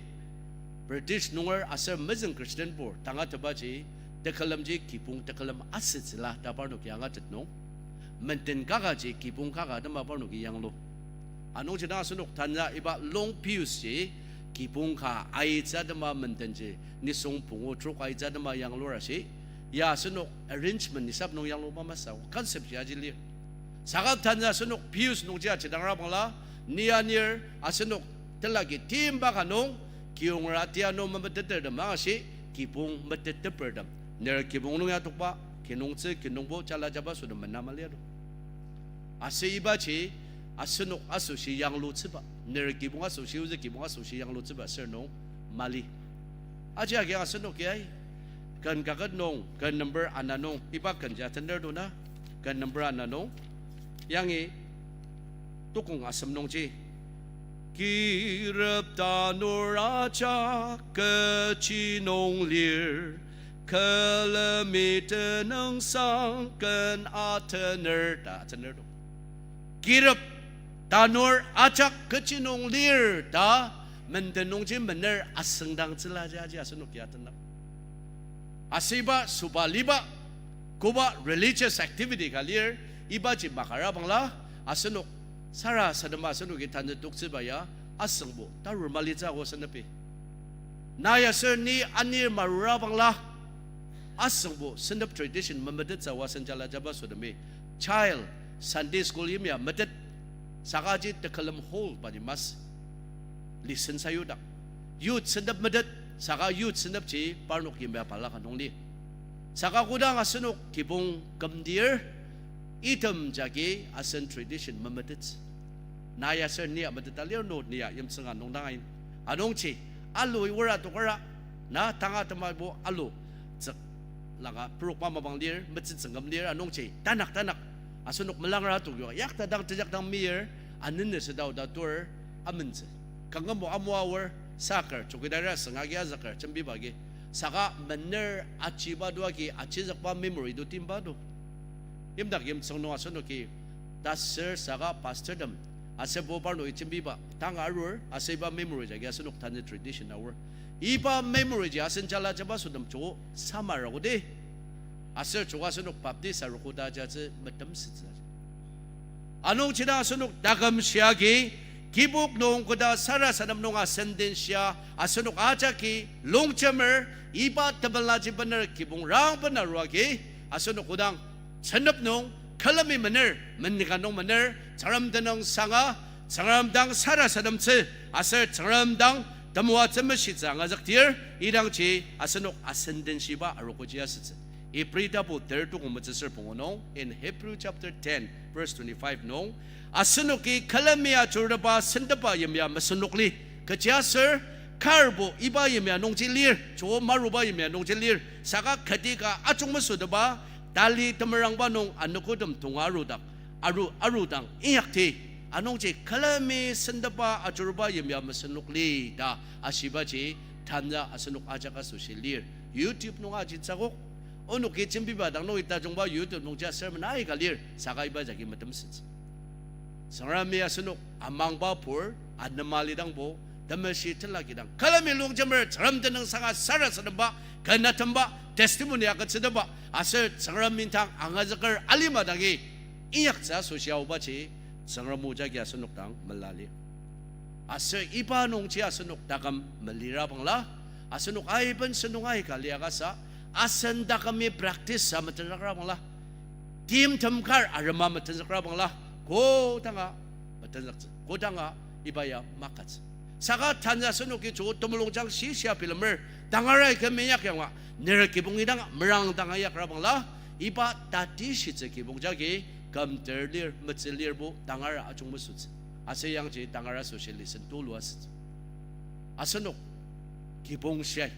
British nunger aser mezüng Christianbur tangatetbaji, tekülemji kibong tekülem asütsüla ta parnoki angatet nung, menden kakaji kibong kaka atema parnoki yanglu. Anungji dang asenok tanü iba long pews ji, kibong ka aitsü atema mendenji, nisung pungu trok aitsü atema yanglur ashi, ya asenok arrangement nisap nung yangluba masü, concept ji aji lir. Saka tanü asenok pews nungji ajidangra bangla, ni anir asenok telagi timba ka nung, kiyongra tia nung memetetertem angashi, kibong metetepertem, ner kibong nung ya tokba, kinungtsü kinungbo jala jabaso tem mena mali ado. Aser ibaji asenok asoshi yanglutsüba, ner kibong asoshi, ozü kibong asoshi yanglutsüba ser nung mali. Aji agi asenok yai, ken kaket nung, ken number ana nung, iba ken ja tener dona, ken number ana nung, yangi tukong asem nungji, kirep tanur ajak kechi nung lir, külemi tenüngsang ken atener ta atener do. Kirep tanur ajak kechi nung lir ta menden nungji mener asüngdangtsüla aji asenok ya tenang. Aser iba süba liba, koba religious activity ka lir, ibaji makara bangla, asenok sarasadema asenoki tanü toktsüba ya, asüngbo tarur malitsü ako senepi. Na ya ser ni anir marura bangla, asüngbo senep tradition memetettsü asen jala jabaso temi. Child, Sunday school yimya metet, sakaji tekülem hall baji masü. Listen sayudak. Youth senep metet, saka youth senepji parnok yimya balaka nung li. Saka kodang asenok kibong kümdir, item jagi asen tradition memetettsü. Na ya ser nia meteta lir no nia yimtsünga nungdang ain. Anungji, alu iwara tokara, na tanga temabo alu, tsük laka perokba mapang lir, metsütsüngküm lir, anungji, tanak tanak, asenok melangra tokyo, yakta dang tejak dang mir, anene sedao ta tur, amentsü. Kangamo amo aor, saker, chokidara sengagi azüker, jembiba agi, saka mener achiba do agi, achizükba memory do timba do. Yimdak yimtsüng nung asenoki, taser saka pastortem, aser po parnok jembiba, tanga arur, aser iba memory jagi asenok tanü tradition aor. Iba memory ji asen jala jaba sütem joko samar agodi. Aser joko asenok baptist arogo ta jatsü metemsütsü. Anungji dang asenok taküm shiagi, kibok nung koda sarasadem nung asenden shia, asenok ajaki, longjemer, iba tepelaji bener kibong rang bena ruagi, asenok kodang, senep nung, külemi mener, menikan nung mener, Tsüngrem tenüng sanga, Tsüngrem dang sarasademtsü, aser Tsüngrem dang temoatsü meshitsü angazüktir, idangji asenok asenden shiba arogoji asütsü. Ibri tapu ter tukong metsüsür pungu nung, in Hebrew chapter ten, verse twenty-five nung, asenoki külemi ajuruteba sentepa yimya mesenokli, kechiaser karbo iba yimya nungji lir, cho maruba yimya nungji lir, saka kati ka ajungmesüteba, tali temerangba nung anogotem tonga arudak, aru, arudang inyakti, anungji külemi sentepa ajuruba yimya mesenokli ta ashibaji, tanü asenok ajak asoshi lir. YouTube nung ajitsü akok, onoki jembiba dang nungi tajungba YouTube nungji sermon aika lir, saka iba jagi metemsütsü. Tsüngremi asenok amangba pur, anema lidangbo, temeshi tenla kidang. Külemi longjemer Tsüngrem tenüng sanga sarasademba, kenatemba, testimony agütsüteba, aser Tsüngrem mintang angazüker alima dangi, inyaktsü asoshi aobaji, Tsüngrem o jagi asenok dang melali. Aser iba nungji asenok taküm melira bangla, asenok aiben sentong aika liakasa, asen takümi practice sa metenzükra bangla, timtem kar arema metenzükra bangla, kodanga metenzüktsü, kodanga iba ya makatsü. Saka tanü asenoki joko temulungjang shishia bilemer, tangarai kü minyak yanga, ner kibong idanga merang tanga yakra bangla, iba tatishitsü kibong jagi, kümter lir, metsü lirbo, tangara ajungmesütsü. Aser yangji tangara asoshi lesson tulu asütsü. Asenok kibong shiai,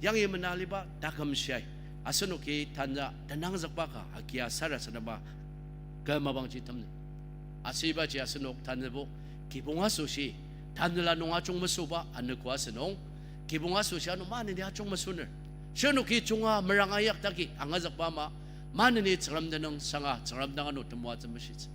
yangi menaliba taküm shiai, asenoki tanü tenangzükba ka agia sarasademba kü mapangji temnen. Aser ibaji asenok tanübo kibong asoshi, tanela nung ajungmesüba anogo asünung, kibong asoshi ano maneni ajungmesüner. Shirnoki junga meranga yaktaki angazükba ama, maneni Tsüngrem tenüng sanga Tsüngrem dang ano temoatsü meshitsü.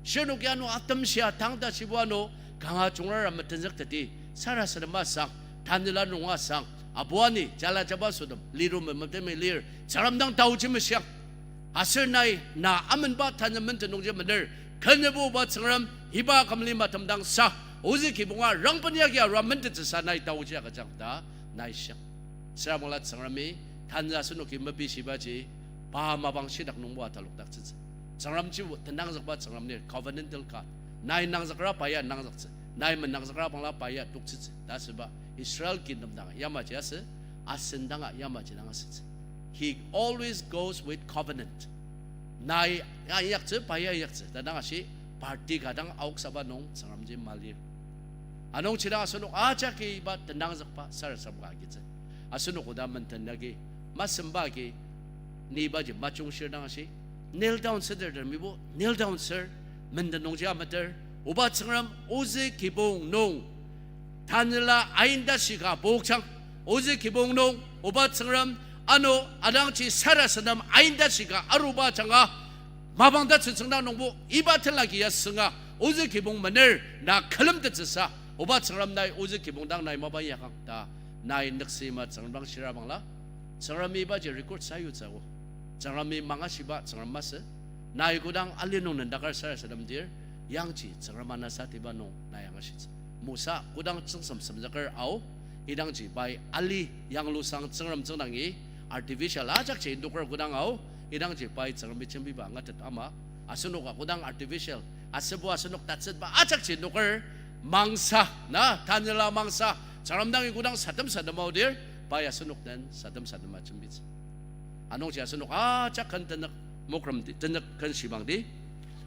Shirnoki ano atemshia tang tashibo ano kanga jungrara metenzükteti, sarasadema sang, tanela nunga sang, abuani jala jaba sütem liru memetemi lir, Tsüngrem dang taoji meshiang. Aser nai na amenba tanü menten nungji mener, kenübo oba Tsüngrem, iba kümli matem dang sa, ozü kibonga rangben yagi arua mentettsüsa nai taoji agüjang ta nai shiang. Süra mangla Tsüngremi tanü asenoki mepishibaji, pa mapang shidak nungbo atalokdaktsütsü. Tsüngremji tenangzükba Tsüngrem lir, covenantal God. Nai nangzükra pa ya nangzüktsü, nai menangzükra bangla pa ya toktsütsü ta asüba Israel kingdom dang yamaji asü, asen danga yamaji dang asütsü. He always goes with covenant. Nai ya inyaktsü, pa ya inyaktsü ta dang ashi, party ka dang aoksaba nung Tsüngremji malir. Anungji dang asenok ajaki iba tenangzükba sarasadem ka agitsü. Asenok oda menden agi, masemba agi, ni ibaji majungshir dang ashi, kneel down süter ter mibo, kneel down sür, menden nungji ameter, oba Tsüngrem ozü kibong nung tanela ain tashi ka pokjang, ozü kibong nung, oba Tsüngrem, ano adangji sarasadem ain tashi ka aruba janga, mapang tatsü tsüngda nungbo, iba tenlaki ya sünga, ozü kibong mener, na külemtettsüsa, oba Tsüngrem nai ozü kibong dang nai mapa yakang ta, nai nüksima Tsüngrem dang shira bangla, Tsüngremi ibaji record sayutsü o. Tsüngremi mangashiba Tsüngrem masü, nai kodang ali nung nendakar sarasademdir, yangji Tsüngrem anasatiba nung nai angashitsü. Mosa kodang tsüngsem semzüker ao, idangji pai ali yanglusang Tsüngrem tsüngdangi, artificial ajakji indoker kodang ao, idangji pai Tsüngremi jembiba angatet ama, asenoka kodang artificial, asübo asenok tatsüba ajakji indoker, mangsa, na, tanela mangsa, Tsüngrem dangi kodang sadem sadem aodir, pai asenok den sadem sadema jembitsü. Anungji asenok ajak ken tenük mokremdi, tenük ken shibangdi.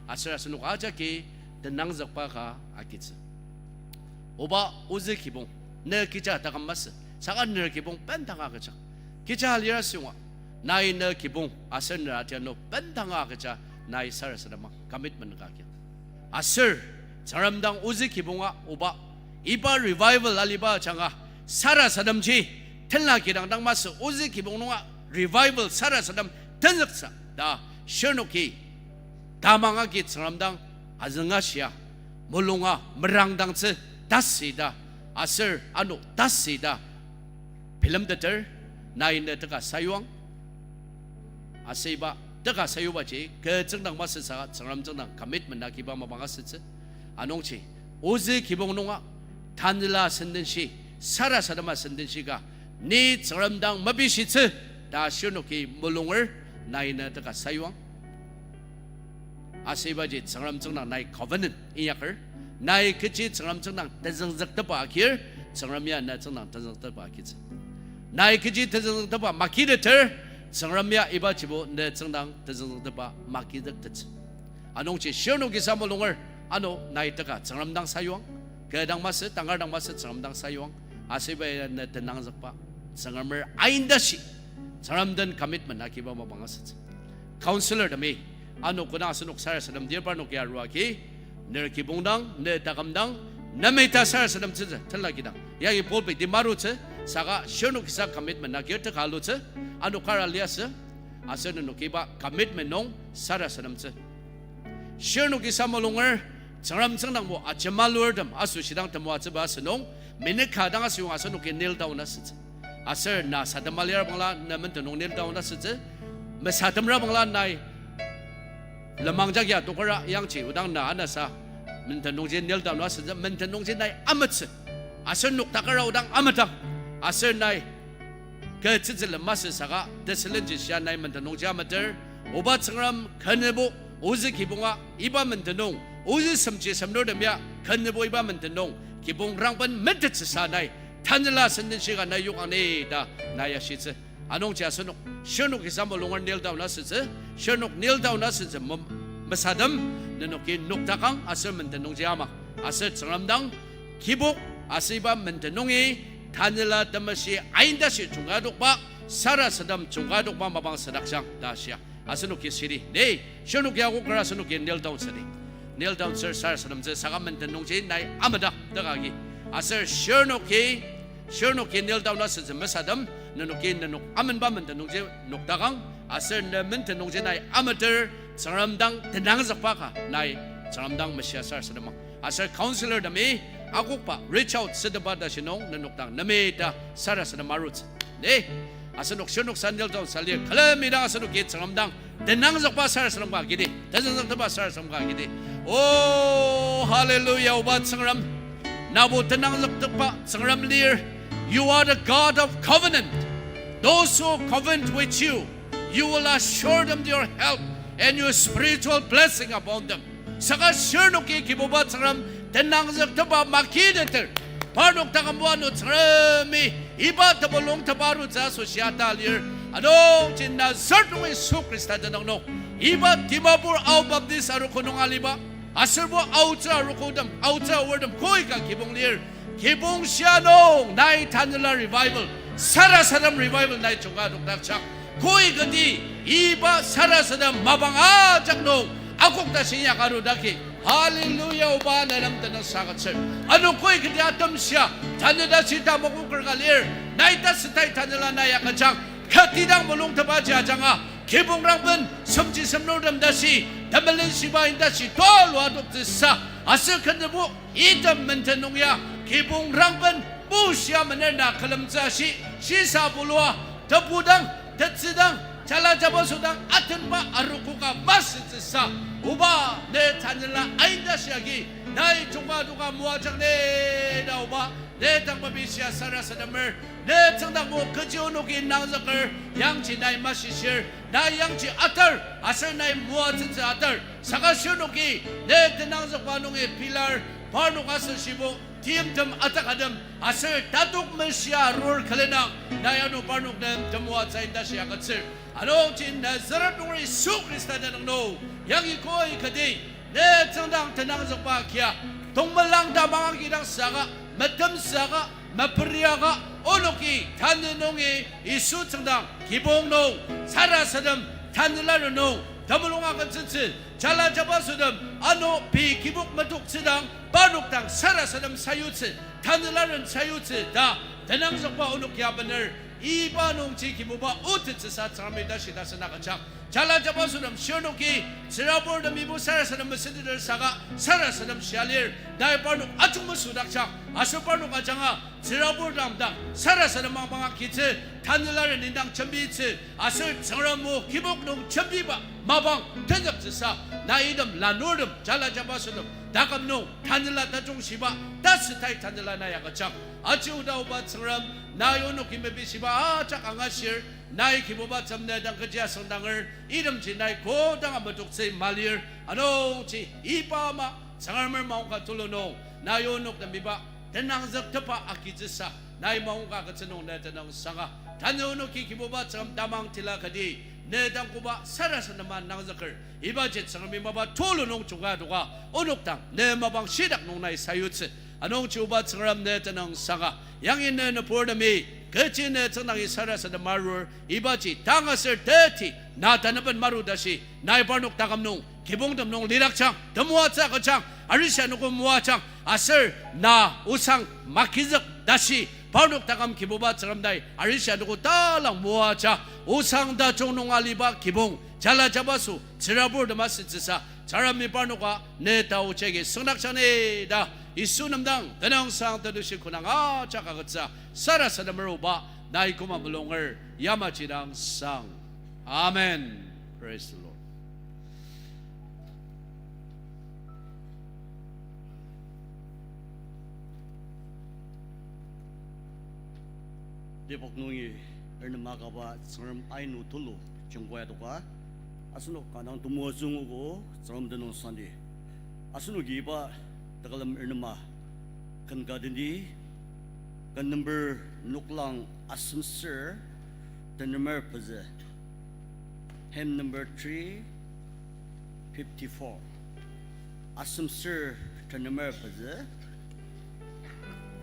Aser asenok ajaki tenangzükba ka agitsü. Oba ozü kibong, ne kecha taküm masü, saka ner kibong bendanga agüjang. Kecha lira süngwa, nai ne kibong aser ner atiano bendanga agüja nai sarasadema commitment ka agi. Aser Tsüngrem dang ozü kibonga oba, iba revival aliba ajanga sarasademji tenla kidang dang masü ozü kibong nunga revival sarasadem tenzüksa ta shirnoki tamang agi Tsüngrem dang azüngashia, mulunga merangdangtsü tasü ta, aser ano tasü ta bilemteter, nai ne teka sayuang. Aser iba teka sayubaji, kü tsüngdang masü saka Tsüngrem tsüngdang commitment agiba mapang asütsü. Anungji, ozü kibong nunga, tanela sendenshi, sarasadema sendenshi ka, ni Tsüngrem dang mepishitsü, ta shirnoki mulunger, nai ne teka sayuang. Aser ibaji Tsüngrem tsüngdang nai covenant inyaker. Nai kechi Tsüngrem tsüngdang tezüngzüktepba akir, Tsüngrem ya ne tsüngdang tezüngzüktepba akitsü. Nai kechi tezüngzüktepba makiteter, Tsüngrem ya ibajibo ne tsüngdang tezüngzüktepba makizüktettsü. Anungji shirnoki sa mulunger, ano nai teka Tsüngrem dang sayuang, kü dang masü, tangar dang masü Tsüngrem dang sayuang, aser iba ya ne tenangzükba, Tsüngremer aindashi, Tsüngrem den commitment agiba mapang asütsü. Counselor temi, ano kodang asenok sarasadem dir parnoki arua agi, ner kibong dang, ne taküm dang, nemita sarasademtsütsü, tenla kidang. Yagi pulpit ti marutsü, saka shirnoki sa commitment agir teka alutsü, ano kara liasü, aser nenoki iba commitment nung sarasademtsü. Shirnoki sa mulunger, Tsüngrem tsüngdangbo ajemalurtem asoshidang temoatsüba asünung, minute ka dang asüyong asenoki kneel down asütsü. Aser na sadema lir bangla na menden nung kneel down asütsü. Mesademra bangla nai lenmang jagi adokra yangji odang na anasa menden nungji kneel down asütsü, menden nungji nai ametsü. Aser noktakera odang ametang. Aser nai kü tsütsülem masü saka tesülenji shia nai menden nungji ameter. Oba Tsüngrem, kenübo ozü kibonga iba menden nung, ozü semji semnurtem ya kenübo iba menden nung kibong rangben metettsüsa nai tanela sendenshi ka nai yokang ni ta nai ashitsü. Anungji asenok shirnoki sa mulunger kneel down asütsü, shirnok kneel down asütsü mem-, mesadem, nenoki noktakang aser menden nungji ama, aser Tsüngrem dang kibok aser iba menden nungi tanela temeshi aindashi jungkadokba, sarasadem jungkadokba mapang sadakjang ta shia. Asenoki shiri, ne, shirnoki akokera asenoki kneel down südi. Kneel down sür sarasademtsü saka menden nungji nai amedak teka agi. Aser shirnoki, shirnoki kneel down asütsü mesadem, nenoki nenok amenba menden nungji noktakang, aser ne menden nungji nai ameter, Tsüngrem dang tenangzükba ka nai Tsüngrem dang meshia sarasademang. Aser counselor temi akokba reach out süteba tashi nung nenok dang nemita sarasadem arutsü. Ne, asenok shirnok sa kneel down sa lir, külemi dang asenoki Tsüngrem dang tenangzükba sarasadem ka agidi, tezüngzüktepba sarasadem ka agidi. Oh, hallelujah, Oba Tsüngrem. Nabo tenangzüktepba Tsüngrem lir. You are the God of covenant. Those who covenant with you, you will assure them your help and your spiritual blessing upon them. Saka shirnoki Kibuba Tsüngrem tenangzüktepba makiteter. Parnok takümbo ano Tsüngremi iba tebulung tebarutsü asoshi ata lir. Anungji Nazareth nung Yisu Khrista tenüng nung, iba Dimapur Ao Baptist arogo nung aliba, aserbo aotsü arogotem, aotsü aortem koika kibong lir. Kibong shia nung nai tanela revival, sarasadem revival nai jungka adokdakjang. Koi kati iba sarasadem mapang ajak nung akok tashi inyak arudaki. Hallelujah, Oba, ne nem tenüngsang agütsür. Ano koi kati atemshia tanü tashi tamokoker ka lir, nai tasütai tanela nai agüjang. Kati dang mulungtepaji ajanga kibong rangben semji semnurtem tashi, temelenshiba intashi tulu adoktsüsa, aser kenübo item menden nung ya kibong rangben bushia mener na külemtsü ashi, shisa bulua, tebudang, tetsüdang, jala jabaso dang atenba arogo ka masütsüsa, Oba, ne tanela aintashi agi nai jungka adoka moajang ne ta Oba, ne dang mepishia sarasademer, ne tsüngdangbo kechi onoki nangzüker, yangji nai mashishir, nai yangji atar, aser nai moatsütsü atar, saka shirnoki ne tenangzükba nungi pilar, parnok asüshibo timtem atakatem aser tatok meshia arur külenang, nai ano parnok nem temoatsü intashi agütsür. Anungji Nazareth nunger Yisu Khrista tenüng nung yangi koi kati Ne tsüngdang tenangzükba kia, tongmelang tamang agidang saka, metem saka, meperiaka, onoki tanü nungi Yisu tsüngdang kibong nung sarasadem, tanela renung temulung agütsütsü, jala jabasotem ano pei kibok metoktsüdang parnok dang sarasadem sayutsü, tanela ren sayutsü ta tenangzükba onok ya bener. Iba nungji Kibuba otettsüsa Tsüngremi tashi tasen agüjang. Jala jabasotem shirnoki, tsüraburtemibo sarasadem mesüteter saka sarasadem shia lir, nai parnok ajung mesüdakjang, aser parnok ajanga tsürabur dang dang sarasadem mapang agitsü, tanela ren indang jembitsü, aser Tsüngrem o kibok nung jembiba mapang tenzüktsüsa, nai item lanurtem, jala jabasotem taküm nung tanela tajung shiba, tasütai tanela nai agüjang. Aji oda oba Tsüngrem, nai onoki mepishiba ajak angashir, nai Kibuba Tsüngrem ne dang kechi asüngdanger, itemji nai kodanga metoktsü malir, anungji iba ama Tsüngremer maongka tulu nung, nai onok nem iba tenangzüktepba agitsüsa, nai maongka agütsü nung ne tenüngsanga. Tanü onoki Kibuba Tsüngrem tamang tila kati, ne dang koba sarasadema nangzüker, ibaji Tsüngremi mapa tulu nung jungka adoka, onok dang ne mapang shidak nung nai sayutsü. Anungji oba Tsüngrem ne tenüngsanga. Yangi ne nüburtemi kechi ne tsüngdangi sarasadema arur, ibaji tang aser teti na tanaben maru tashi, nai parnok taküm nung kibongtem nung lidakjang, temoatsü agüjang, arishi anogo moajang, aser na osang magizük tashi, parnok taküm Kibuba Tsüngrem nai arishi anogo talang moaja, osang tajung nung aliba kibong, jala jabaso, tsüraburtem asütsüsa, Tsüngremi parnoka ne taoji agi süngdakjang ni ta, Yisu nem dang tenüngsang tetushi konang ajak agütsü, sarasademer oba, nai koma mulunger, yamaji dang sang. Amen. Praise the Lord. Tepok nungi ernema kaba Tsüngrem ainu tulu jungkai adoka. Asenok kanga temoatsü nguogo Tsüngrem tenüngsangdi. Asenoki iba tekülem ernema ken ka tendi, ken number noklang asemsür tenemer pezü. Hymn number three fifty-four. Asemsür tenemer pezü.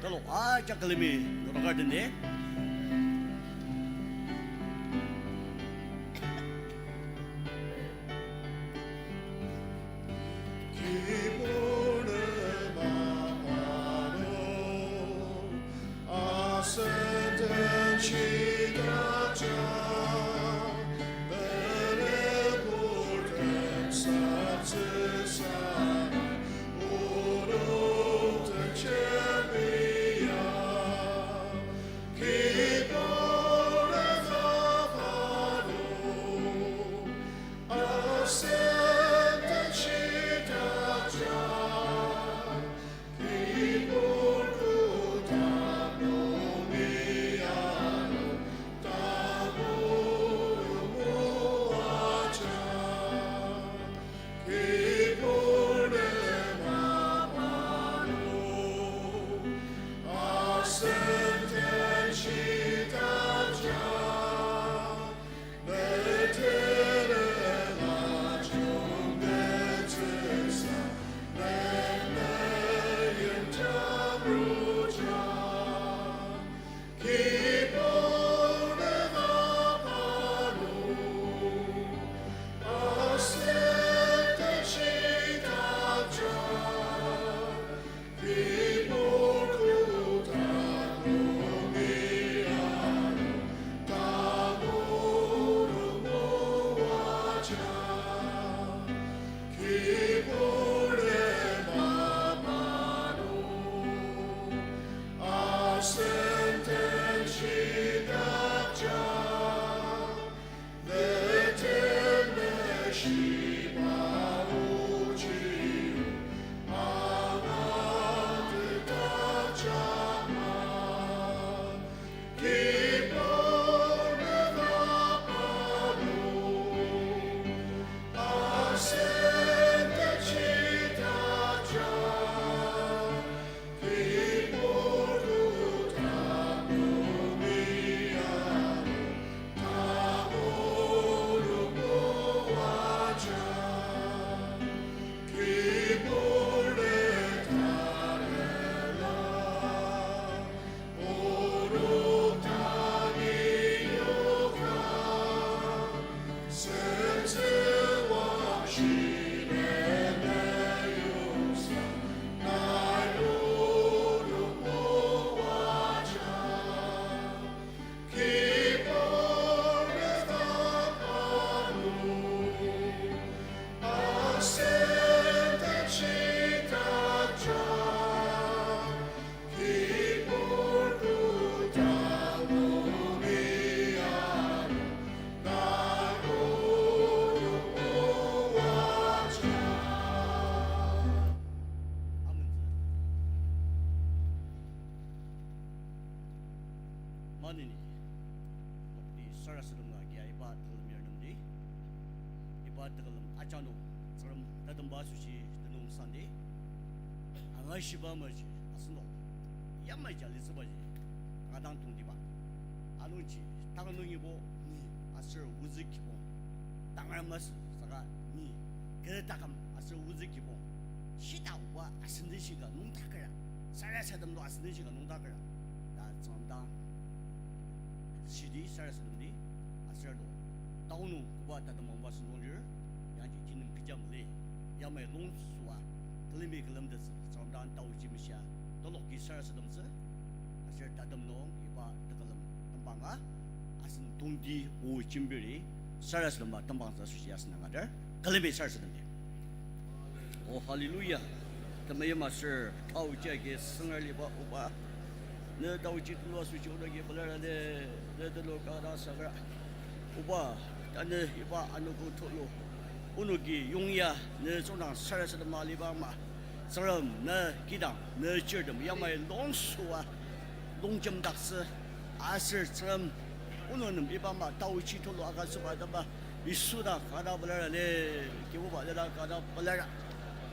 Talok ajak külemi nokdakar tendi. Sarasadem ka kia iba tekülem yarnemdi. Iba tekülem ajak nung Tsüngrem tatemba asoshi tenüngsangdi. Angashiba maji asenok yamaji alitsübaji kanga dang tongtiba. Anungji tanü nungibo ni aser ozü kibong tangar masü saka ni kü taküm aser ozü kibong shita oba asendenshi ka nüngdakera, sarasadem to asendenshi ka nüngdakera ta Tsüngrem dang shidi sarasademdi, aser to tao nung koba tatem mangba sentong lir, yangji tenem kecha mali, yamai longsua külemi külemtettsü Tsüngrem dang taoji meshia, toloki sarasademtsü, aser tatem nung iba tekülem tembanga asen tongti o jembiri sarasadema tembangtsü asoshi asen angatar, külemi sarasademdi. O hallelujah. Temeim aser taoji agi sengar liba oba, ne taoji tulu asoshi onoki pelar ne, ne tulu kanga sakra. Oba, tanü iba anogo tulu onoki yongya ne tsüngdang sarasadema liba ama, Tsüngrem ne kidang ne chirtem yamai longsua longjemdaktsü, aser Tsüngrem onok nem iba ama taoji tulu agütsüba atema Yisu dang kanga pelar ne, Kibuba ne dang kanga pelar.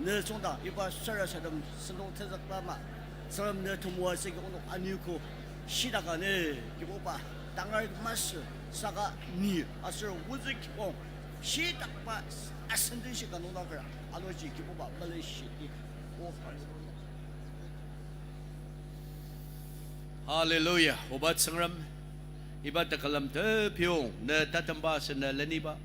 Ne tsüngdang iba sarasadem sentong tenzükba ama, Tsüngrem ne temoatsü agi onok anogo shitaka ne, Kibuba, tangar masü saka ni aser ozü kibong shitakba asendenshi ka nüngdakera, anungji Kibuba melenshidi. O hallelujah, Oba Tsüngrem, iba tekülem tepiyong ne tatemba aser ne leniba,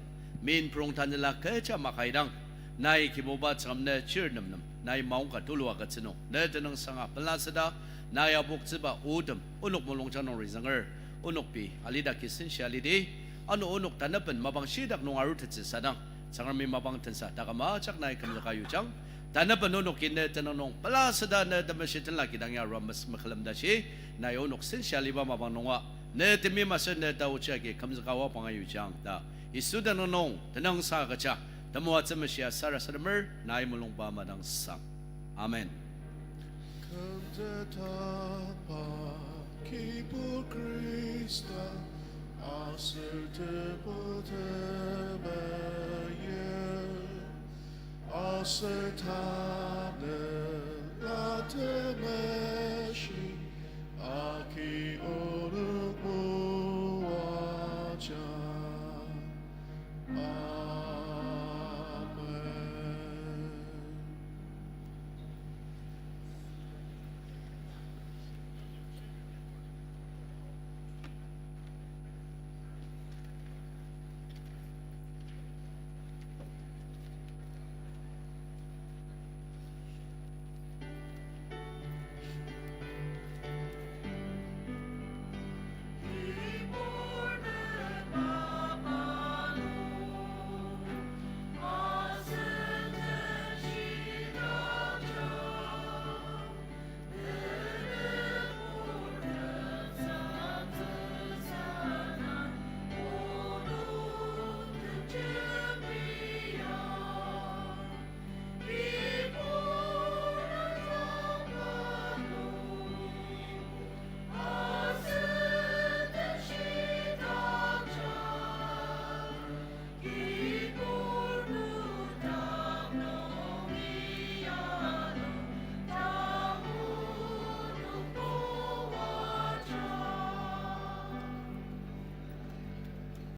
min prong tanela kecha makaidang, nai Kibuba Tsüngrem ne chirtem nem nai maongka tulu agütsü nung ne tenüngsanga pelasüda, nai apoktsüba otem onok mulungjang nung rizünger, onok pei alidaki senshi alidi, ano onok tanaben mapang shitak nung arutettsü sadang, Tsüngremi mapang tensa taküm ajak nai kümzüka yujang. Tanaben onoki ne tenüng nung pelasüda ne temeshi tenla kidang ya arua mes-, mekülem tashi, nai onok senshi aliba mapang nunga ne temeim aser ne taoji agi kümzüka oa panga yujang ta, Yisu tenüng nung tenüngsang agüja, temoatsü meshia sarasademer nai mulungba madangsang. Amen. Kümtetba Kibur Khrista, aser Tebu temeim, aser Tanela temeim.